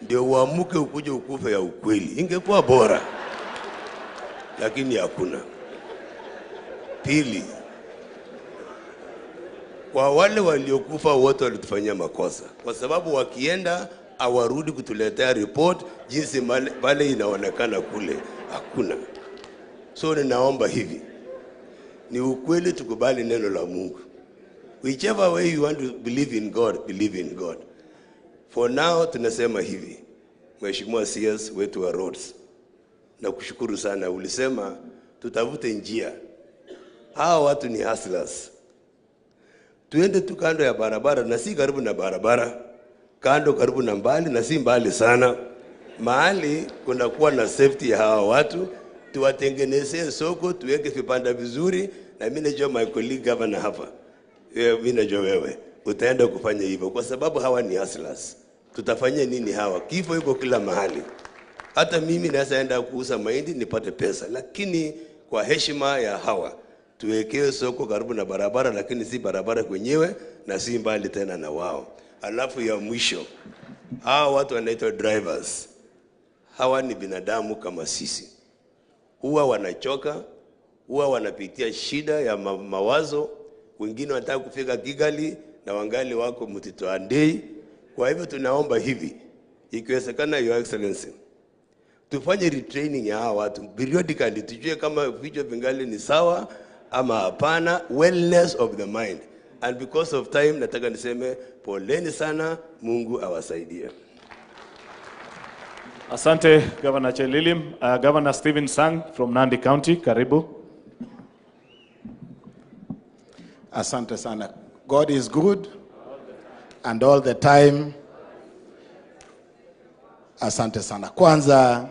S20: ndio uamuke ukuje ukufe ya ukweli, ingekuwa bora, lakini hakuna. Pili, kwa wale waliokufa wote walitufanyia makosa, kwa sababu wakienda hawarudi kutuletea report jinsi pale inaonekana kule, hakuna. So ninaomba hivi, ni ukweli tukubali neno la Mungu. Whichever way you want to believe in God, believe in God. For now tunasema hivi, Mheshimiwa CS wetu wa Roads, na kushukuru sana, ulisema tutafute njia. Hawa watu ni hustlers. Tuende tu kando ya barabara na si karibu na barabara, kando karibu na mbali na si mbali sana. Mahali kuna kuwa na safety ya hawa watu, tuwatengenezee soko, tuweke vibanda vizuri. Na mimi najua my colleague governor hapa, mimi najua wewe utaenda kufanya hivyo kwa sababu hawa ni hustlers. Tutafanya nini hawa? Kifo iko kila mahali. Hata mimi naweza enda kuuza mahindi nipate pesa, lakini Kwa heshima ya hawa tuwekewe soko karibu na barabara, lakini si barabara kwenyewe na si mbali tena na wao. Alafu ya mwisho, hawa watu wanaitwa drivers, hawa ni binadamu kama sisi, huwa wanachoka, huwa wanapitia shida ya mawazo. Wengine wanataka kufika Kigali na wangali wako Mtito Andei. Kwa hivyo tunaomba hivi, ikiwezekana, Your Excellency, tufanye retraining ya hawa watu periodically, tujue kama vichwa vingali ni sawa ama hapana, wellness of the mind. And because of time, nataka niseme poleni sana, Mungu awasaidie.
S13: Asante, Governor Chelilim. Governor Stephen Sang from Nandi County, karibu.
S5: Asante sana. God is good and all the time. Asante sana. Kwanza,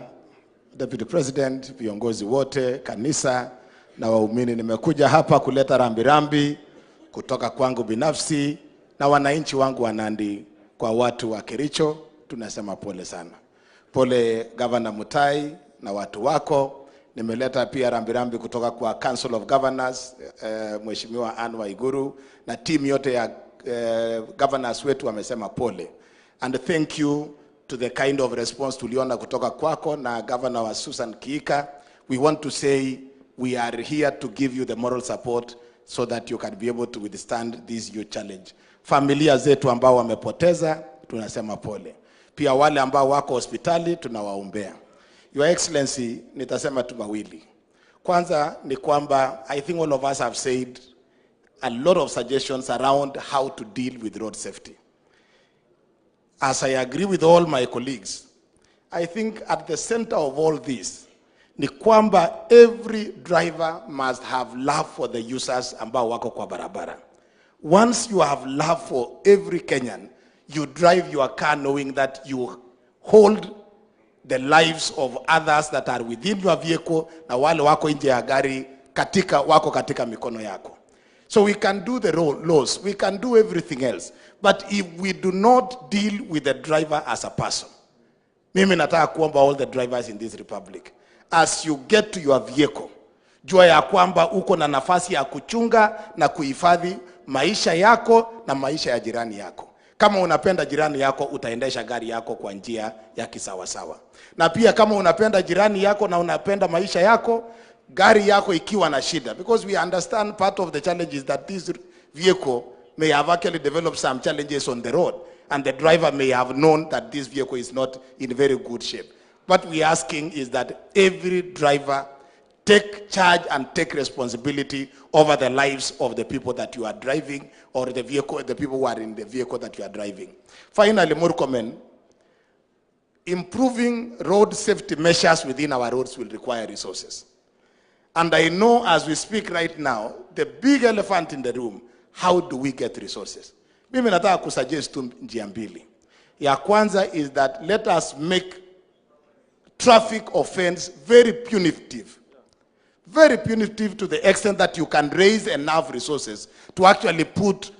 S5: Deputy President, viongozi wote, kanisa na waumini, nimekuja hapa kuleta rambirambi kutoka kwangu binafsi na wananchi wangu wa Nandi kwa watu wa Kericho. Tunasema pole sana. Pole Governor Mutai na watu wako. Nimeleta pia rambirambi kutoka kwa Council of Governors, Mheshimiwa Anne Waiguru na timu yote ya governors wetu wamesema pole. And thank you to the kind of response tuliona kutoka kwako na Governor wa Susan Kihika. We want to say we are here to give you the moral support so that you can be able to withstand this new challenge. Familia zetu ambao wamepoteza, tunasema pole. Pia wale ambao wako hospitali tunawaombea. Your Excellency, nitasema tu mawili. Kwanza ni kwamba I think all of us have said a lot of suggestions around how to deal with road safety. As I agree with all my colleagues, I think at the center of all this ni kwamba every driver must have love for the users ambao wako kwa barabara. Once you have love for every Kenyan, you drive your car knowing that you hold the lives of others that are within your vehicle na wale wako nje ya gari wako katika mikono yako. So we can do the laws, we can do everything else, but if we do not deal with the driver as a person, mimi nataka kuomba all the drivers in this republic, as you get to your vehicle, jua ya kwamba uko na nafasi ya kuchunga na kuhifadhi maisha yako na maisha ya jirani yako. Kama unapenda jirani yako, utaendesha gari yako kwa njia ya kisawasawa. Na pia kama unapenda jirani yako na unapenda maisha yako, gari yako ikiwa na shida, because we understand part of the challenge is that this vehicle may have actually developed some challenges on the road, and the driver may have known that this vehicle is not in very good shape. What we are asking is that every driver take charge and take responsibility over the lives of the people that you are driving, or the vehicle, the people who are in the vehicle that you are driving. Finally, Murkomen, improving road safety measures within our roads will require resources. And I know as we speak right now, the big elephant in the room, how do we get resources? Mimi nataka kusuggest tu njia mbili. Ya kwanza is that let us make traffic offense very punitive. Very punitive to the extent that you can raise enough resources to actually put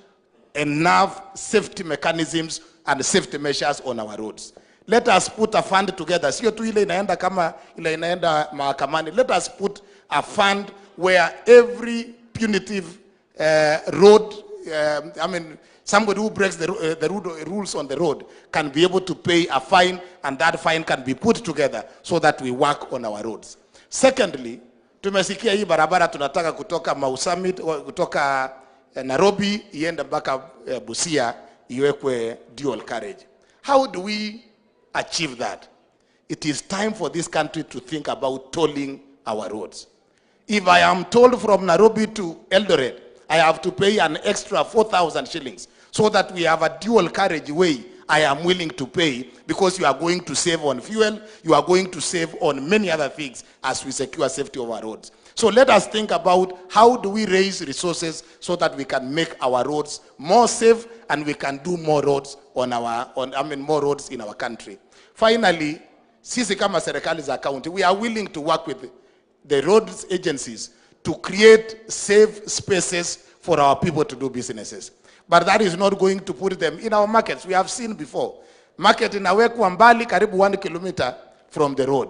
S5: enough safety mechanisms and safety measures on our roads. Let us put a fund together. Sio tu ile inaenda kama ile inaenda mahakamani. Let us put a fund where every punitive road, I mean, somebody who breaks the rules on the road can be able to pay a fine, and that fine can be put together so that we work on our roads. Secondly, tumesikia hii barabara tunataka kutoka Mau Summit, kutoka Nairobi iende mpaka Busia iwekwe dual carriage. How do we achieve that? It is time for this country to think about tolling our roads. If I am told from Nairobi to Eldoret, I have to pay an extra 4,000 shillings so that we have a dual carriageway, I am willing to pay, because you are going to save on fuel, you are going to save on many other things as we secure safety of our roads. So let us think about how do we raise resources so that we can make our roads more safe and we can do more roads on our, on, I mean, more roads in our country. Finally, sisi kama serikali za county, we are willing to work with the roads agencies to create safe spaces for our people to do businesses. But that is not going to put them in our markets. We have seen before. Market inawekwa mbali karibu 1 kilometer from the road.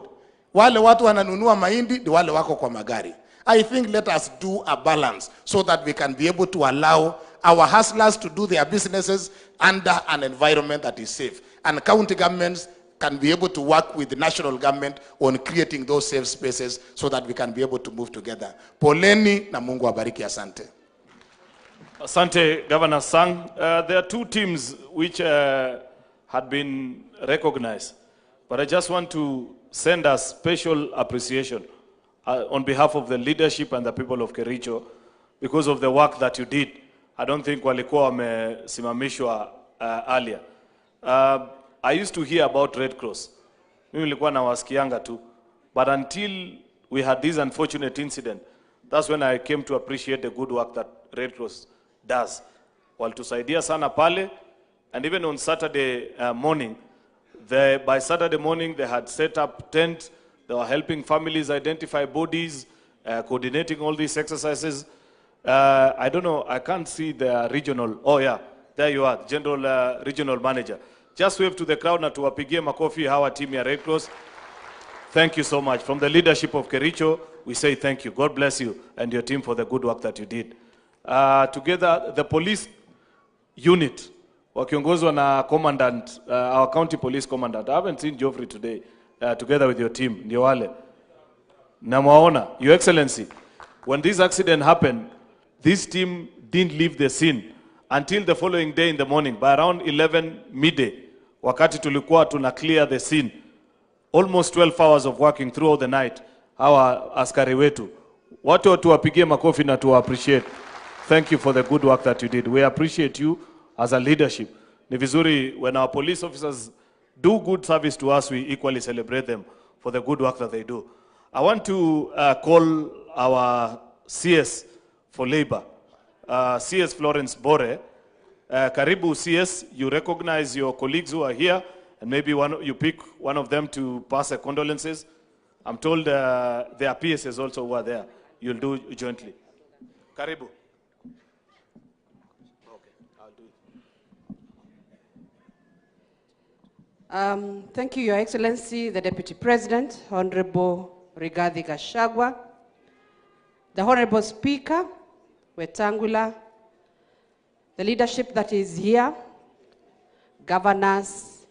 S5: Wale watu wananunua mahindi ni wale wako kwa magari. I think let us do a balance so that we can be able to allow our hustlers to do their businesses under an environment that is safe. And county governments can be able to work with the national government on creating those safe spaces so that we can be able to move together. Poleni na Mungu awabariki, asante.
S13: Asante, Governor Sang. There are two teams which had been recognized, but I just want to send a special appreciation on behalf of the leadership and the people of Kericho because of the work that you did. I don't think walikuwa wamesimamishwa earlier. I used to hear about Red Cross. Mimi nilikuwa nawasikianga tu. But until we had this unfortunate incident, that's when I came to appreciate the good work that Red Cross does. Walitusaidia sana pale, and even on Saturday morning, by Saturday morning they had set up tents. They were helping families identify bodies, coordinating all these exercises. I don't know, I can't see the regional. Oh yeah, there you are, general regional manager. Just wave to the crowd na tuwapigie makofi hawa team ya Red Cross. Thank you so much. From the leadership of Kericho, we say thank you. God bless you and your team for the good work that you did. Together, the police unit, wakiongozwa na commandant, our county police commandant. I haven't seen Geoffrey today, together with your team, ndio wale. Namwaona, Your Excellency, when this accident happened, this team didn't leave the scene until the following day in the morning, by around 11 midday, wakati tulikuwa tuna clear the scene. Almost 12 hours of working throughout the night, hawa askari wetu. Watu tuwapigie makofi na tuwa appreciate. Thank you for the good work that you did. We appreciate you as a leadership. Ni vizuri when our police officers do good service to us, we equally celebrate them for the good work that they do. I want to call our CS for Labor, CS Florence Bore. Karibu CS, you recognize your colleagues who are here, and maybe you pick one of them to pass their condolences. I'm told there are PSs also who are there. You'll do jointly. Karibu. Okay, I'll do it.
S6: Thank you, Your Excellency, the Deputy President, Honorable Rigathi Gachagua, the Honorable Speaker, Wetangula, the leadership that is here, governors,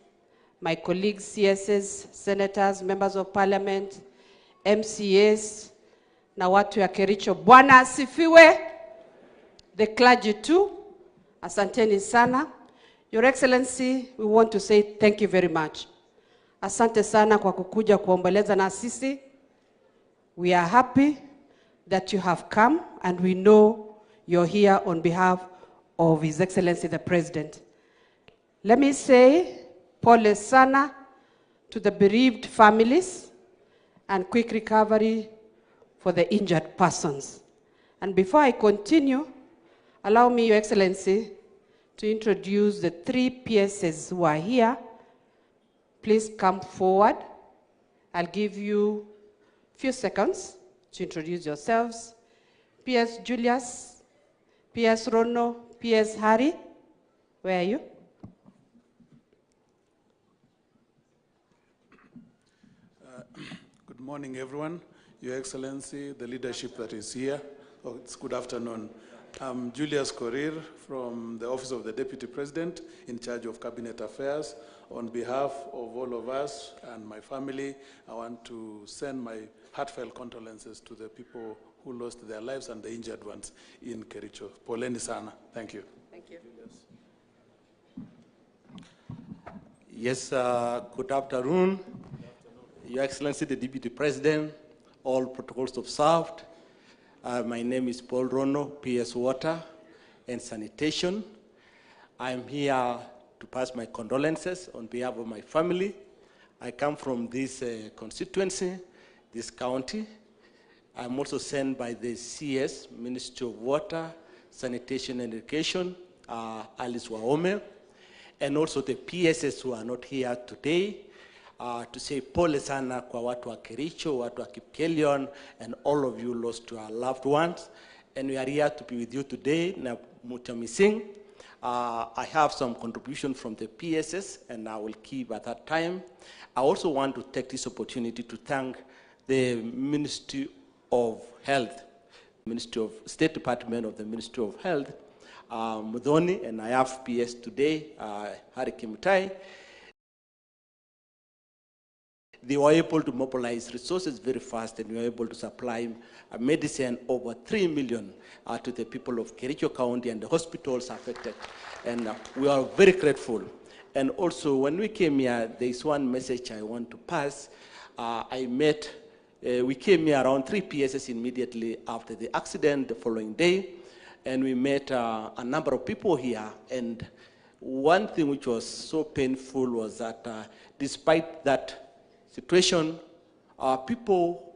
S6: my colleagues, CSs, senators, members of parliament, MCAs, na watu ya Kericho. Bwana asifiwe. The clergy too. Asanteni sana. Your Excellency, we want to say thank you very much. Asante sana kwa kukuja kuomboleza na sisi. We are happy that you have come, and we know you're here on behalf of His Excellency the President. Let me say pole sana to the bereaved families and quick recovery for the injured persons. And before I continue, allow me, Your Excellency, to introduce the three PSs who are here. Please come forward. I'll give you a few seconds to introduce yourselves. PS Julius, PS Rono, PS Harry, where are you?
S22: Good morning, everyone. Your Excellency, the leadership that is here. Oh, it's good afternoon. I'm Julius Korir from the Office of the Deputy President in charge of Cabinet Affairs. On behalf of all of us and my family, I want to send my heartfelt condolences to the people who lost their lives and the injured ones in Kericho. Poleni sana. Thank you.
S6: Thank you.
S23: Yes, good afternoon. Your Excellency, the Deputy President, all protocols observed. My name is Paul Rono, PS Water and Sanitation. I'm here to pass my condolences on behalf of my family. I come from this constituency, this county. I'm also sent by the CS, Ministry of Water, Sanitation and Education, Alice Wahome, and also the PSS who are not here today, to say pole sana kwa watu wa Kericho, watu wa Kipkelion, and all of you lost your loved ones. And we are here to be with you today, na Mutamising. I have some contribution from the PSS, and I will keep at that time. I also want to take this opportunity to thank the Ministry of Health, Ministry of State Department of the Ministry of Health, Muthoni, and I have PS today, Harry Kimutai. They were able to mobilize resources very fast, and we were able to supply medicine over 3 million to the people of Kericho County and the hospitals affected. And we are very grateful. And also, when we came here, there is one message I want to pass. We came here around 3 PSs immediately after the accident the following day, and we met a number of people here. And one thing which was so painful was that despite that situation, people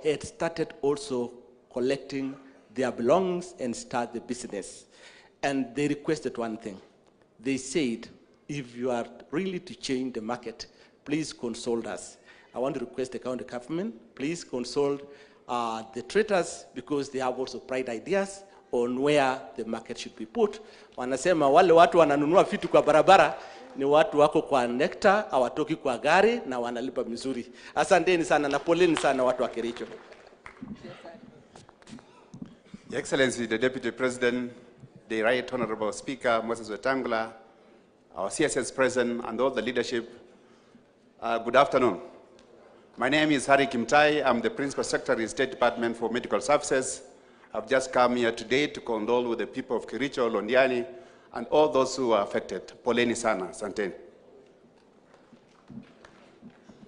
S23: had started also collecting their belongings and start the business. And they requested one thing. They said, if you are really to change the market, please consult us. I want to request the county government, please consult the traders, because they have also bright ideas on where the market should be put. Wanasema wale watu wananunua vitu kwa barabara ni watu wako kwa nekta, hawatoki kwa gari na wanalipa mizuri. Asanteni sana na poleni sana watu wa Kericho.
S9: Your Excellency, the Deputy President, the Right Honorable Speaker, Moses Wetangula, our CSS President, and all the leadership, good afternoon. My name is Harry Kimtai. I'm the Principal Secretary, State Department for Medical Services. I've just come here today to condole with the people of Kericho, Londiani, and all those who are affected. Poleni sana. Asanteni.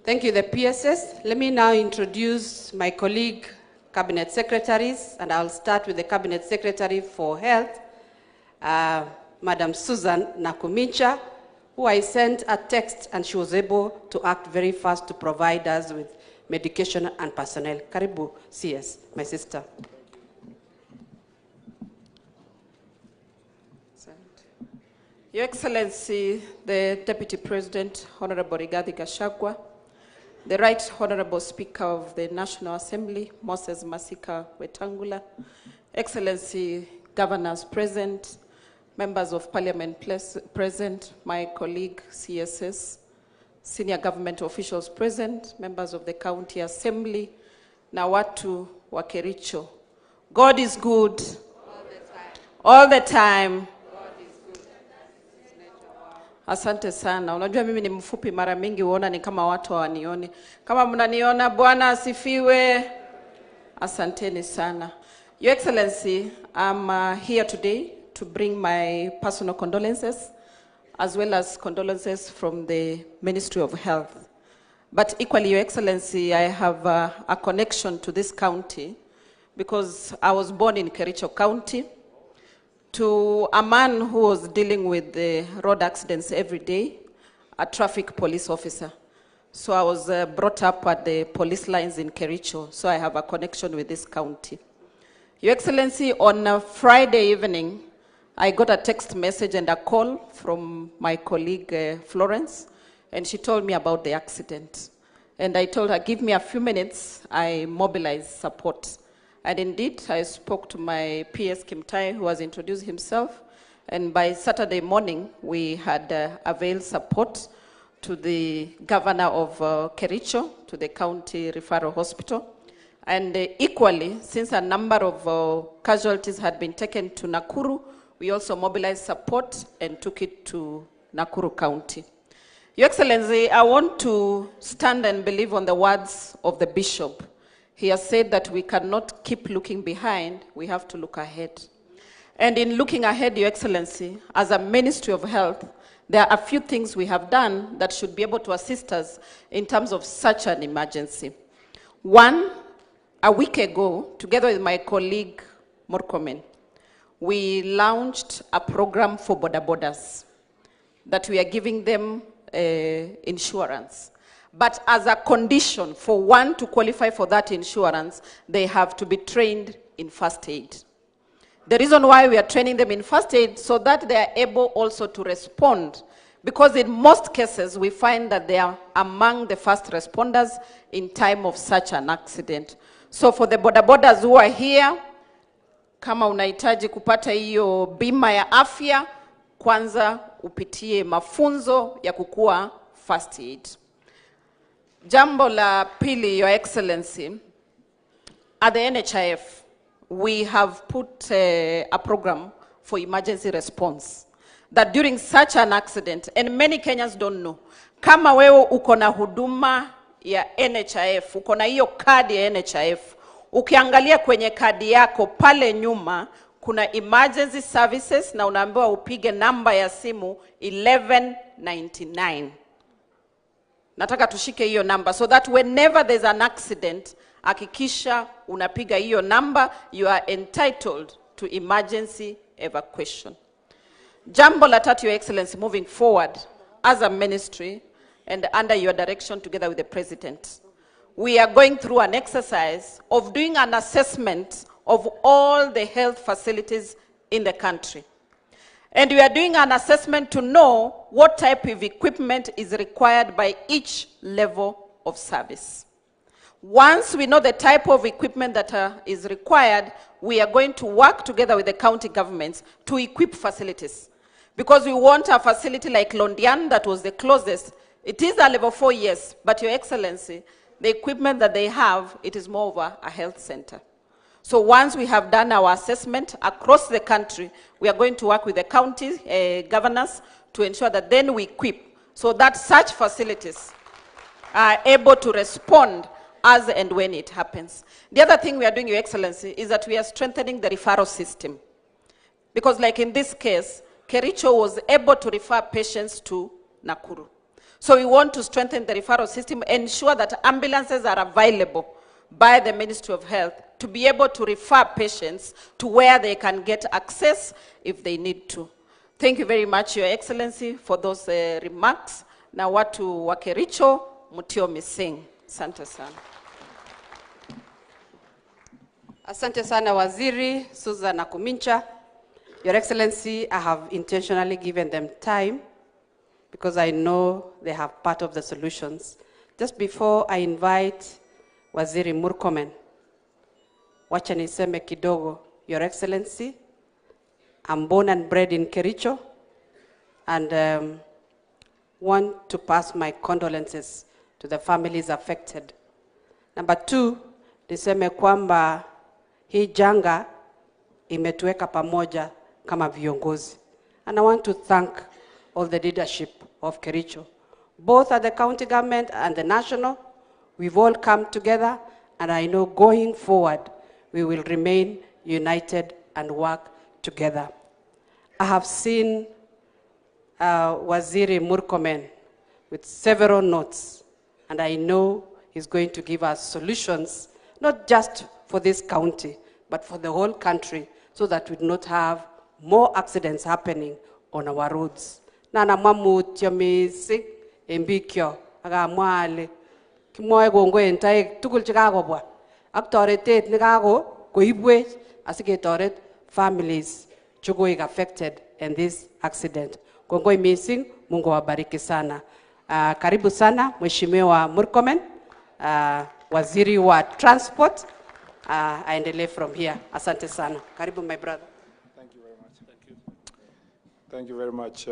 S6: Thank you, the PSS. Let me now introduce my colleague, Cabinet Secretaries, and I'll start with the Cabinet Secretary for Health, Madam Susan Nakhumicha, who I sent a text and she was able to act very fast to provide us with medication and personnel. Karibu, CS, my sister.
S2: Your Excellency, the Deputy President, Honorable Rigathi Gachagua, the Right Honorable Speaker of the National Assembly, Moses Masika Wetangula, Excellency Governors present, Members of Parliament present, my colleague CSS, senior government officials present, members of the County Assembly, na watu wa Kericho. God is good all the time. All the time. Asante sana. Unajua mimi ni mfupi, mara mingi huona ni kama watu hawanioni. Kama mnaniona, Bwana asifiwe. Asanteni sana. Your Excellency, I'm here today to bring my personal condolences as well as condolences from the Ministry of Health. But equally, Your Excellency, I have a connection to this county because I was born in Kericho County to a man who was dealing with the road accidents every day, a traffic police officer. So I was brought up at the police lines in Kericho, so I have a connection with this county. Your Excellency, on a Friday evening, I got a text message and a call from my colleague, Florence, and she told me about the accident. And I told her, give me a few minutes, I mobilize support. And indeed, I spoke to my PS Kimtai, who has introduced himself. And by Saturday morning, we had availed support to the governor of Kericho, to the county referral hospital. And equally, since a number of casualties had been taken to Nakuru, we also mobilized support and took it to Nakuru County. Your Excellency, I want to stand and believe on the words of the bishop. He has said that we cannot keep looking behind, we have to look ahead. And in looking ahead, Your Excellency, as a Ministry of Health, there are a few things we have done that should be able to assist us in terms of such an emergency. One, a week ago, together with my colleague Murkomen, we launched a program for boda bodas that we are giving them insurance. But as a condition for one to qualify for that insurance, they have to be trained in first aid. The reason why we are training them in first aid so that they are able also to respond, because in most cases we find that they are among the first responders in time of such an accident. So for the boda bodas who are here, kama unahitaji kupata hiyo bima ya afya, kwanza upitie mafunzo ya kukua first aid. Jambo la pili, Your Excellency, At the NHIF, we have put a program for emergency response that during such an accident, and many Kenyans don't know, kama wewe uko na huduma ya NHIF, uko na hiyo kadi ya NHIF, ukiangalia kwenye kadi yako pale nyuma kuna emergency services na unaambiwa upige namba ya simu 1199. Nataka tushike hiyo namba so that whenever there's an accident, hakikisha unapiga hiyo namba, you are entitled to emergency evacuation. Jambo la tatu, Your Excellency, moving forward as a ministry and under your direction together with the President, we are going through an exercise of doing an assessment of all the health facilities in the country. And we are doing an assessment to know what type of equipment is required by each level of service. Once we know the type of equipment that is required, we are going to work together with the county governments to equip facilities. Because we want a facility like Londian that was the closest. It is a level 4, yes, but Your Excellency, the equipment that they have, it is more of a health center. So once we have done our assessment across the country, we are going to work with the county governors to ensure that then we equip so that such facilities are able to respond as and when it happens. The other thing we are doing, Your Excellency, is that we are strengthening the referral system. Because like in this case, Kericho was able to refer patients to Nakuru. So we want to strengthen the referral system, ensure that ambulances are available by the Ministry of Health to be able to refer patients to where they can get access if they need to. Thank you very much, Your Excellency, for those remarks. Na watu wa Kericho, mutio mising. Asante sana.
S6: Asante sana Waziri Susan Nakhumicha. Your Excellency, I have intentionally given them time because I know they have part of the solutions. Just before I invite Waziri Murkomen, wacha niseme kidogo. Your Excellency, I'm born and bred in Kericho and want to pass my condolences to the families affected. Number two, niseme kwamba hii janga imetuweka pamoja kama viongozi. And I want to thank all the leadership of Kericho, both at the county government and the national. We've all come together, and I know going forward, we will remain united and work together. I have seen Waziri Murkomen with several notes, and I know he's going to give us solutions, not just for this county, but for the whole country, so that we do not have more accidents happening on our roads. Nana mwamutyo mising en biikyo ak amwa ale kimwoe kongoi en toek tugul chekakobwa ak toretet nekakoibwech asiketoret families chekoik affected in this accident. Kongoi mising, Mungu awabariki sana. Karibu sana Mheshimiwa Murkomen, Waziri wa Transport. Aendelee from here. Asante sana. Karibu my brother.
S7: Thank you very much. Thank you. Thank you very much,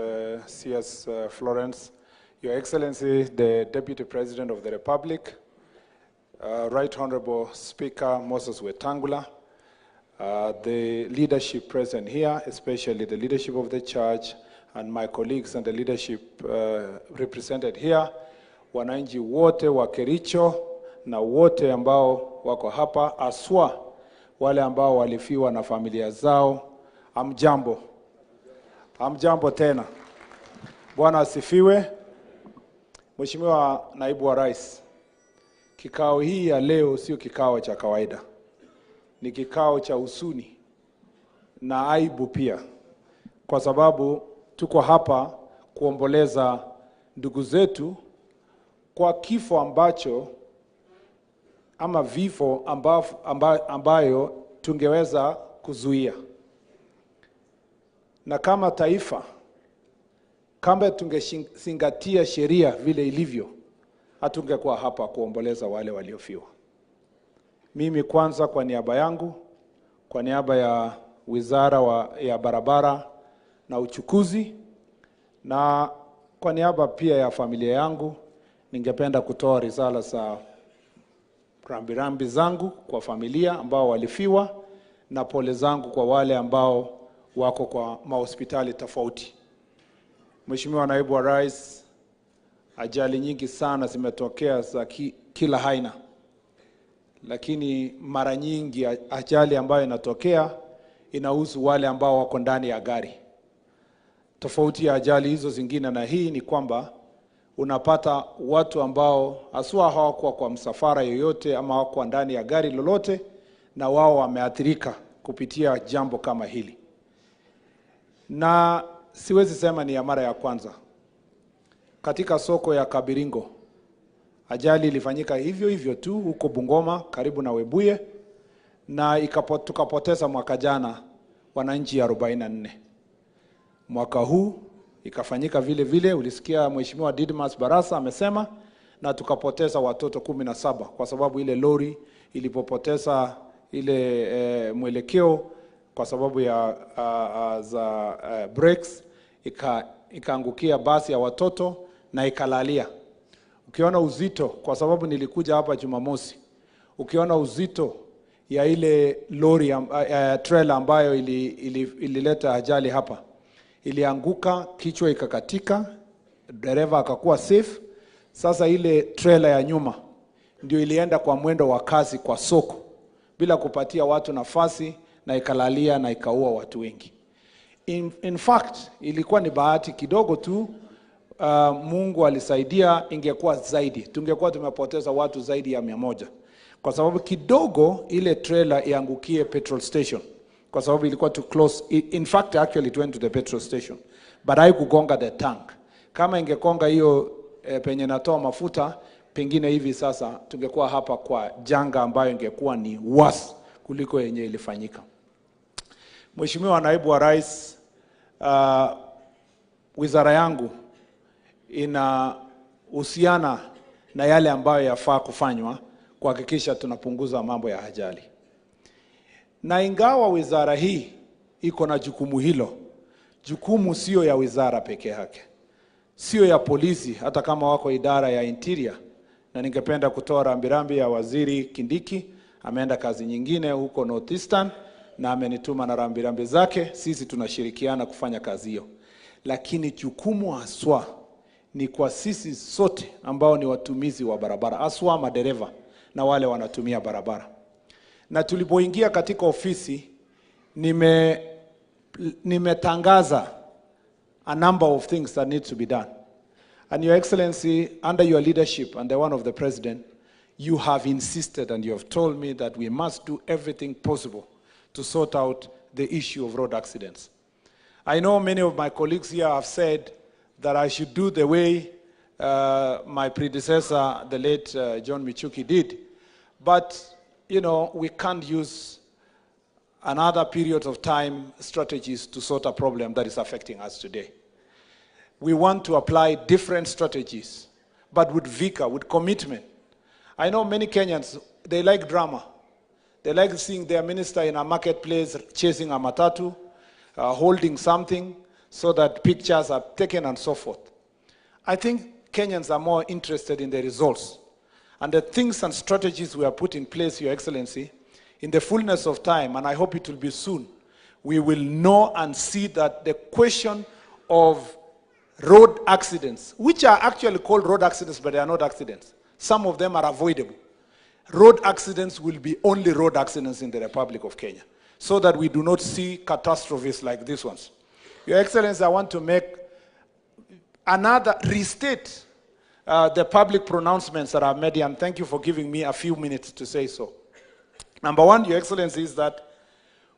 S7: CS Florence. Your Excellency, the Deputy President of the Republic, Right Honorable Speaker Moses Wetangula, the leadership present here, especially the leadership of the church and my colleagues and the leadership represented here, wananchi wote wa Kericho na wote ambao wako hapa, aswa wale ambao walifiwa na familia zao, amjambo. Amjambo tena. Bwana asifiwe. Mheshimiwa Naibu wa Rais, kikao hii ya leo sio kikao cha kawaida. Ni kikao cha huzuni na aibu pia, kwa sababu tuko hapa kuomboleza ndugu zetu kwa kifo ambacho ama vifo ambayo tungeweza kuzuia. Na kama taifa, kama tungezingatia sheria vile ilivyo, hatungekuwa hapa kuomboleza wale waliofiwa. Mimi kwanza kwa niaba yangu, kwa niaba ya Wizara ya Barabara na Uchukuzi, na kwa niaba pia ya familia yangu, ningependa kutoa risala za Rambirambi zangu kwa familia ambao walifiwa na pole zangu kwa wale ambao wako kwa mahospitali tofauti. Mheshimiwa Naibu wa Rais, ajali nyingi sana zimetokea za kila aina. Lakini mara nyingi ajali ambayo inatokea inahusu wale ambao wako ndani ya gari. Tofauti ya ajali hizo zingine na hii ni kwamba unapata watu ambao haswa hawakuwa kwa msafara yoyote ama hawakuwa ndani ya gari lolote, na wao wameathirika kupitia jambo kama hili. Na siwezi sema ni ya mara ya kwanza. Katika soko ya Kabiringo, ajali ilifanyika hivyo hivyo tu huko Bungoma karibu na Webuye, na tukapoteza mwaka jana wananchi 44. Mwaka huu ikafanyika vile vile, ulisikia Mheshimiwa Didmas Barasa amesema, na tukapoteza watoto 17 kwa sababu ile lori ilipopoteza ile mwelekeo kwa sababu ya za brakes, ikaangukia basi ya watoto na ikalalia. Ukiona uzito, kwa sababu nilikuja hapa Jumamosi, ukiona uzito ya ile lori trailer ambayo ilileta ajali hapa, ilianguka, kichwa ikakatika, dereva akakuwa safe. Sasa ile trailer ya nyuma ndio ilienda kwa mwendo wa kasi kwa soko bila kupatia watu nafasi, na ikalalia na ikaua watu wengi. In fact, ilikuwa ni bahati kidogo tu, Mungu alisaidia, ingekuwa zaidi, tungekuwa tumepoteza watu zaidi ya 100. Kwa sababu kidogo ile trailer iangukie petrol station, kwa sababu ilikuwa too close. In fact, actually it went to the petrol station, but haikugonga the tank. Kama ingekonga hiyo penye natoa mafuta, pengine hivi sasa tungekuwa hapa kwa janga ambayo ingekuwa ni worse kuliko yenye ilifanyika. Mheshimiwa Naibu wa Rais, wizara yangu inahusiana na yale ambayo yafaa kufanywa kuhakikisha tunapunguza mambo ya ajali. Na ingawa wizara hii iko na jukumu hilo, jukumu sio ya wizara peke yake, sio ya polisi, hata kama wako idara ya interior. Na ningependa kutoa rambirambi ya Waziri Kindiki, ameenda kazi nyingine huko Northeastern na amenituma na rambirambi zake. Sisi tunashirikiana kufanya kazi hiyo. Lakini jukumu haswa ni kwa sisi sote ambao ni watumizi wa barabara, haswa madereva na wale wanatumia barabara. Na tulipoingia katika ofisi, nimetangaza a number of things that need to be done. And Your Excellency, under your leadership and the one of the President, you have insisted and you have told me that we must do everything possible to sort out the issue of road accidents. I know many of my colleagues here have said that I should do the way my predecessor, the late John Michuki, did. But, you know, we can't use another period of time strategies to sort a problem that is affecting us today. We want to apply different strategies, but with vigor, with commitment. I know many Kenyans, they like drama. They like seeing their minister in a marketplace chasing a matatu, holding something so that pictures are taken and so forth. I think Kenyans are more interested in the results. And the things and strategies we have put in place, Your Excellency, in the fullness of time, and I hope it will be soon, we will know and see that the question of road accidents, which are actually called road accidents, but they are not accidents. Some of them are avoidable. Road accidents will be only road accidents in the Republic of Kenya, so that we do not see catastrophes like these ones. Your Excellency, I want to make another, restate the public pronouncements that I've made, and thank you for giving me a few minutes to say so. Number one, Your Excellency, is that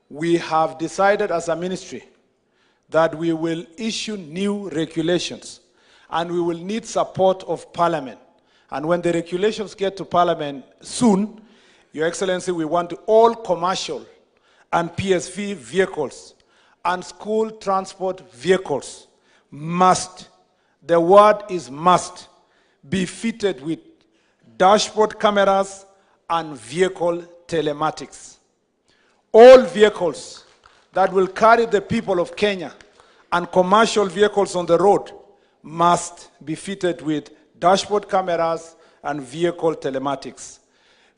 S7: we have decided as a ministry that we will issue new regulations, and we will need support of Parliament. And when the regulations get to Parliament soon, Your Excellency, we want all commercial and PSV vehicles and school transport vehicles must, the word is must, be fitted with dashboard cameras and vehicle telematics. All vehicles that will carry the people of Kenya and commercial vehicles on the road must be fitted with dashboard cameras and vehicle telematics.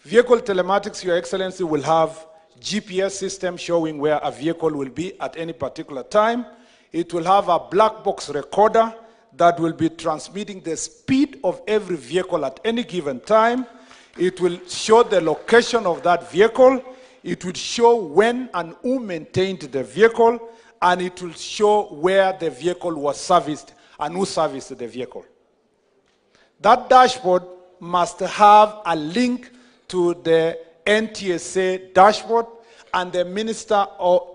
S7: Vehicle telematics, Your Excellency, will have GPS system showing where a vehicle will be at any particular time. It will have a black box recorder that will be transmitting the speed of every vehicle at any given time. It will show the location of that vehicle. It will show when and who maintained the vehicle, and it will show where the vehicle was serviced and who serviced the vehicle. That dashboard must have a link to the NTSA dashboard, and the minister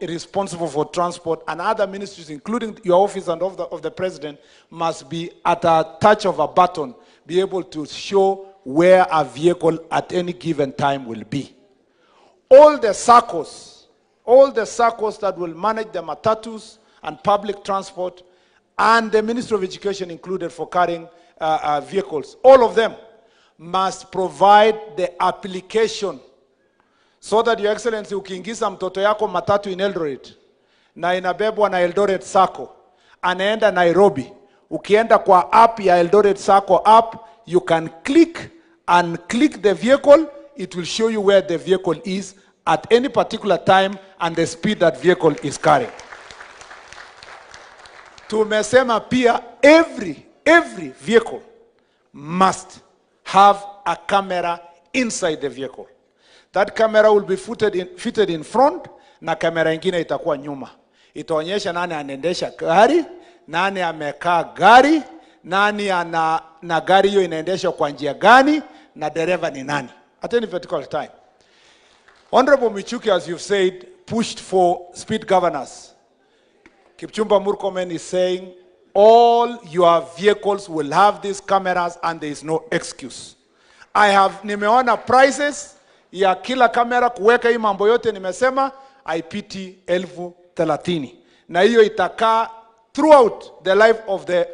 S7: responsible for transport and other ministries, including your office and of the president, must be at a touch of a button, be able to show where a vehicle at any given time will be. All the SACCOs that will manage the matatus and public transport, and the Ministry of Education included for carrying vehicles, all of them must provide the application so that, Your Excellency, ukiingiza mtoto yako matatu in Eldoret na inabebwa na Eldoret Sacco, anaenda Nairobi, ukienda kwa app ya Eldoret Sacco app, you can click and click the vehicle. It will show you where the vehicle is at any particular time and the speed that vehicle is carrying. Tumesema pia every vehicle must have a camera inside the vehicle. That camera will be fitted in front na kamera ingine itakuwa nyuma. Itaonyesha nani anaendesha gari, nani amekaa gari, nani ana, na gari hiyo inaendeshwa kwa njia gani, na dereva ni nani. At any particular time. Honorable Michuki, as you've said, pushed for speed governors. Kipchumba Murkomen is saying all your vehicles will have these cameras and there is no excuse. Nimeona prices ya kila kamera kuweka hii mambo yote nimesema haipiti 30,000. Na hiyo itakaa throughout the life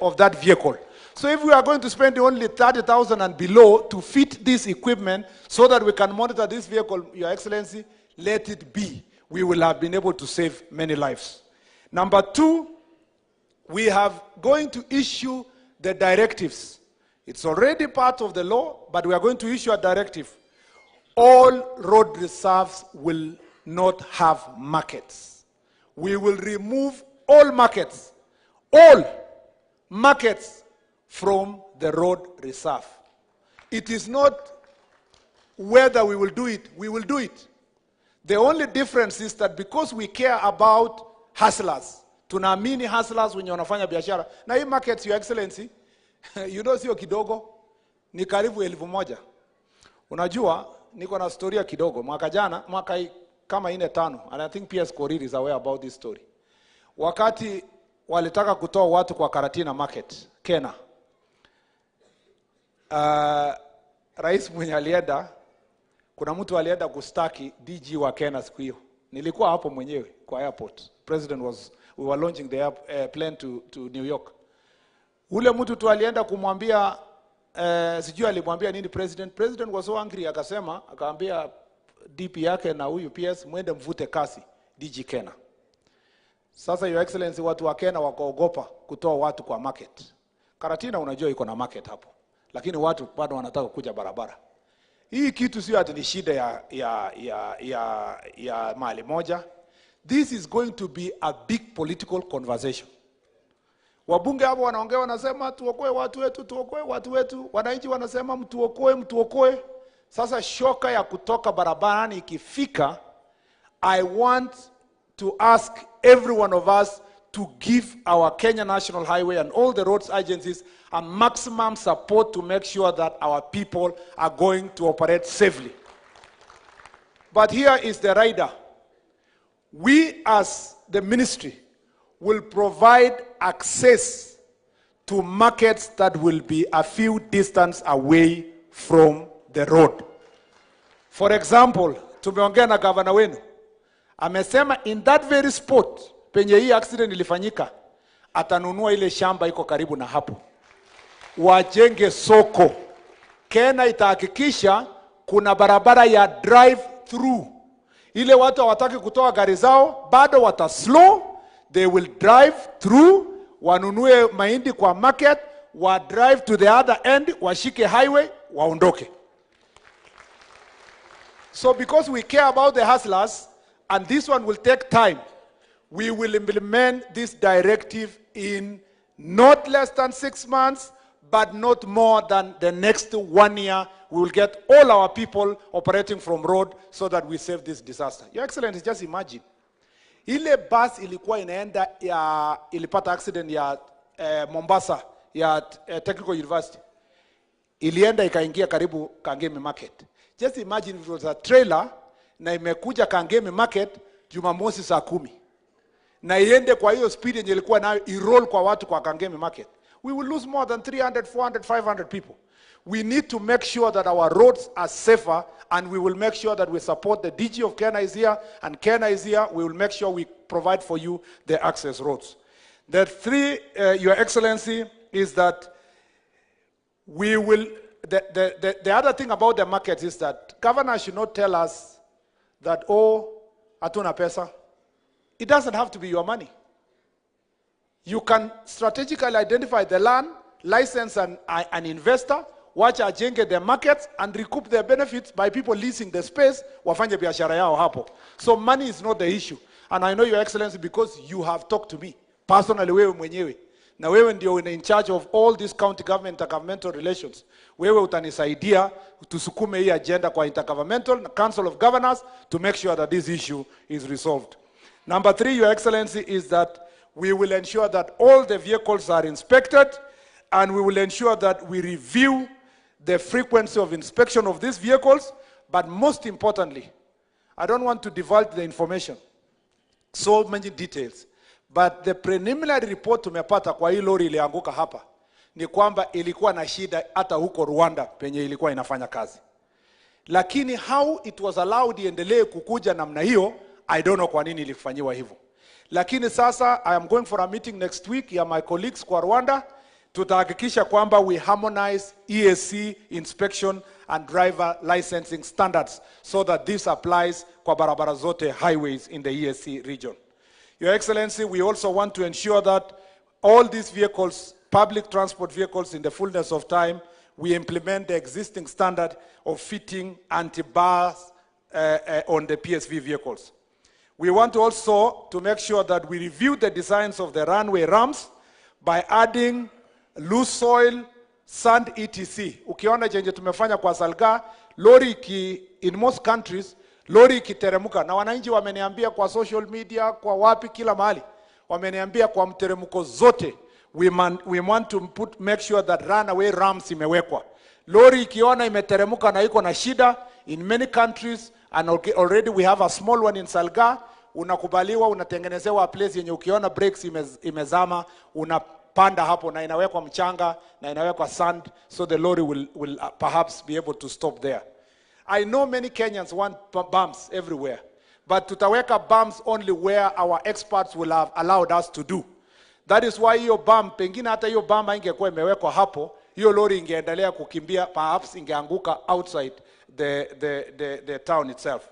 S7: of that vehicle. So if we are going to spend only 30,000 and below to fit this equipment so that we can monitor this vehicle, Your Excellency, let it be. We will have been able to save many lives. Number two, we have going to issue the directives. It's already part of the law, but we are going to issue a directive. All road reserves will not have markets. We will remove all markets from the road reserve. It is not whether we will do it, we will do it. The only difference is that because we care about hustlers, tunaamini hustlers wenye wanafanya biashara. Na hii markets, Your Excellency, you know sio kidogo, ni karibu 1,000. Unajua, niko na storia kidogo. Mwaka jana, mwaka kama 4-5, and I think PS Korir is aware about this story. Wakati walitaka kutoa watu kwa Karatina Market, Kena. Rais mwenye alienda, kuna mtu alienda kustaki DG wa Kena siku hiyo. Nilikuwa hapo mwenyewe kwa airport. President was, we were launching the plane to New York. Ule mtu tu alienda kumwambia, sijui alimwambia nini president. President was so angry, akasema, akaambia DP yake na huyu PS, mwende mvute kasi DG Kena. Sasa Your Excellency, watu wa Kena wakaogopa kutoa watu kwa market. Karatina unajua iko na market hapo. Lakini watu bado wanataka kuja barabara. Hii kitu sio ati ni shida ya mali moja. This is going to be a big political conversation. Wabunge hapo wanaongea wanasema tuokoe watu wetu, tuokoe watu wetu. Wananchi wanasema mtuokoe, mtuokoe. Sasa shoka ya kutoka barabarani ikifika, I want to ask every one of us to give our Kenya National Highway and all the roads agencies a maximum support to make sure that our people are going to operate safely. But here is the rider. We as the ministry will provide access to markets that will be a few distance away from the road. For example, tumeongea na governor wenu. Amesema in that very spot penye hii accident ilifanyika, atanunua ile shamba iko karibu na hapo. Wajenge soko. Kena itahakikisha kuna barabara ya drive through. Ile watu hawataki kutoa gari zao, bado wata slow, they will drive through, wanunue mahindi kwa market, wa drive to the other end, washike highway, waondoke.
S5: So because we care about the hustlers, and this one will take time, we will implement this directive in not less than 6 months, but not more than the next 1 year. We will get all our people operating from road so that we save this disaster. Your Excellency, just imagine. Ile bus ilikuwa inaenda ya, ilipata accident ya Mombasa ya Technical University. Ilienda ikaingia karibu Kangemi Market. Just imagine if it was a trailer na imekuja Kangemi Market Jumamosi saa 10. Na iende kwa hiyo speed yenye ilikuwa nayo iroll kwa watu kwa Kangemi Market. We will lose more than 300, 400, 500 people. We need to make sure that our roads are safer, and we will make sure that we support the DG of Kenya is here, and Kenya is here. We will make sure we provide for you the access roads. The three, Your Excellency, is that we will, the other thing about the market is that governor should not tell us that, oh, hatuna pesa. It doesn't have to be your money. You can strategically identify the land, license an investor, watch ajenge the markets, and recoup their benefits by people leasing the space, wafanye biashara yao hapo. So money is not the issue. And I know, Your Excellency, because you have talked to me, personally, wewe mwenyewe. Na wewe ndio in charge of all these county government intergovernmental relations. Wewe utanisaidia tusukume hii agenda kwa Intergovernmental Council of Governors to make sure that this issue is resolved. Number three, Your Excellency, is that we will ensure that all the vehicles are inspected, and we will ensure that we review the frequency of inspection of these vehicles. But most importantly, I don't want to divulge the information, so many details, but the preliminary report tumepata kwa hii lori ilianguka hapa ni kwamba ilikuwa na shida hata huko Rwanda penye ilikuwa inafanya kazi. Lakini how it was allowed iendelee kukuja namna hiyo, I don't know kwa nini ilifanyiwa hivyo. Lakini sasa I am going for a meeting next week ya my colleagues kwa Rwanda. Tutahakikisha kwamba we harmonize EAC inspection and driver licensing standards so that this applies kwa barabara zote highways in the EAC region. Your Excellency, we also want to ensure that all these vehicles, public transport vehicles, in the fullness of time, we implement the existing standard of fitting anti-bars on the PSV vehicles. We want also to make sure that we review the designs of the runway ramps by adding loose soil, sand, etc. Ukiona chenye tumefanya kwa Salga, lori iki, in most countries, lori ikiteremuka, na wananchi wameniambia kwa social media, kwa wapi, kila mahali, wameniambia kwa mteremuko zote, we want to make sure that runaway ramps imewekwa. Lori ikiona imeteremuka na iko na shida, in many countries, and already we have a small one in Salga, unakubaliwa, unatengenezewa place yenye ukiona brakes imezama, unapanda hapo na inawekwa mchanga na inawekwa sand, so the lorry will perhaps be able to stop there. I know many Kenyans want bumps everywhere, but tutaweka bumps only where our experts will have allowed us to do. That is why hiyo bump, pengine hata hiyo bump haingekuwa imewekwa hapo, hiyo lori ingeendelea kukimbia, perhaps ingeanguka outside the town itself.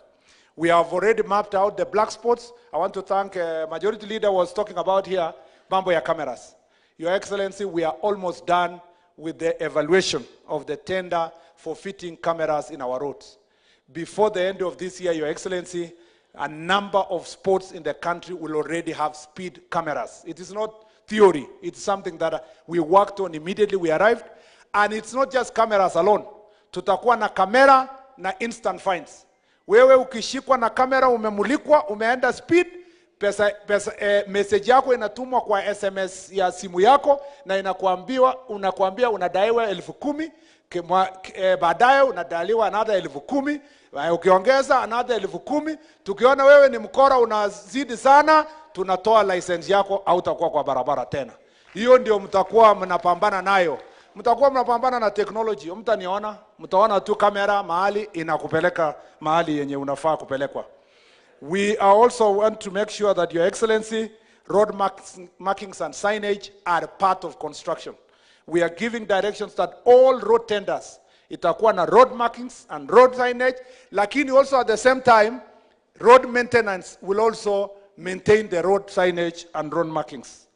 S5: We have already mapped out the black spots. I want to thank Majority Leader was talking about here, mambo ya cameras. Your Excellency, we are almost done with the evaluation of the tender for fitting cameras in our roads. Before the end of this year, Your Excellency, a number of spots in the country will already have speed cameras. It is not theory. It's something that we worked on immediately we arrived. And it's not just cameras alone. Tutakuwa na kamera na instant fines. Wewe ukishikwa na kamera umemulikwa, umeenda speed, pesa, message yako inatumwa kwa SMS ya simu yako na unakuambia unadaiwa 10,000, baadaye unadaiwa another 10,000, ukiongeza another 10,000. Tukiona wewe ni mkora unazidi sana, tunatoa license yako, hautakuwa kwa barabara tena. Hiyo ndio mtakuwa mnapambana nayo. Mtakuwa mnapambana na technology. Mtaniona, mtaona tu kamera mahali inakupeleka mahali yenye unafaa kupelekwa. We are also want to make sure that, Your Excellency, road markings and signage are part of construction. We are giving directions that all road tenders itakuwa na road markings and road signage, lakini also at the same time, road maintenance will also maintain the road signage and road markings.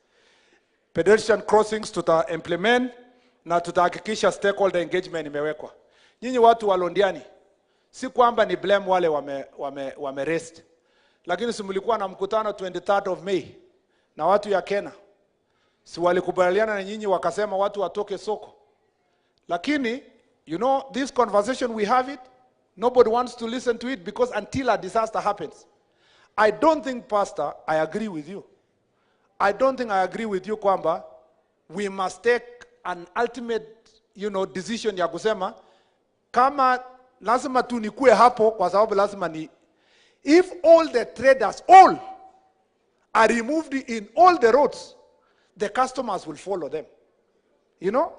S5: Pedestrian crossings tuta implement na tutahakikisha stakeholder engagement imewekwa. Nyinyi watu wa Londiani, Si kwamba ni blame wale wame rest. Lakini si mlikuwa na mkutano 23rd of May na watu ya Kenya. Si walikubaliana na nyinyi wakasema watu watoke soko. Lakini, you know, this conversation we have it, nobody wants to listen to it because until a disaster happens. I don't think, Pastor, I agree with you. I don't think I agree with you kwamba we must take an ultimate, you know, decision ya kusema kama lazima tu nikue hapo kwa sababu lazima ni. If all the traders, all are removed in all the roads, the customers will follow them. You know?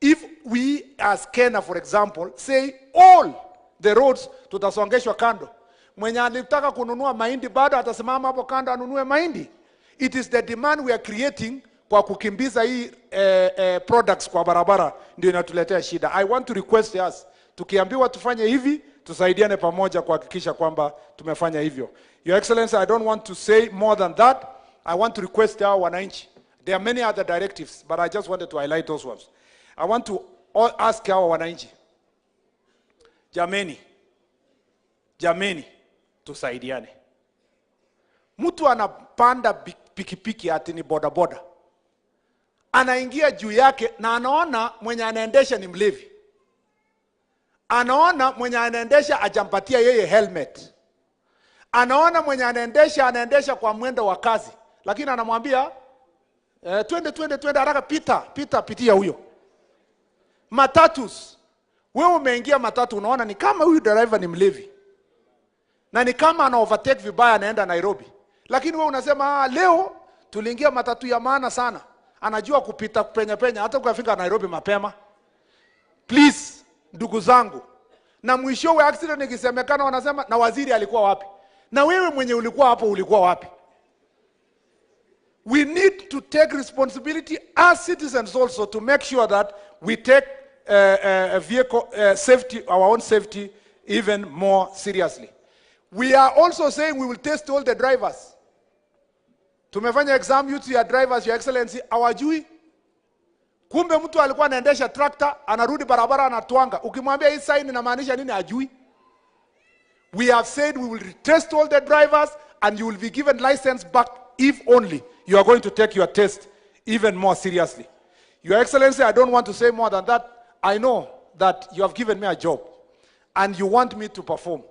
S5: If we as Kenya, for example, say all the roads tutasongeshwa kando. Mwenye alitaka kununua mahindi bado atasimama hapo kando anunue mahindi. It is the demand we are creating kwa kukimbiza hii products kwa barabara ndio inatuletea shida. I want to request us, tukiambiwa tufanye hivi, tusaidiane pamoja kuhakikisha kwamba tumefanya hivyo. Your Excellency, I don't want to say more than that. I want to request our wananchi. There are many other directives, but I just wanted to highlight those ones. I want to ask our wananchi, jameni, jameni, tusaidiane. Mtu anapanda pikipiki ati ni boda boda. Anaingia juu yake na anaona mwenye anaendesha ni mlevi. Anaona mwenye anaendesha hajampatia yeye helmet. Anaona mwenye anaendesha kwa mwendo wa kazi. Lakini anamwambia twende twende twende haraka, pita pita pitia huyo. Matatus. Wewe umeingia matatu unaona ni kama huyu driver ni mlevi. Na ni kama ana overtake vibaya anaenda Nairobi. Lakini wewe unasema leo tuliingia matatu ya maana sana. Anajua kupita penya penya hata ukafika Nairobi mapema. Please ndugu zangu. Na mwishowe accident ikisemekana wanasema na waziri alikuwa wapi? Na wewe mwenye ulikuwa hapo ulikuwa wapi? We need to take responsibility as citizens also to make sure that we take vehicle safety, our own safety even more seriously. We are also saying we will test all the drivers. Tumefanya exam youth ya drivers, Your Excellency, hawajui. Kumbe mtu alikuwa anaendesha tractor, anarudi barabara anatwanga. Ukimwambia hii sign inamaanisha nini hajui. We have said we will test all the drivers and you will be given license back if only you are going to take your test even more seriously. Your Excellency, I don't want to say more than that. I know that you have given me a job and you want me to perform.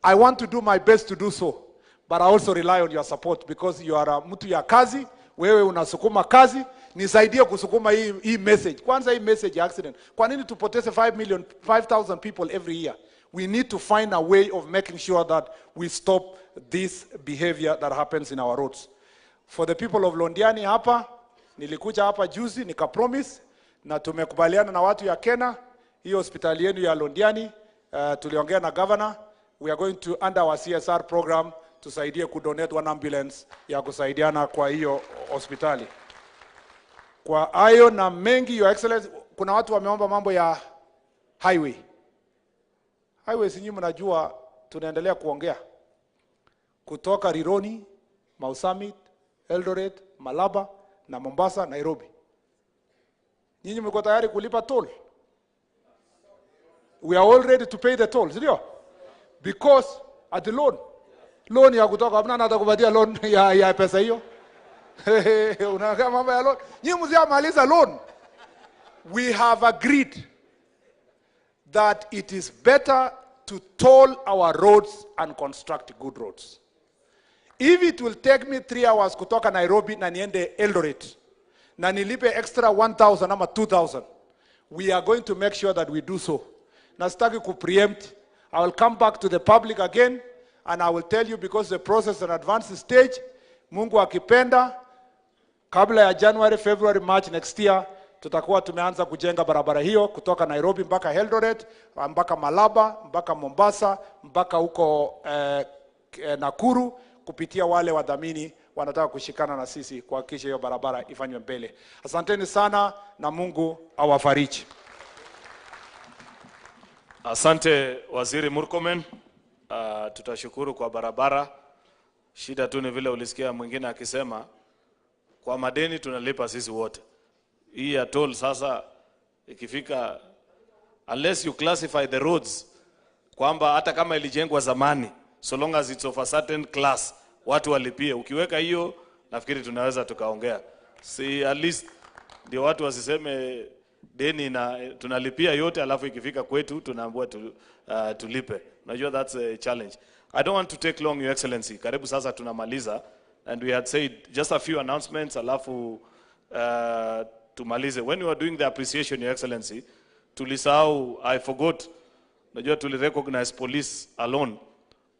S5: I want to do my best to do so, but I also rely on your support because you are a mtu ya kazi, wewe unasukuma kazi, nisaidie kusukuma hii message. Kwanza hii message ya accident. Kwa nini tupoteze 5,000 people every year? We need to find a way of making sure that we stop this behavior that happens in our roads. For the people of Londiani hapa, nilikuja hapa juzi, nika promise, na tumekubaliana na watu ya Kenya, hiyo hospitali yenu ya Londiani, tuliongea na governor, we are going to, under our CSR program, tusaidie kudonate one ambulance ya kusaidiana kwa hiyo hospitali. Kwa hayo na mengi, Your Excellency, kuna watu wameomba mambo ya highway. Highway si nyinyi mnajua tunaendelea kuongea. Kutoka Rironi, Mau Summit, Eldoret, Malaba na Mombasa, Nairobi. Nyinyi mko tayari kulipa toll? We are all ready to pay the toll, ndio? Because at the loan ya kutoka hamna hata kupatia loan ya pesa hiyo. Unaongea mambo ya loan. Nyinyi msiamaliza loan. We have agreed that it is better to toll our roads and construct good roads. If it will take me 3 hours kutoka Nairobi na niende Eldoret, na nilipe extra 1,000 ama 2,000, we are going to make sure that we do so. Na sitaki ku preempt. I will come back to the public again and I will tell you because the process is an advanced stage. Mungu akipenda, kabla ya January, February, March next year, tutakuwa tumeanza kujenga barabara hiyo kutoka Nairobi mpaka Eldoret, mpaka Malaba, mpaka Mombasa, mpaka huko Nakuru, kupitia wale wadhamini wanataka kushikana na sisi kuhakikisha hiyo barabara ifanywe mbele. Asanteni sana na Mungu awafariji.
S13: Asante Waziri Murkomen. Tutashukuru kwa barabara. Shida tu ni vile ulisikia mwingine akisema kwa madeni tunalipa sisi wote. Hii ya toll sasa ikifika, unless you classify the roads kwamba hata kama ilijengwa zamani, so long as it's of a certain class, watu walipie. Ukiweka hiyo, nafikiri tunaweza tukaongea. Si at least ndio watu wasiseme deni na tunalipia yote alafu ikifika kwetu tunaambiwa tulipe. Unajua that's a challenge. I don't want to take long, Your Excellency. Karibu sasa tunamaliza, and we had said just a few announcements alafu tumalize. When we were doing the appreciation, Your Excellency, tulisahau, I forgot, unajua tuli recognize police alone.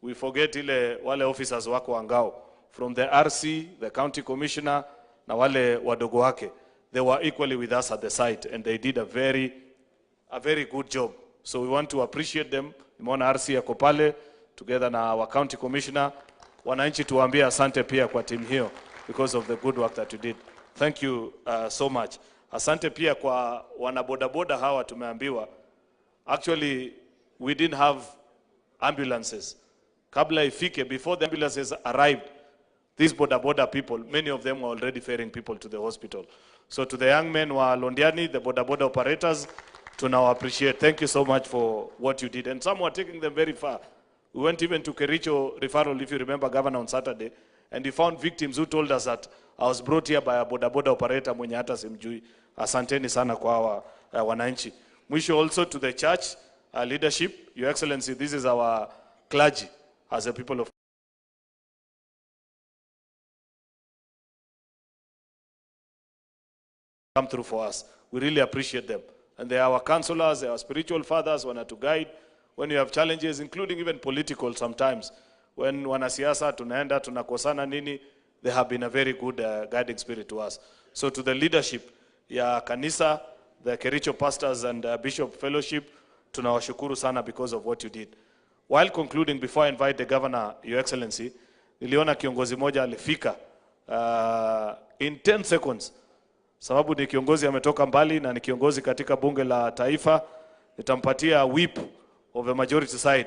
S13: We forget ile wale officers wako wangao from the RC, the county commissioner na wale wadogo wake. They were equally with us at the site and they did a very good job. So we want to appreciate them. Nimeona RC yako pale together na our county commissioner. Wananchi tuwaambie asante pia kwa team hiyo because of the good work that you did. Thank you so much. Asante pia kwa wanabodaboda hawa tumeambiwa. Actually, we didn't have ambulances. Kabla ifike, before the ambulances arrived, these boda boda people, many of them were already ferrying people to the hospital. So to the young men wa Londiani, the boda boda operators, to now appreciate. Thank you so much for what you did. And some were taking them very far. We went even to Kericho referral, if you remember, Governor, on Saturday, and we found victims who told us that I was brought here by a boda boda operator mwenye hata simjui. Asanteni sana kwa hawa wananchi. Mwisho also to the church leadership. Your Excellency, this is our clergy as a people of come through for us. We really appreciate them. And they are our counselors, they are our spiritual fathers, wana to guide when you have challenges, including even political sometimes. When wanasiasa, tunaenda, tunakosana nini, they have been a very good guiding spirit to us. So to the leadership ya kanisa, the Kericho Pastors and Bishop Fellowship, tunawashukuru sana because of what you did. While concluding, before I invite the governor, Your Excellency, niliona kiongozi moja alifika in 10 seconds. Sababu ni kiongozi ametoka mbali na ni kiongozi katika bunge la taifa. Nitampatia whip of the majority side.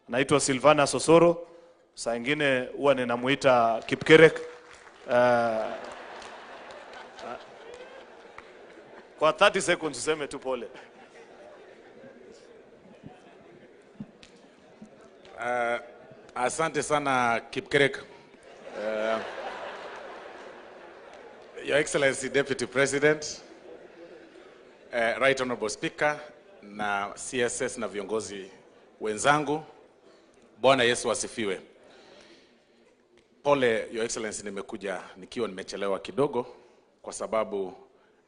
S13: Anaitwa Silvana Sosoro. Saa ingine huwa ninamuita Kipkerek. Kwa 30 seconds useme tu pole.
S3: Asante sana Kipkerek. Your Excellency Deputy President, Right Honorable Speaker na CSS na viongozi wenzangu, Bwana Yesu asifiwe. Pole Your Excellency, nimekuja nikiwa nimechelewa kidogo kwa sababu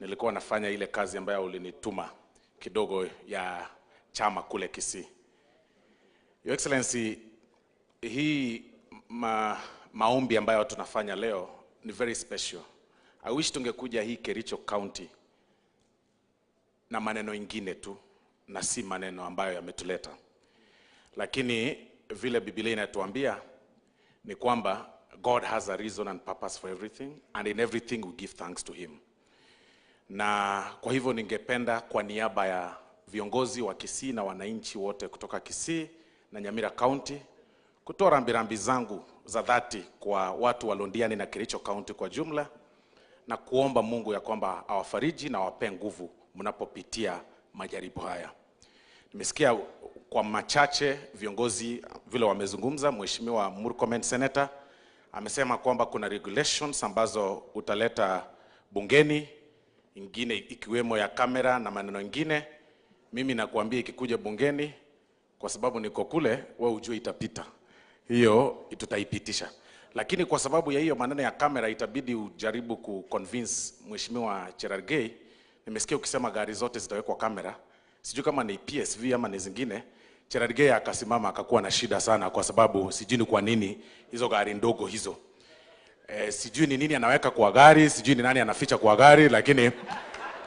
S3: nilikuwa nafanya ile kazi ambayo ulinituma kidogo ya chama kule Kisii. Your Excellency, hii maombi ambayo tunafanya leo ni very special. I wish tungekuja hii Kericho County na maneno ingine tu na si maneno ambayo yametuleta. Lakini vile Biblia inatuambia ni kwamba God has a reason and purpose for everything, and in everything we give thanks to him. Na kwa hivyo ningependa kwa niaba ya viongozi wa Kisii na wananchi wote kutoka Kisii na Nyamira County kutoa rambirambi zangu za dhati kwa watu wa Londiani na Kericho County kwa jumla, na kuomba Mungu ya kwamba awafariji na awape nguvu mnapopitia majaribu haya. Nimesikia kwa machache viongozi vile wamezungumza. Mheshimiwa Murkomen Senator amesema kwamba kuna regulations ambazo utaleta bungeni, ingine ikiwemo ya kamera na maneno mengine. Mimi nakuambia ikikuja bungeni, kwa sababu niko kule, wewe ujue itapita. Hiyo tutaipitisha. Lakini kwa sababu ya hiyo maneno ya kamera itabidi ujaribu ku-convince Mheshimiwa Cherargei. Nimesikia ukisema gari zote zitawekwa kamera. Sijui kama ni PSV ama ni zingine. Cherargei akasimama akakuwa na shida sana kwa sababu sijui ni kwa nini hizo gari ndogo hizo. Sijui ni nini anaweka kwa gari, sijui ni nani anaficha kwa gari, lakini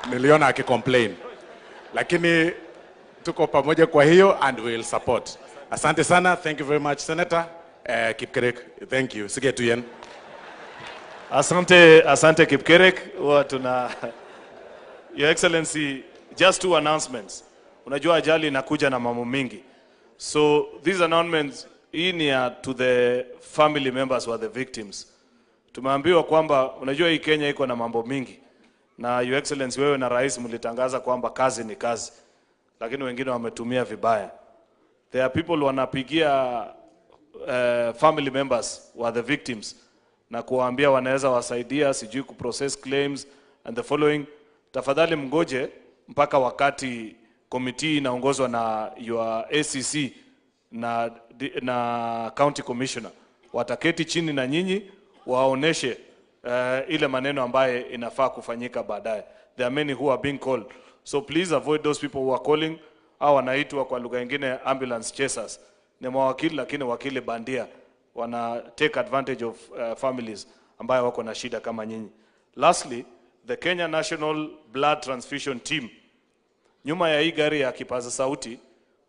S3: niliona akicomplain. Lakini tuko pamoja kwa hiyo and we will support. Asante sana. Thank you very much, Senator. Kipkerek, thank you. Sige tuyen.
S13: Asante, asante Kipkerek. Huwa tuna Your Excellency, just two announcements. Unajua ajali inakuja na mambo mingi. So these announcements hii ni ya to the family members who are the victims. Tumeambiwa kwamba unajua hii Kenya iko na mambo mingi. Na Your Excellency wewe na rais mlitangaza kwamba kazi ni kazi. Lakini wengine wametumia vibaya. There are people wanapigia family members who are the victims na kuwaambia wanaweza wasaidia, sijui kuprocess claims and the following. Tafadhali mgoje mpaka wakati committee inaongozwa na your ACC na county commissioner wataketi chini na nyinyi waoneshe ile maneno ambaye inafaa kufanyika baadaye. There are many who are being called, so please avoid those people who are calling. Au wanaitwa kwa lugha nyingine ambulance chasers. Ni mawakili lakini wakili bandia, wana take advantage of families ambayo wako na shida kama nyinyi. Lastly, the Kenya National Blood Transfusion Team. Nyuma ya hii gari ya kipaza sauti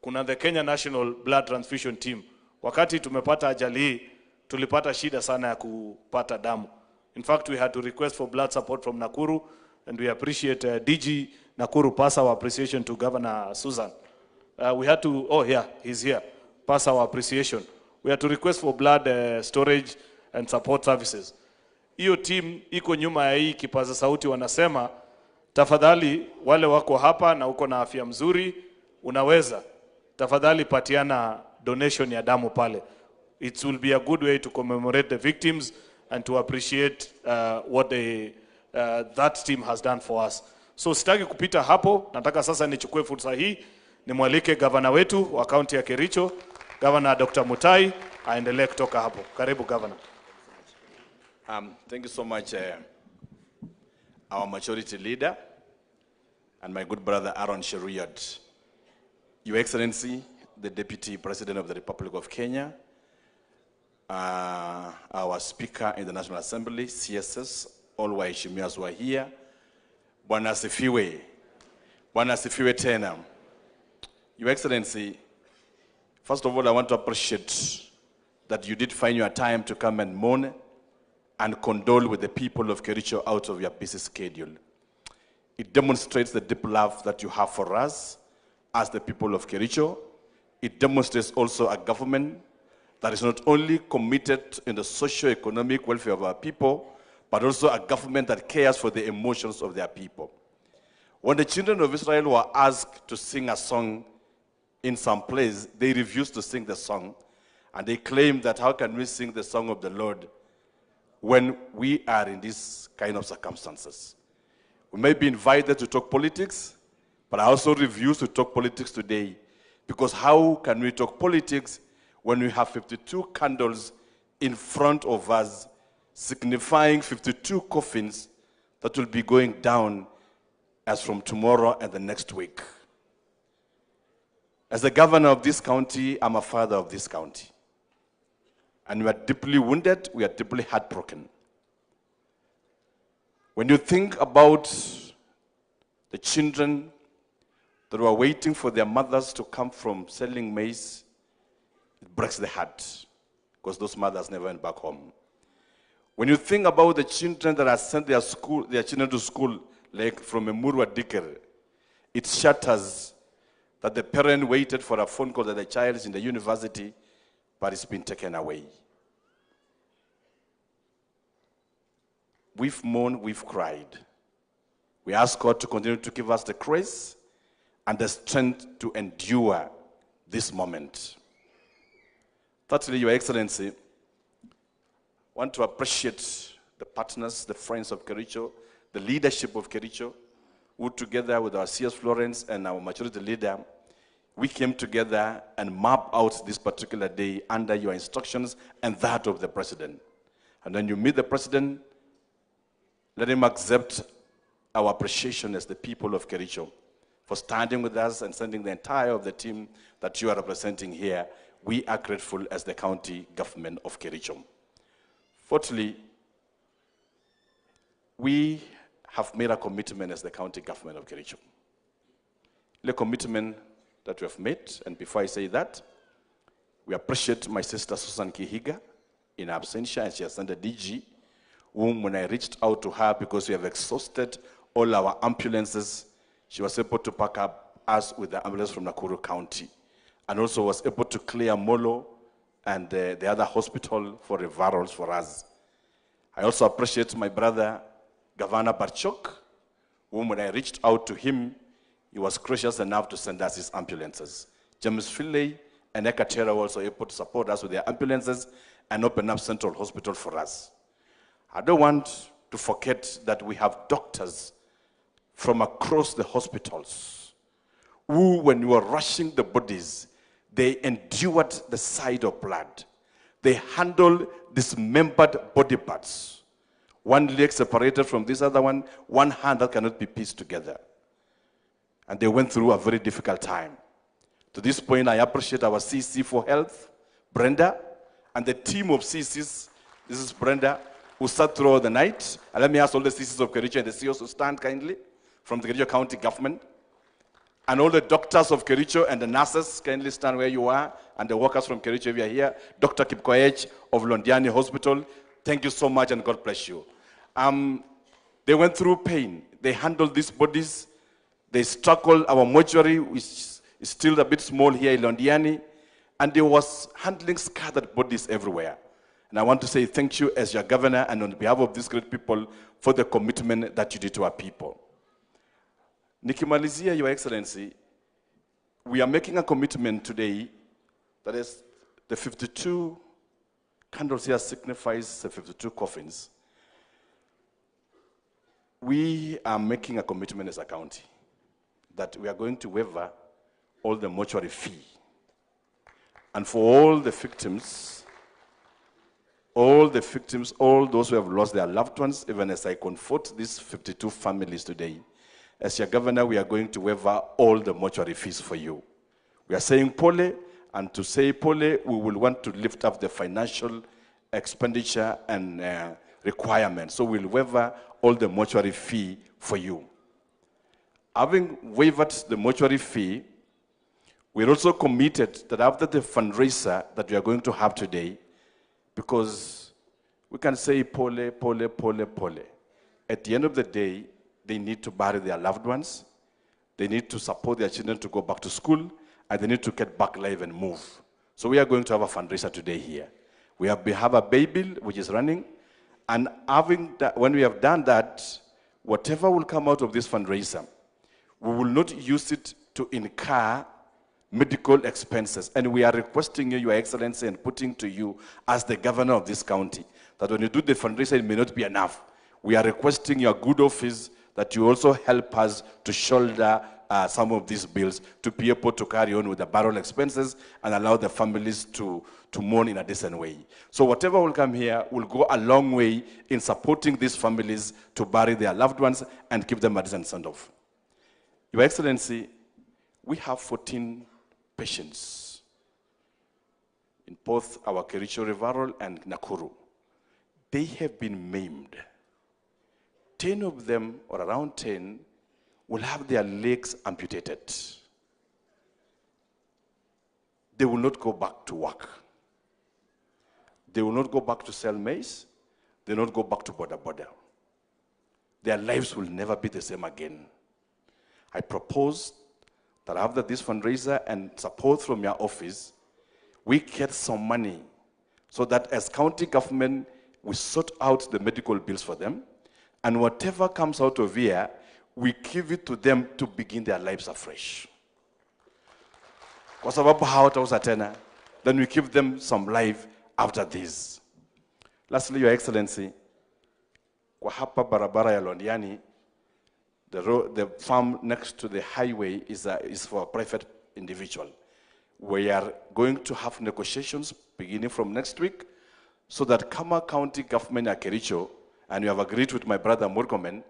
S13: kuna the Kenya National Blood Transfusion Team. Wakati tumepata ajali hii, tulipata shida sana ya kupata damu. In fact, we had to request for blood support from Nakuru, and we appreciate DG Nakuru pass our appreciation to Governor Susan. We had to, oh yeah, he's here, pass our appreciation. We had to request for blood storage and support services. Hiyo team iko nyuma ya hii kipaza sauti, wanasema tafadhali wale wako hapa na uko na afya mzuri, unaweza tafadhali patiana donation ya damu pale. It will be a good way to commemorate the victims and to appreciate what that team has done for us. So sitaki kupita hapo, nataka sasa nichukue fursa hii nimwalike gavana wetu wa kaunti ya Kericho, Governor Dr. Mutai, aendelee kutoka hapo. Karibu Governor.
S8: Thank you so much, our majority leader and my good brother Aaron Cheruiyot. Your Excellency, the Deputy President of the Republic of Kenya, our Speaker in the National Assembly, CSS, all waheshimiwa who are here. Bwana asifiwe. Bwana asifiwe tena. Your Excellency, first of all, I want to appreciate that you did find your time to come and mourn and condole with the people of Kericho out of your busy schedule. It demonstrates the deep love that you have for us as the people of Kericho. It demonstrates also a government that is not only committed in the socio-economic welfare of our people, but also a government that cares for the emotions of their people. When the children of Israel were asked to sing a song in some place, they refused to sing the song, and they claimed that how can we sing the song of the Lord when we are in these kind of circumstances? We may be invited to talk politics, but I also refuse to talk politics today, because how can we talk politics when we have 52 candles in front of us, signifying 52 coffins that will be going down as from tomorrow and the next week? As the governor of this county, I'm a father of this county. And we are deeply wounded, we are deeply heartbroken. When you think about the children that were waiting for their mothers to come from selling maize, it breaks the heart, because those mothers never went back home. When you think about the children that are sent their children to school, like from Emurua Dikirr, it shatters that the parent waited for a phone call that the child is in the university, but it's been taken away. We've mourned, we've cried. We ask God to continue to give us the grace and the strength to endure this moment. Thirdly, Your Excellency, I want to appreciate the partners, the friends of Kericho, the leadership of Kericho, who together with our CS Florence and our majority leader, we came together and mapped out this particular day under your instructions and that of the president. And when you meet the president, let him accept our appreciation as the people of Kericho for standing with us and sending the entire of the team that you are representing here. We are grateful as the county government of Kericho. Fourthly, we have made a commitment as the county government of Kericho. The commitment that we have made, and before I say that, we appreciate my sister Susan Kihiga in absentia, and she has sent a DG, whom when I reached out to her, because we have exhausted all our ambulances, she was able to pack up us with the ambulance from Nakuru County, and also was able to clear Molo and the other hospital for referrals for us. I also appreciate my brother, Governor Barchok, whom when I reached out to him, he was gracious enough to send us his ambulances. James Finlay And Ekaterra were also able to support us with their ambulances and open up Central Hospital for us. I don't want to forget that we have doctors from across the hospitals who, when we were rushing the bodies, they endured the sight of blood. They handled dismembered body parts. One leg separated from this other one, one hand that cannot be pieced together. And they went through a very difficult time. To this point, I appreciate our CC for Health, Brenda, and the team of CCs. This is Brenda, who sat through the night. And let me ask all the CCs of Kericho and the CEOs to stand kindly from the Kericho County government. And all the doctors of Kericho and the nurses, kindly stand where you are, and the workers from Kericho, if you are here. Dr. Kipkoech of Londiani Hospital, thank you so much and God bless you. They went through pain. They handled these bodies. They struggled. Our mortuary, which is still a bit small here in Londiani, and they was handling scattered bodies everywhere. And I want to say thank you as your governor and on behalf of these great people for the commitment that you did to our people. Nikimalizia, Your Excellency, we are making a commitment today that is the 52 candles here signifies the 52 coffins. We are making a commitment as a county that we are going to waiver all the mortuary fee. And for all the victims, all those who have lost their loved ones, even as I comfort these 52 families today, as your governor, we are going to waiver all the mortuary fees for you. We are saying pole, and to say pole, we will want to lift up the financial expenditure and requirements. So we'll waiver all the mortuary fee for you. Having waived the mortuary fee, we're also committed that after the fundraiser that we are going to have today, because we can say pole, pole, pole, pole. At the end of the day, they need to bury their loved ones, they need to support their children to go back to school, and they need to get back live and move. So we are going to have a fundraiser today here. We have a baby which is running, and having that, when we have done that, whatever will come out of this fundraiser, we will not use it to incur medical expenses. And we are requesting you, Your Excellency, and putting to you as the governor of this county, that when you do the fundraiser, it may not be enough. We are requesting your good office that you also help us to shoulder some of these bills to be able to carry on with the barrel expenses and allow the families to mourn in a decent way. So whatever will come here will go a long way in supporting these families to bury their loved ones and give them a decent send-off. Your Excellency, we have 14 patients in both our Kericho Referral and Nakuru. They have been maimed. 10 of them, or around 10, will have their legs amputated. They will not go back to work. They will not go back to sell maize. They will not go back to border border. Their lives will never be the same again. I propose that after this fundraiser and support from your office, we get some money so that as county government, we sort out the medical bills for them, and whatever comes out of here, we give it to them to begin their lives afresh. Kwa sababu hawatauza tena, then we give them some life after this. Lastly, Your Excellency, kwa hapa barabara ya Londiani, the farm next to the highway is for a private individual. We are going to have negotiations beginning from next week so that Kama County Government ya Kericho, and we have agreed with my brother Murkomen,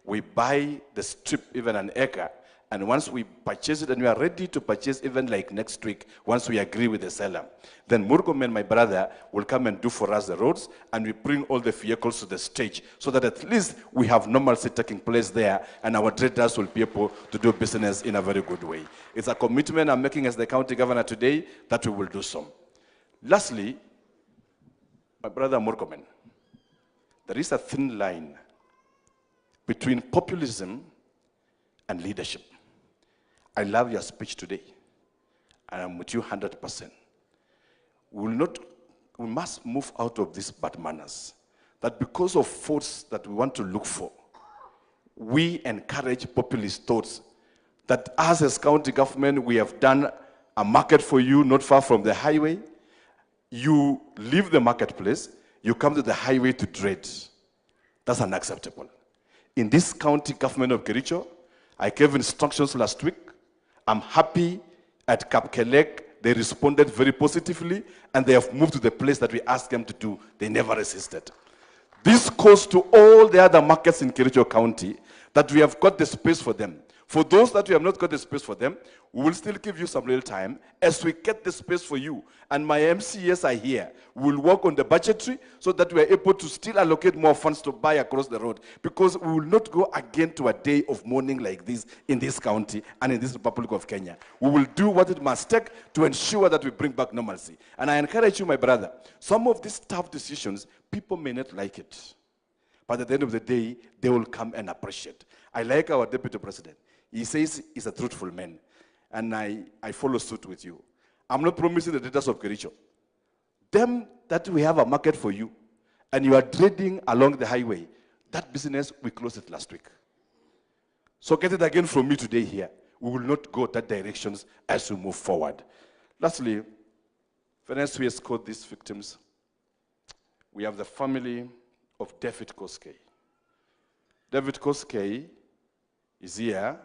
S8: we buy the strip, even an acre, and once we purchase it, and we are ready to purchase even like next week, once we agree with the seller, then Murkomen, my brother, will come and do for us the roads, and we bring all the vehicles to the stage so that at least we have normalcy taking place there, and our traders will be able to do business in a very good way. It's a commitment I'm making as the county governor today that we will do so. Lastly, my brother Murkomen, there is a thin line between populism and leadership. I love your speech today, and I'm with you 100%. We must move out of these bad manners, that because of faults that we want to look for, we encourage populist thoughts that us as county government, we have done a market for you not far from the highway. You leave the marketplace, you come to the highway to trade. That's unacceptable. In this county government of Kericho, I gave instructions last week. I'm happy at Kapkelek. They responded very positively, and they have moved to the place that we asked them to do. They never resisted. This goes to all the other markets in Kericho County that we have got the space for them. For those that we have not got the space for them, we will still give you some real time as we get the space for you. And my MCAs are here. We will work on the budgetary so that we are able to still allocate more funds to buy across the road, because we will not go again to a day of mourning like this in this county and in this Republic of Kenya. We will do what it must take to ensure that we bring back normalcy. And I encourage you, my brother, some of these tough decisions, people may not like it. But at the end of the day, they will come and appreciate. I like our deputy president. He says he's a truthful man, and I follow suit with you. I'm not promising the leaders of Kericho. Them that we have a market for you, and you are trading along the highway, that business, we closed it last week. So get it again from me today here. We will not go that directions as we move forward. Lastly, finance, we escort these victims. We have the family of David Koskei. David Koskei is here.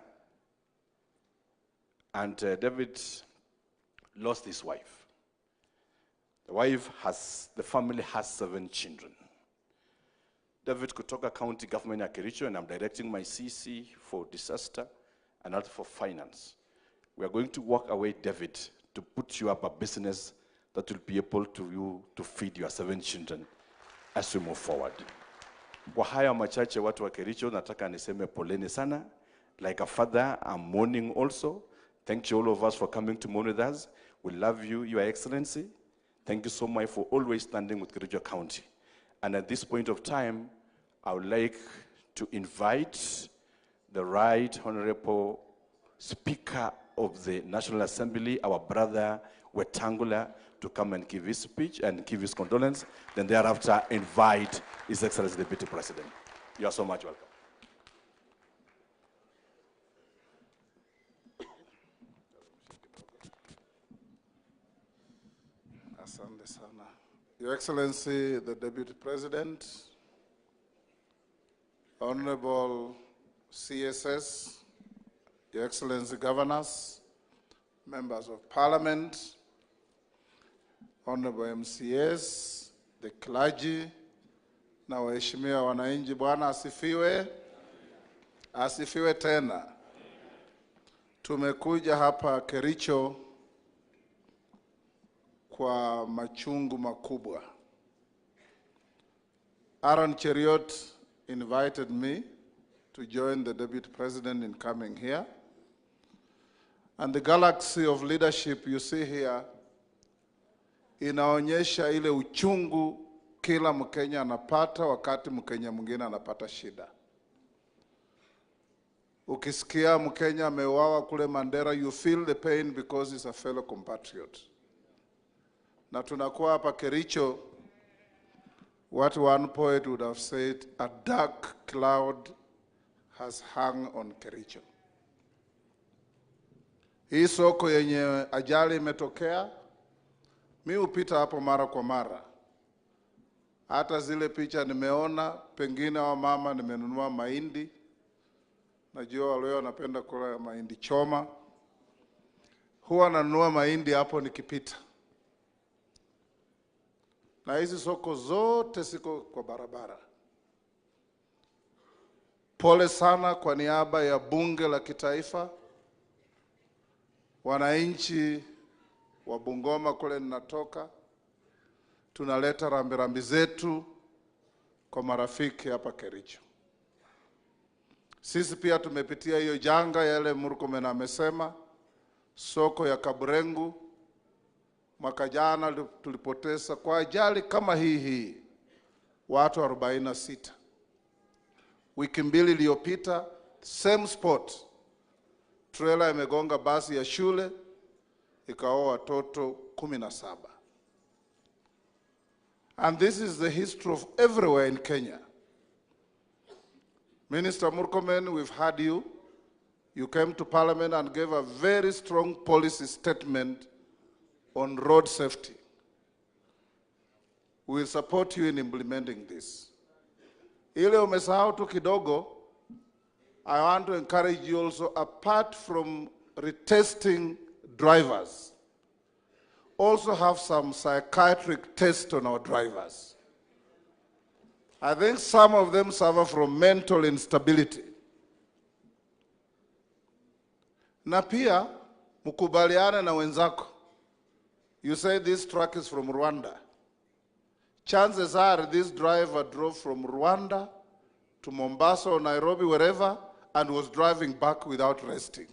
S8: And David lost his wife. The family has 7 children. David kutoka County Government ya Kericho, and I'm directing my CC for disaster and not for finance. We are going to walk away, David, to put you up a business that will be able to you to feed your 7 children as we move forward. Kwa haya machache watu wa Kericho, nataka niseme poleni sana. Like a father, I'm mourning also. Thank you all of us for coming to mourn with us. We love you, Your Excellency. Thank you so much for always standing with Kericho County. And at this point of time, I would like to invite the Right Honorable Speaker of the National Assembly, our brother Wetangula, to come and give his speech and give his condolence. Then thereafter, invite His Excellency the Deputy President. You are so much welcome.
S22: Asante sana. Your Excellency, the Deputy President, Honorable CSS, Your Excellency Governors, Members of Parliament, Honorable MCAs, the clergy, na waheshimiwa wananchi, Bwana asifiwe, asifiwe tena. Tumekuja hapa Kericho kwa machungu makubwa. Aaron Cheruiyot invited me to join the Deputy President in coming here. And the galaxy of leadership you see here inaonyesha ile uchungu kila Mkenya anapata wakati Mkenya mwingine anapata shida. Ukisikia Mkenya ameuawa kule Mandera, you feel the pain because he's a fellow compatriot. Na tunakuwa hapa Kericho, what one poet would have said, a dark cloud has hung on Kericho. Hii soko yenye ajali imetokea, mi hupita hapo mara kwa mara. Hata zile picha nimeona, pengine wa mama nimenunua mahindi. Najua wale wanapenda kula mahindi choma. Huwa nanunua mahindi hapo nikipita. Na hizi soko zote siko kwa barabara. Pole sana kwa niaba ya bunge la kitaifa, wananchi wa Bungoma kule ninatoka, tunaleta rambirambi zetu kwa marafiki hapa Kericho. Sisi pia tumepitia hiyo janga yale Murkomen amesema, soko ya Kaburengu mwaka jana tulipoteza kwa ajali kama hii watu 46. Wiki mbili iliyopita same spot, trailer imegonga basi ya shule ikaoa watoto 17. And this is the history of everywhere in Kenya. Minister Murkomen, we've had you.
S10: You came to Parliament and gave a very strong policy statement on road safety. We will support you in implementing this. Ile umesahau tu kidogo, I want to encourage you also, apart from retesting drivers, also have some psychiatric tests on our drivers. I think some of them suffer from mental instability. Na pia, mkubaliane na wenzako. You say this truck is from Rwanda. Chances are this driver drove from Rwanda to Mombasa or Nairobi, wherever, and was driving back without resting.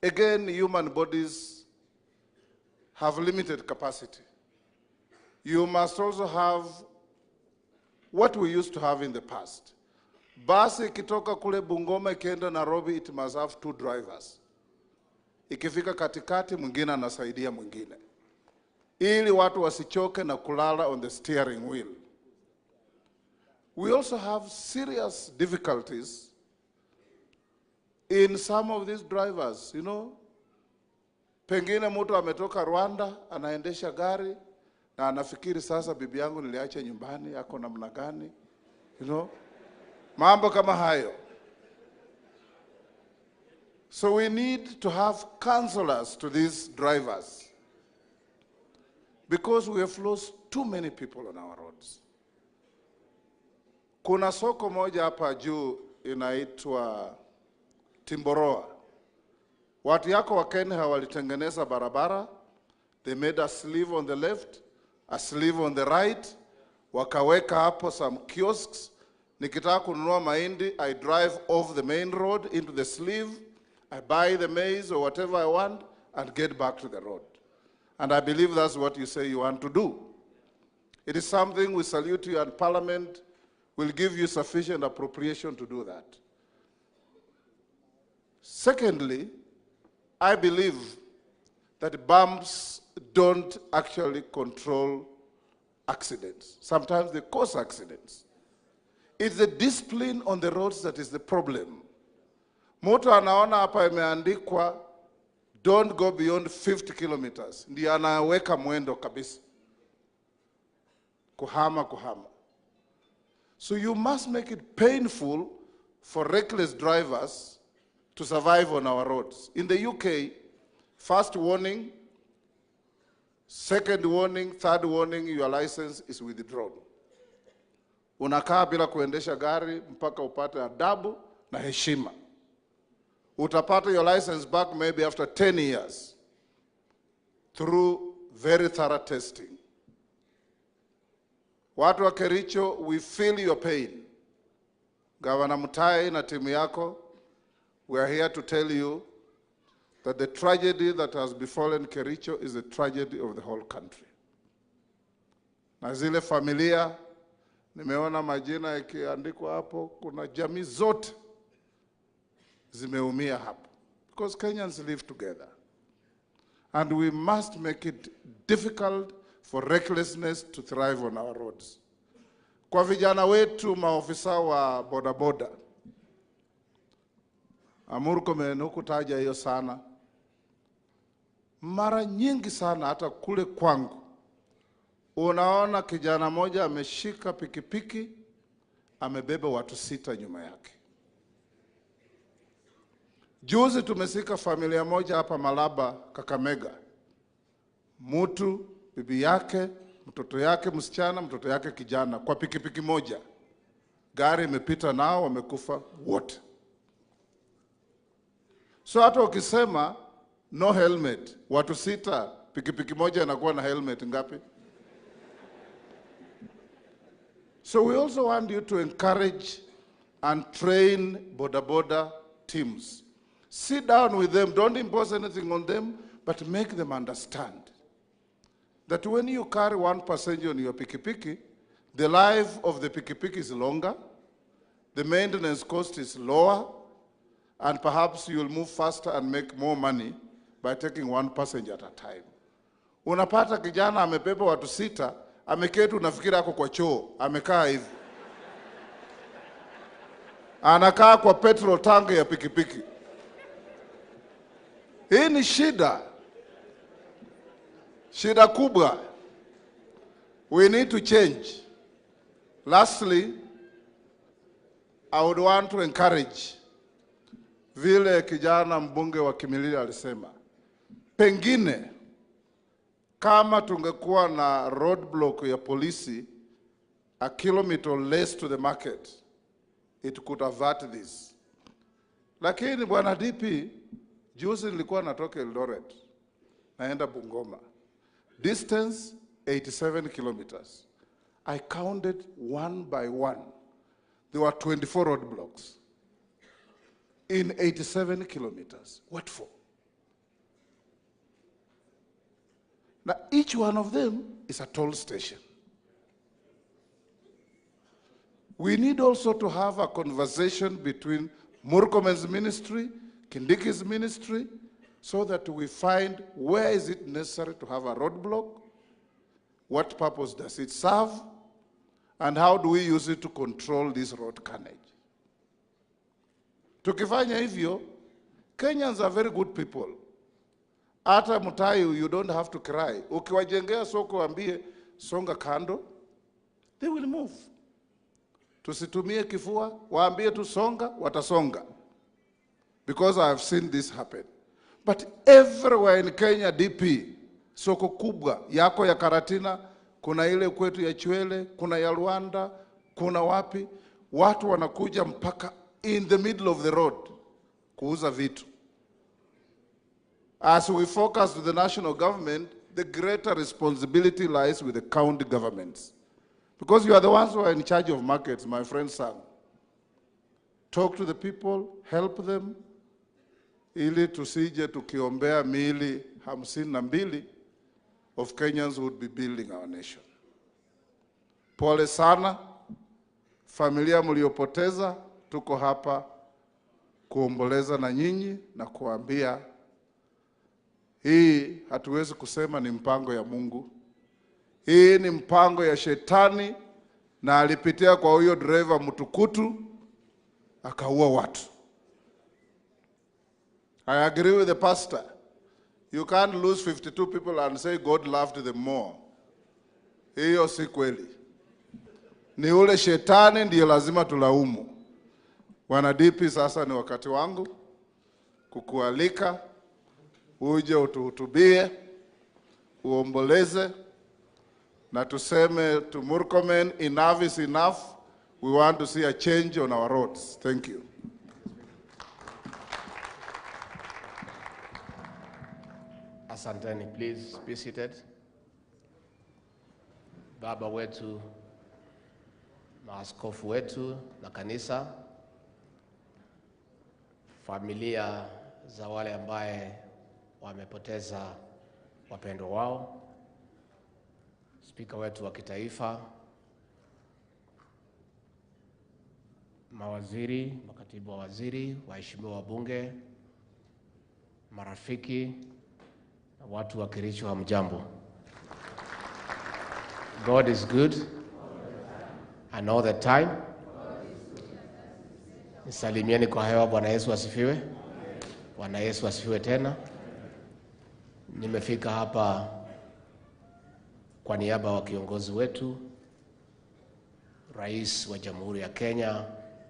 S10: Again, human bodies have limited capacity. You must also have what we used to have in the past. Basi ikitoka kule Bungoma ikienda Nairobi, it must have two drivers. Ikifika katikati, mwingine anasaidia mwingine, ili watu wasichoke na kulala on the steering wheel. We also have serious difficulties in some of these drivers. Pengine mtu ametoka Rwanda, anaendesha gari, na anafikiri, "Sasa bibi yangu niliacha nyumbani, ako namna gani?" Mambo kama hayo. So we need to have counselors to these drivers, because we have lost too many people on our roads. Kuna soko moja hapa juu inaitwa Timboroa. Watu yako wa Kenya walitengeneza barabara. They made a sleeve on the left, a sleeve on the right, wakaweka hapo some kiosks. Nikitaka kununua mahindi, I drive off the main road into the sleeve, I buy the maize or whatever I want and get back to the road. And I believe that's what you say you want to do. It is something we salute you, and Parliament will give you sufficient appropriation to do that. Secondly, I believe that bumps don't actually control accidents. Sometimes they cause accidents. It's the discipline on the roads that is the problem. Mtu anaona hapa imeandikwa "Don't go beyond 50 kilometers," ndiyo anaweka mwendo kabisa. Kuhama, kuhama. So you must make it painful for reckless drivers to survive on our roads. In the UK, first warning, second warning, third warning, your license is withdrawn. Unakaa bila kuendesha gari mpaka upate adabu na heshima. Utapata your license back maybe after 10 years through very thorough testing. Watu wa Kericho, we feel your pain. Governor Mutai na timu yako, we are here to tell you that the tragedy that has befallen Kericho is a tragedy of the whole country. Na zile familia, nimeona majina ikiandikwa hapo, kuna jamii zote zimeumia hapo. Because Kenyans live together. And we must make it difficult for recklessness to thrive on our roads. Kwa vijana wetu maofisa wa bodaboda, Murkomen, hukutaja hiyo sana. Mara nyingi sana hata kule kwangu unaona kijana moja ameshika pikipiki, amebeba watu sita nyuma yake. Juzi tumezika familia moja hapa Malaba, Kakamega. Mutu, bibi yake, mtoto yake msichana, mtoto yake kijana, kwa pikipiki moja. Gari imepita nao, wamekufa wote. So hata ukisema no helmet, watu sita, pikipiki moja inakuwa na helmet ngapi? So we also want you to encourage and train boda boda teams. Sit down with them, don't impose anything on them, but make them understand that when you carry one passenger on your pikipiki, the life of the pikipiki is longer, the maintenance cost is lower, and perhaps you'll move faster and make more money by taking one passenger at a time. Unapata kijana amebeba watu sita, ameketi, unafikiri ako kwa choo, amekaa hivi. Anakaa kwa petrol tank ya pikipiki. Hii ni shida, shida kubwa. We need to change. Lastly, I would want to encourage, vile kijana mbunge wa Kimilili alisema, pengine kama tungekuwa na roadblock ya polisi a kilometer less to the market, it could avert this. Lakini bwana DP, juzi nilikuwa natoka Eldoret, naenda Bungoma. Distance 87 kilometers. I counted one by one. There were 24 roadblocks in 87 kilometers. What for? Now, each one of them is a toll station. We need also to have a conversation between Murkomen's ministry, Kindiki's ministry, so that we find where is it necessary to have a roadblock, what purpose does it serve, and how do we use it to control this road carnage. Tukifanya hivyo, Kenyans are very good people. Hata Mutai, you don't have to cry. Ukiwajengea soko waambie songa kando, they will move. Tusitumie kifua, waambie tu songa, watasonga. Because I have seen this happen. But everywhere in Kenya, DP, soko kubwa, yako ya Karatina, kuna ile kwetu ya Chwele, kuna ya Rwanda, kuna wapi, watu wanakuja mpaka in the middle of the road kuuza vitu. As we focus to the national government, the greater responsibility lies with the county governments. Because you are the ones who are in charge of markets, my friend Sam. Talk to the people, help them, ili tusije tukiombea miili 52 of Kenyans who would be building our nation. Pole sana, familia mliopoteza, tuko hapa kuomboleza na nyinyi na kuambia hii hatuwezi kusema ni mpango ya Mungu. Hii ni mpango ya shetani, na alipitia kwa huyo driver mtukutu akaua watu. I agree with the pastor. You can't lose 52 people and say God loved them more. Hiyo si kweli. Ni ule shetani ndiye lazima tulaumu. Bwana DP, sasa ni wakati wangu kukualika uje utuhutubie, uomboleze, na tuseme to Murkomen, enough is enough. We want to see a change on our roads. Thank you.
S4: Asanteni, please be seated. Baba wetu, maaskofu wetu na kanisa, familia za wale ambaye wamepoteza wapendwa wao, spika wetu wa kitaifa, mawaziri, makatibu wa waziri, waheshimiwa wabunge, marafiki, na watu wa Kericho, hamjambo. God is good and all the time. Nisalimieni kwa hewa. Bwana Yesu asifiwe. Bwana Yesu asifiwe tena. Nimefika hapa kwa niaba wa kiongozi wetu, Rais wa Jamhuri ya Kenya,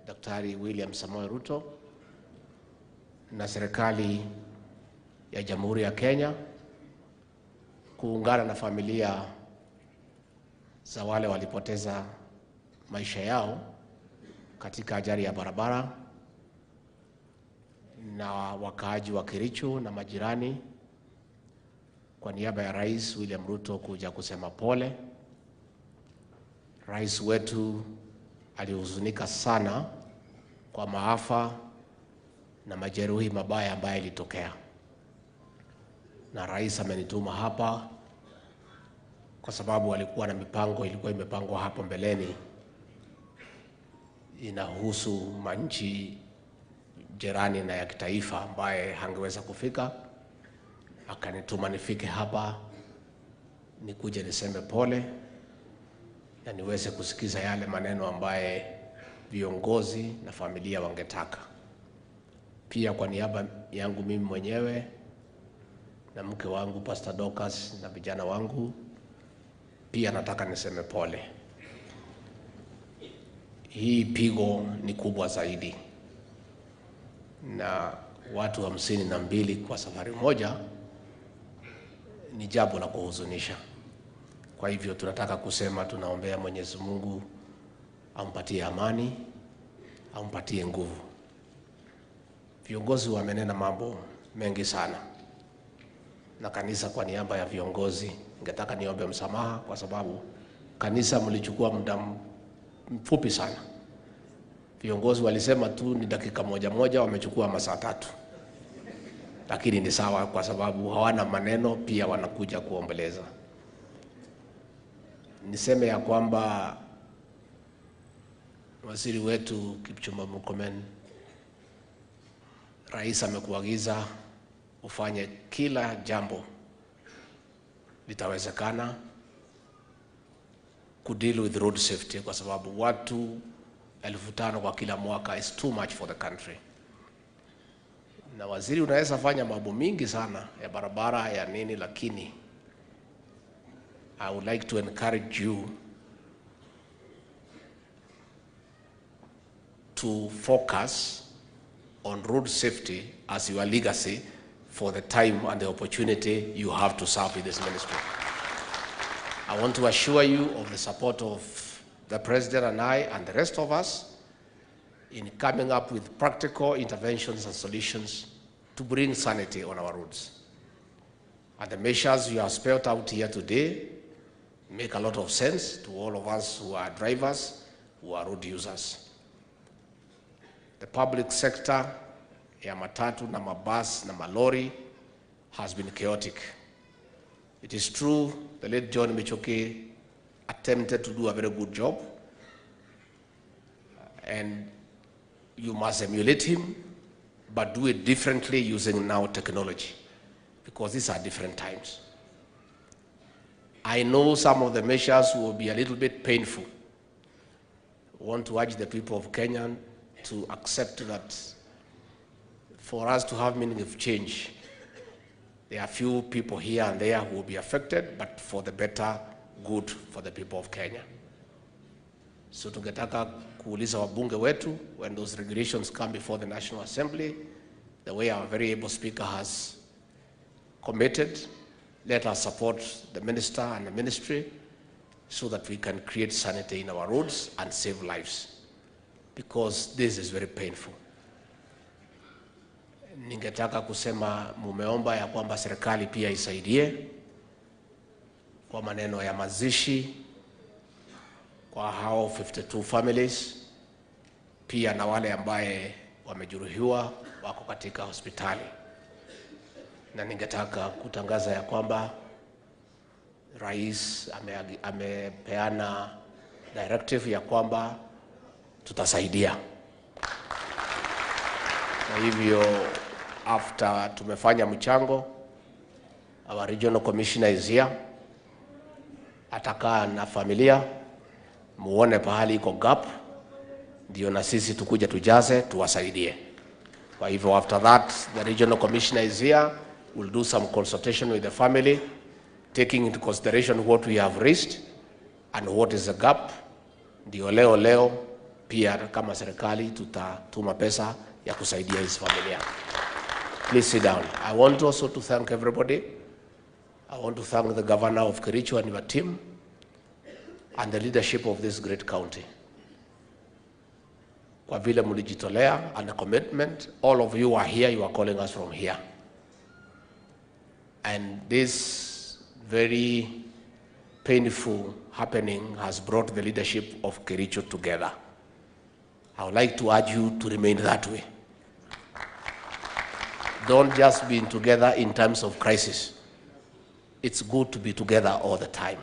S4: Daktari William Samoei Ruto, na serikali ya Jamhuri ya Kenya, kuungana na familia za wale walipoteza maisha yao katika ajali ya barabara, na wakaaji wa Kericho na majirani, kwa niaba ya Rais William Ruto kuja kusema pole. Rais wetu alihuzunika sana kwa maafa na majeruhi mabaya ambayo ilitokea. Na rais amenituma hapa kwa sababu alikuwa na mipango ilikuwa imepangwa hapo mbeleni inahusu manchi jirani na ya kitaifa ambaye hangeweza kufika. Akanituma nifike hapa nikuje niseme pole na niweze kusikiza yale maneno ambaye viongozi na familia wangetaka. Pia kwa niaba yangu mimi mwenyewe na mke wangu Pastor Dorcas na vijana wangu pia nataka niseme pole. Hii pigo ni kubwa zaidi, na watu 52 kwa safari moja ni jambo la kuhuzunisha. Kwa hivyo tunataka kusema tunaombea Mwenyezi Mungu ampatie amani, ampatie nguvu. Viongozi wamenena mambo mengi sana, na kanisa kwa niaba ya viongozi ningetaka niombe msamaha kwa sababu kanisa mlichukua muda mfupi sana. Viongozi walisema tu ni dakika moja moja, wamechukua masaa 3. Lakini ni sawa kwa sababu hawana maneno, pia wanakuja kuombeleza. Niseme ya kwamba waziri wetu Kipchumba Murkomen, rais amekuagiza ufanye kila jambo litawezekana ku deal with road safety, kwa sababu watu 5,000 kwa kila mwaka is too much for the country. Na waziri, unaweza fanya mambo mingi sana ya barabara ya nini, lakini I would like to encourage you to focus on road safety as your legacy for the time and the opportunity you have to serve in this ministry. I want to assure you of the support of the President and I and the rest of us in coming up with practical interventions and solutions to bring sanity on our roads. And the measures you have spelled out here today make a lot of sense to all of us who are drivers, who are road users. The public sector ya matatu na mabus na malori has been chaotic. It is true the late John Michuki attempted to do a very good job, and you must emulate him, but do it differently using now technology, because these are different times. I know some of the measures will be a little bit painful. I want to urge the people of Kenya to accept that for us to have meaningful change, there are few people here and there who will be affected, but for the better good for the people of Kenya. So tungetaka kuuliza wabunge wetu, when those regulations come before the National Assembly, the way our very able speaker has committed, let us support the minister and the ministry so that we can create sanity in our roads and save lives, because this is very painful. Ningetaka kusema mumeomba ya kwamba serikali pia isaidie kwa maneno ya mazishi kwa hao 52 families, pia na wale ambaye wamejeruhiwa wako katika hospitali. Na ningetaka kutangaza ya kwamba rais amepeana directive ya kwamba tutasaidia. Na hivyo after tumefanya mchango, our regional commissioner is here, atakaa na familia, muone pahali iko gap, ndio na sisi tukuja tujaze tuwasaidie. Kwa hivyo after that the regional commissioner is here, we'll do some consultation with the family, taking into consideration what we have raised and what is the gap. Ndio leo leo pia kama serikali tutatuma pesa ya kusaidia hizi familia. Please sit down. I want also to thank everybody. I want to thank the governor of Kericho and your team and the leadership of this great county. Kwa vile mlijitolea and the commitment, all of you are here, you are calling us from here. And this very painful happening has brought the leadership of Kericho together. I would like to urge you to remain that way. Don't just be together in times of crisis. It's good to be together all the time.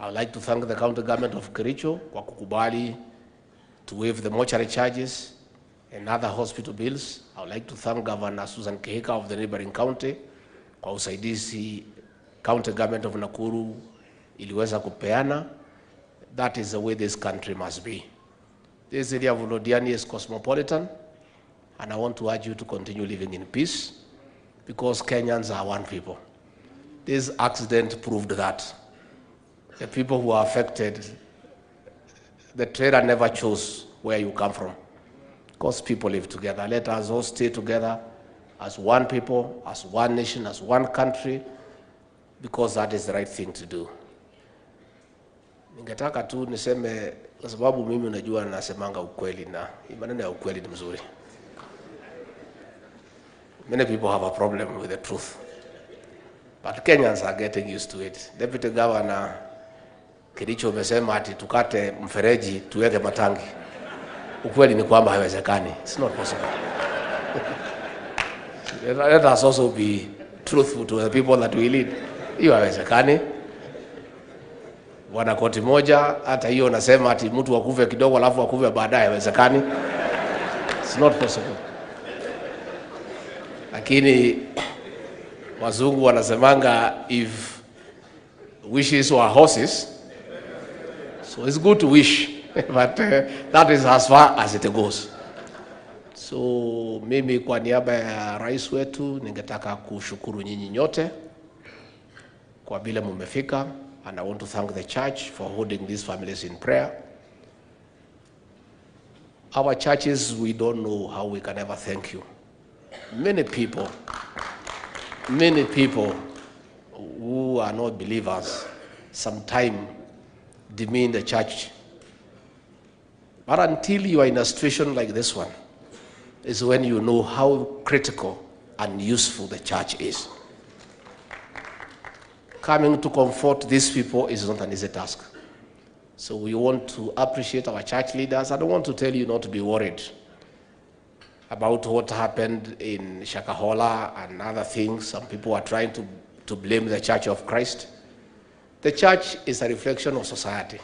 S4: I would like to thank the county government of Kericho kwa kukubali to waive the mortuary charges and other hospital bills. I would like to thank Governor Susan Kihika of the neighboring county kwa usaidizi county government of Nakuru iliweza kupeana. That is the way this country must be. This area of Londiani is cosmopolitan, and I want to urge you to continue living in peace. because Kenyans are one people. This accident proved that. The people who are affected, the trailer never chose where you come from, because people live together. Let us all stay together as one people, as one nation, as one country, because that is the right thing to do. Ningetaka tu niseme, kwa sababu mimi unajua nasemanga ukweli na maneno ya ukweli ni mzuri. Many people have a problem with the truth, but Kenyans are getting used to it. Deputy Governor Kericho umesema ati tukate mfereji tuweke matangi. Ukweli ni kwamba haiwezekani. It's not possible. Let us also be truthful to the people that we lead. Hiyo haiwezekani. Bwana koti moja, hata hiyo nasema ati mtu akufe kidogo alafu akufe baadaye, haiwezekani. It's not possible. Lakini wazungu wanasemanga if wishes were horses, so it's good to wish, but that is as far as it goes. So mimi kwa niaba ya rais wetu ningetaka kushukuru nyinyi nyote kwa vile mumefika, and I want to thank the church for holding these families in prayer. Our churches, we don't know how we can ever thank you. Many people who are not believers sometimes demean the church. But until you are in a situation like this one, is when you know how critical and useful the church is. Coming to comfort these people is not an easy task. So we want to appreciate our church leaders. I don't want to tell you not to be worried about what happened in Shakahola and other things. Some people are trying to blame the Church of Christ. The church is a reflection of society.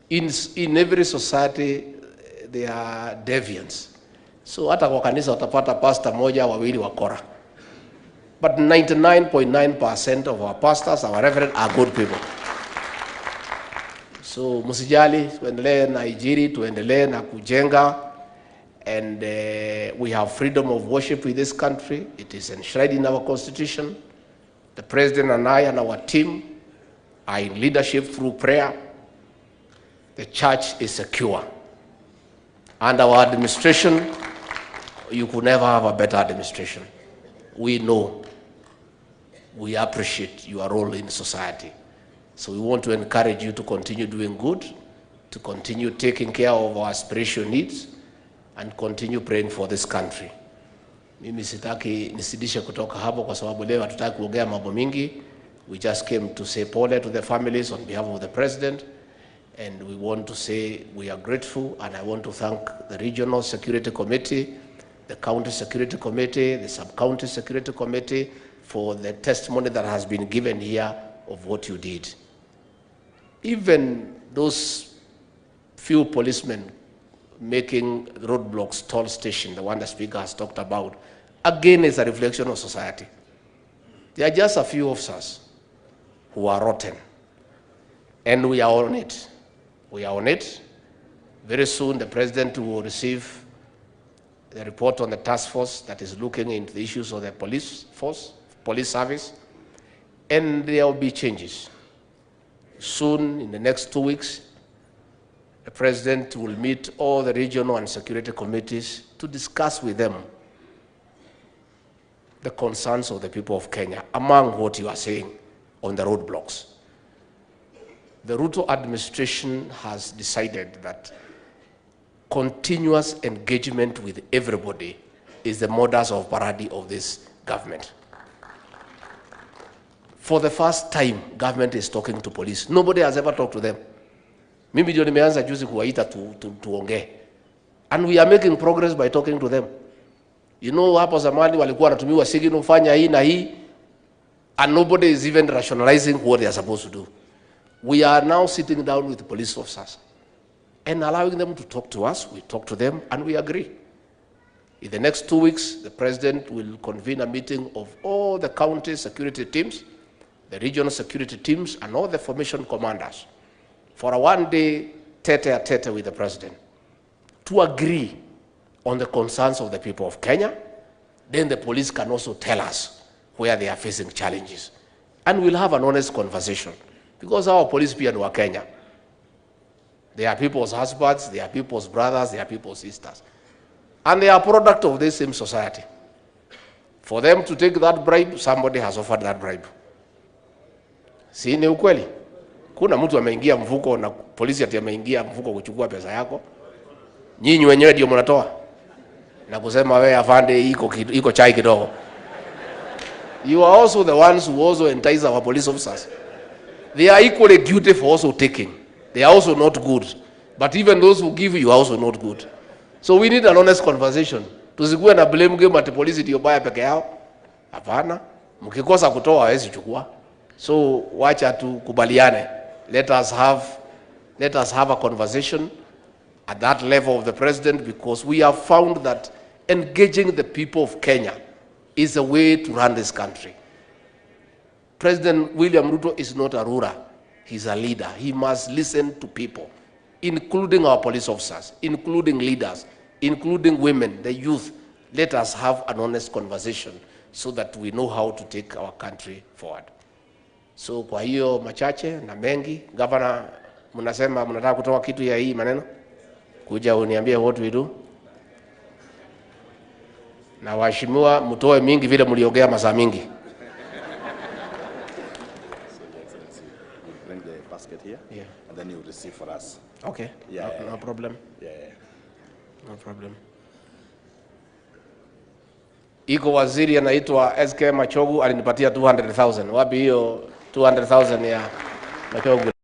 S4: In every society, there are deviants. So hata kwa kanisa utapata pastor moja, wawili wakora. But 99.9% of our pastors, our reverend, are good people. So msijali, tuendelee na injili, tuendelee na kujenga. And we have freedom of worship in this country. It is enshrined in our constitution. The president and I and our team are in leadership through prayer. The church is secure. And our administration, you could never have a better administration. We know, we appreciate your role in society. So we want to encourage you to continue doing good, to continue taking care of our spiritual needs, and continue praying for this country. Mimi sitaki nisidishe kutoka hapo kwa sababu leo hatutaki kuongea mambo mingi. We just came to say pole to the families on behalf of the president, and we want to say we are grateful, and I want to thank the Regional Security Committee, the County Security Committee, the Sub-County Security Committee for the testimony that has been given here of what you did. Even those few policemen making roadblocks, toll station, the one the speaker has talked about, again is a reflection of society. There are just a few officers who are rotten, and we are on it. We are on it. Very soon the president will receive the report on the task force that is looking into the issues of the police force, police service, and there will be changes. Soon, in the next 2 weeks, the president will meet all the regional and security committees to discuss with them the concerns of the people of Kenya, among what you are saying on the roadblocks. The Ruto administration has decided that continuous engagement with everybody is the modus operandi of this government. For the first time, government is talking to police. Nobody has ever talked to them. Mimi ndio nimeanza juzi kuwaita tuongee. And we are making progress by talking to them. You know, hapo zamani walikuwa wanatumiwa signal, fanya hii na hii, and nobody is even rationalizing what they are supposed to do. We are now sitting down with the police officers and allowing them to talk to us. We talk to them and we agree. In the next 2 weeks, the president will convene a meeting of all the county security teams, the regional security teams, and all the formation commanders for a one-day tete-a-tete with the president to agree on the concerns of the people of Kenya Then the police can also tell us where they are facing challenges. And we'll have an honest conversation. Because our police pia ni wa Kenya. They are people's husbands, they are people's brothers, they are people's sisters. And they are product of this same society. For them to take that bribe, somebody has offered that bribe. Si ni ukweli? Kuna mtu ameingia mfuko na polisi ati ameingia mfuko kuchukua pesa yako. Nyinyi wenyewe ndio mnatoa. Na kusema wewe afande, iko chai kidogo. You are also the ones who also entice our police officers. They are equally guilty for also taking. They are also not good. But even those who give you are also not good. So we need an honest conversation. Tusikuwe na blame game ati polisi ndio baya peke yao. Hapana. Mkikosa kutoa hawezi chukua. So wacha tukubaliane. Let us have a conversation at that level of the president, because we have found that engaging the people of Kenya is a way to run this country. President William Ruto is not a ruler. He's a leader. He must listen to people, including our police officers, including leaders, including women, the youth. Let us have an honest conversation so that we know how to take our country forward. So kwa hiyo machache na mengi, Governor, mnasema mnataka kutoa kitu ya hii maneno? Kuja uniambie what we do. Na waheshimiwa mtoe mingi vile mliongea masaa mingi.
S8: So, Your Excellency, we'll bring the basket here, and then you receive for us.
S4: Okay.
S8: Yeah.
S4: No, no problem.
S8: Yeah.
S4: No problem. Iko waziri anaitwa SK Machogu alinipatia 200,000. Wapi hiyo 200,000 ya Machogu?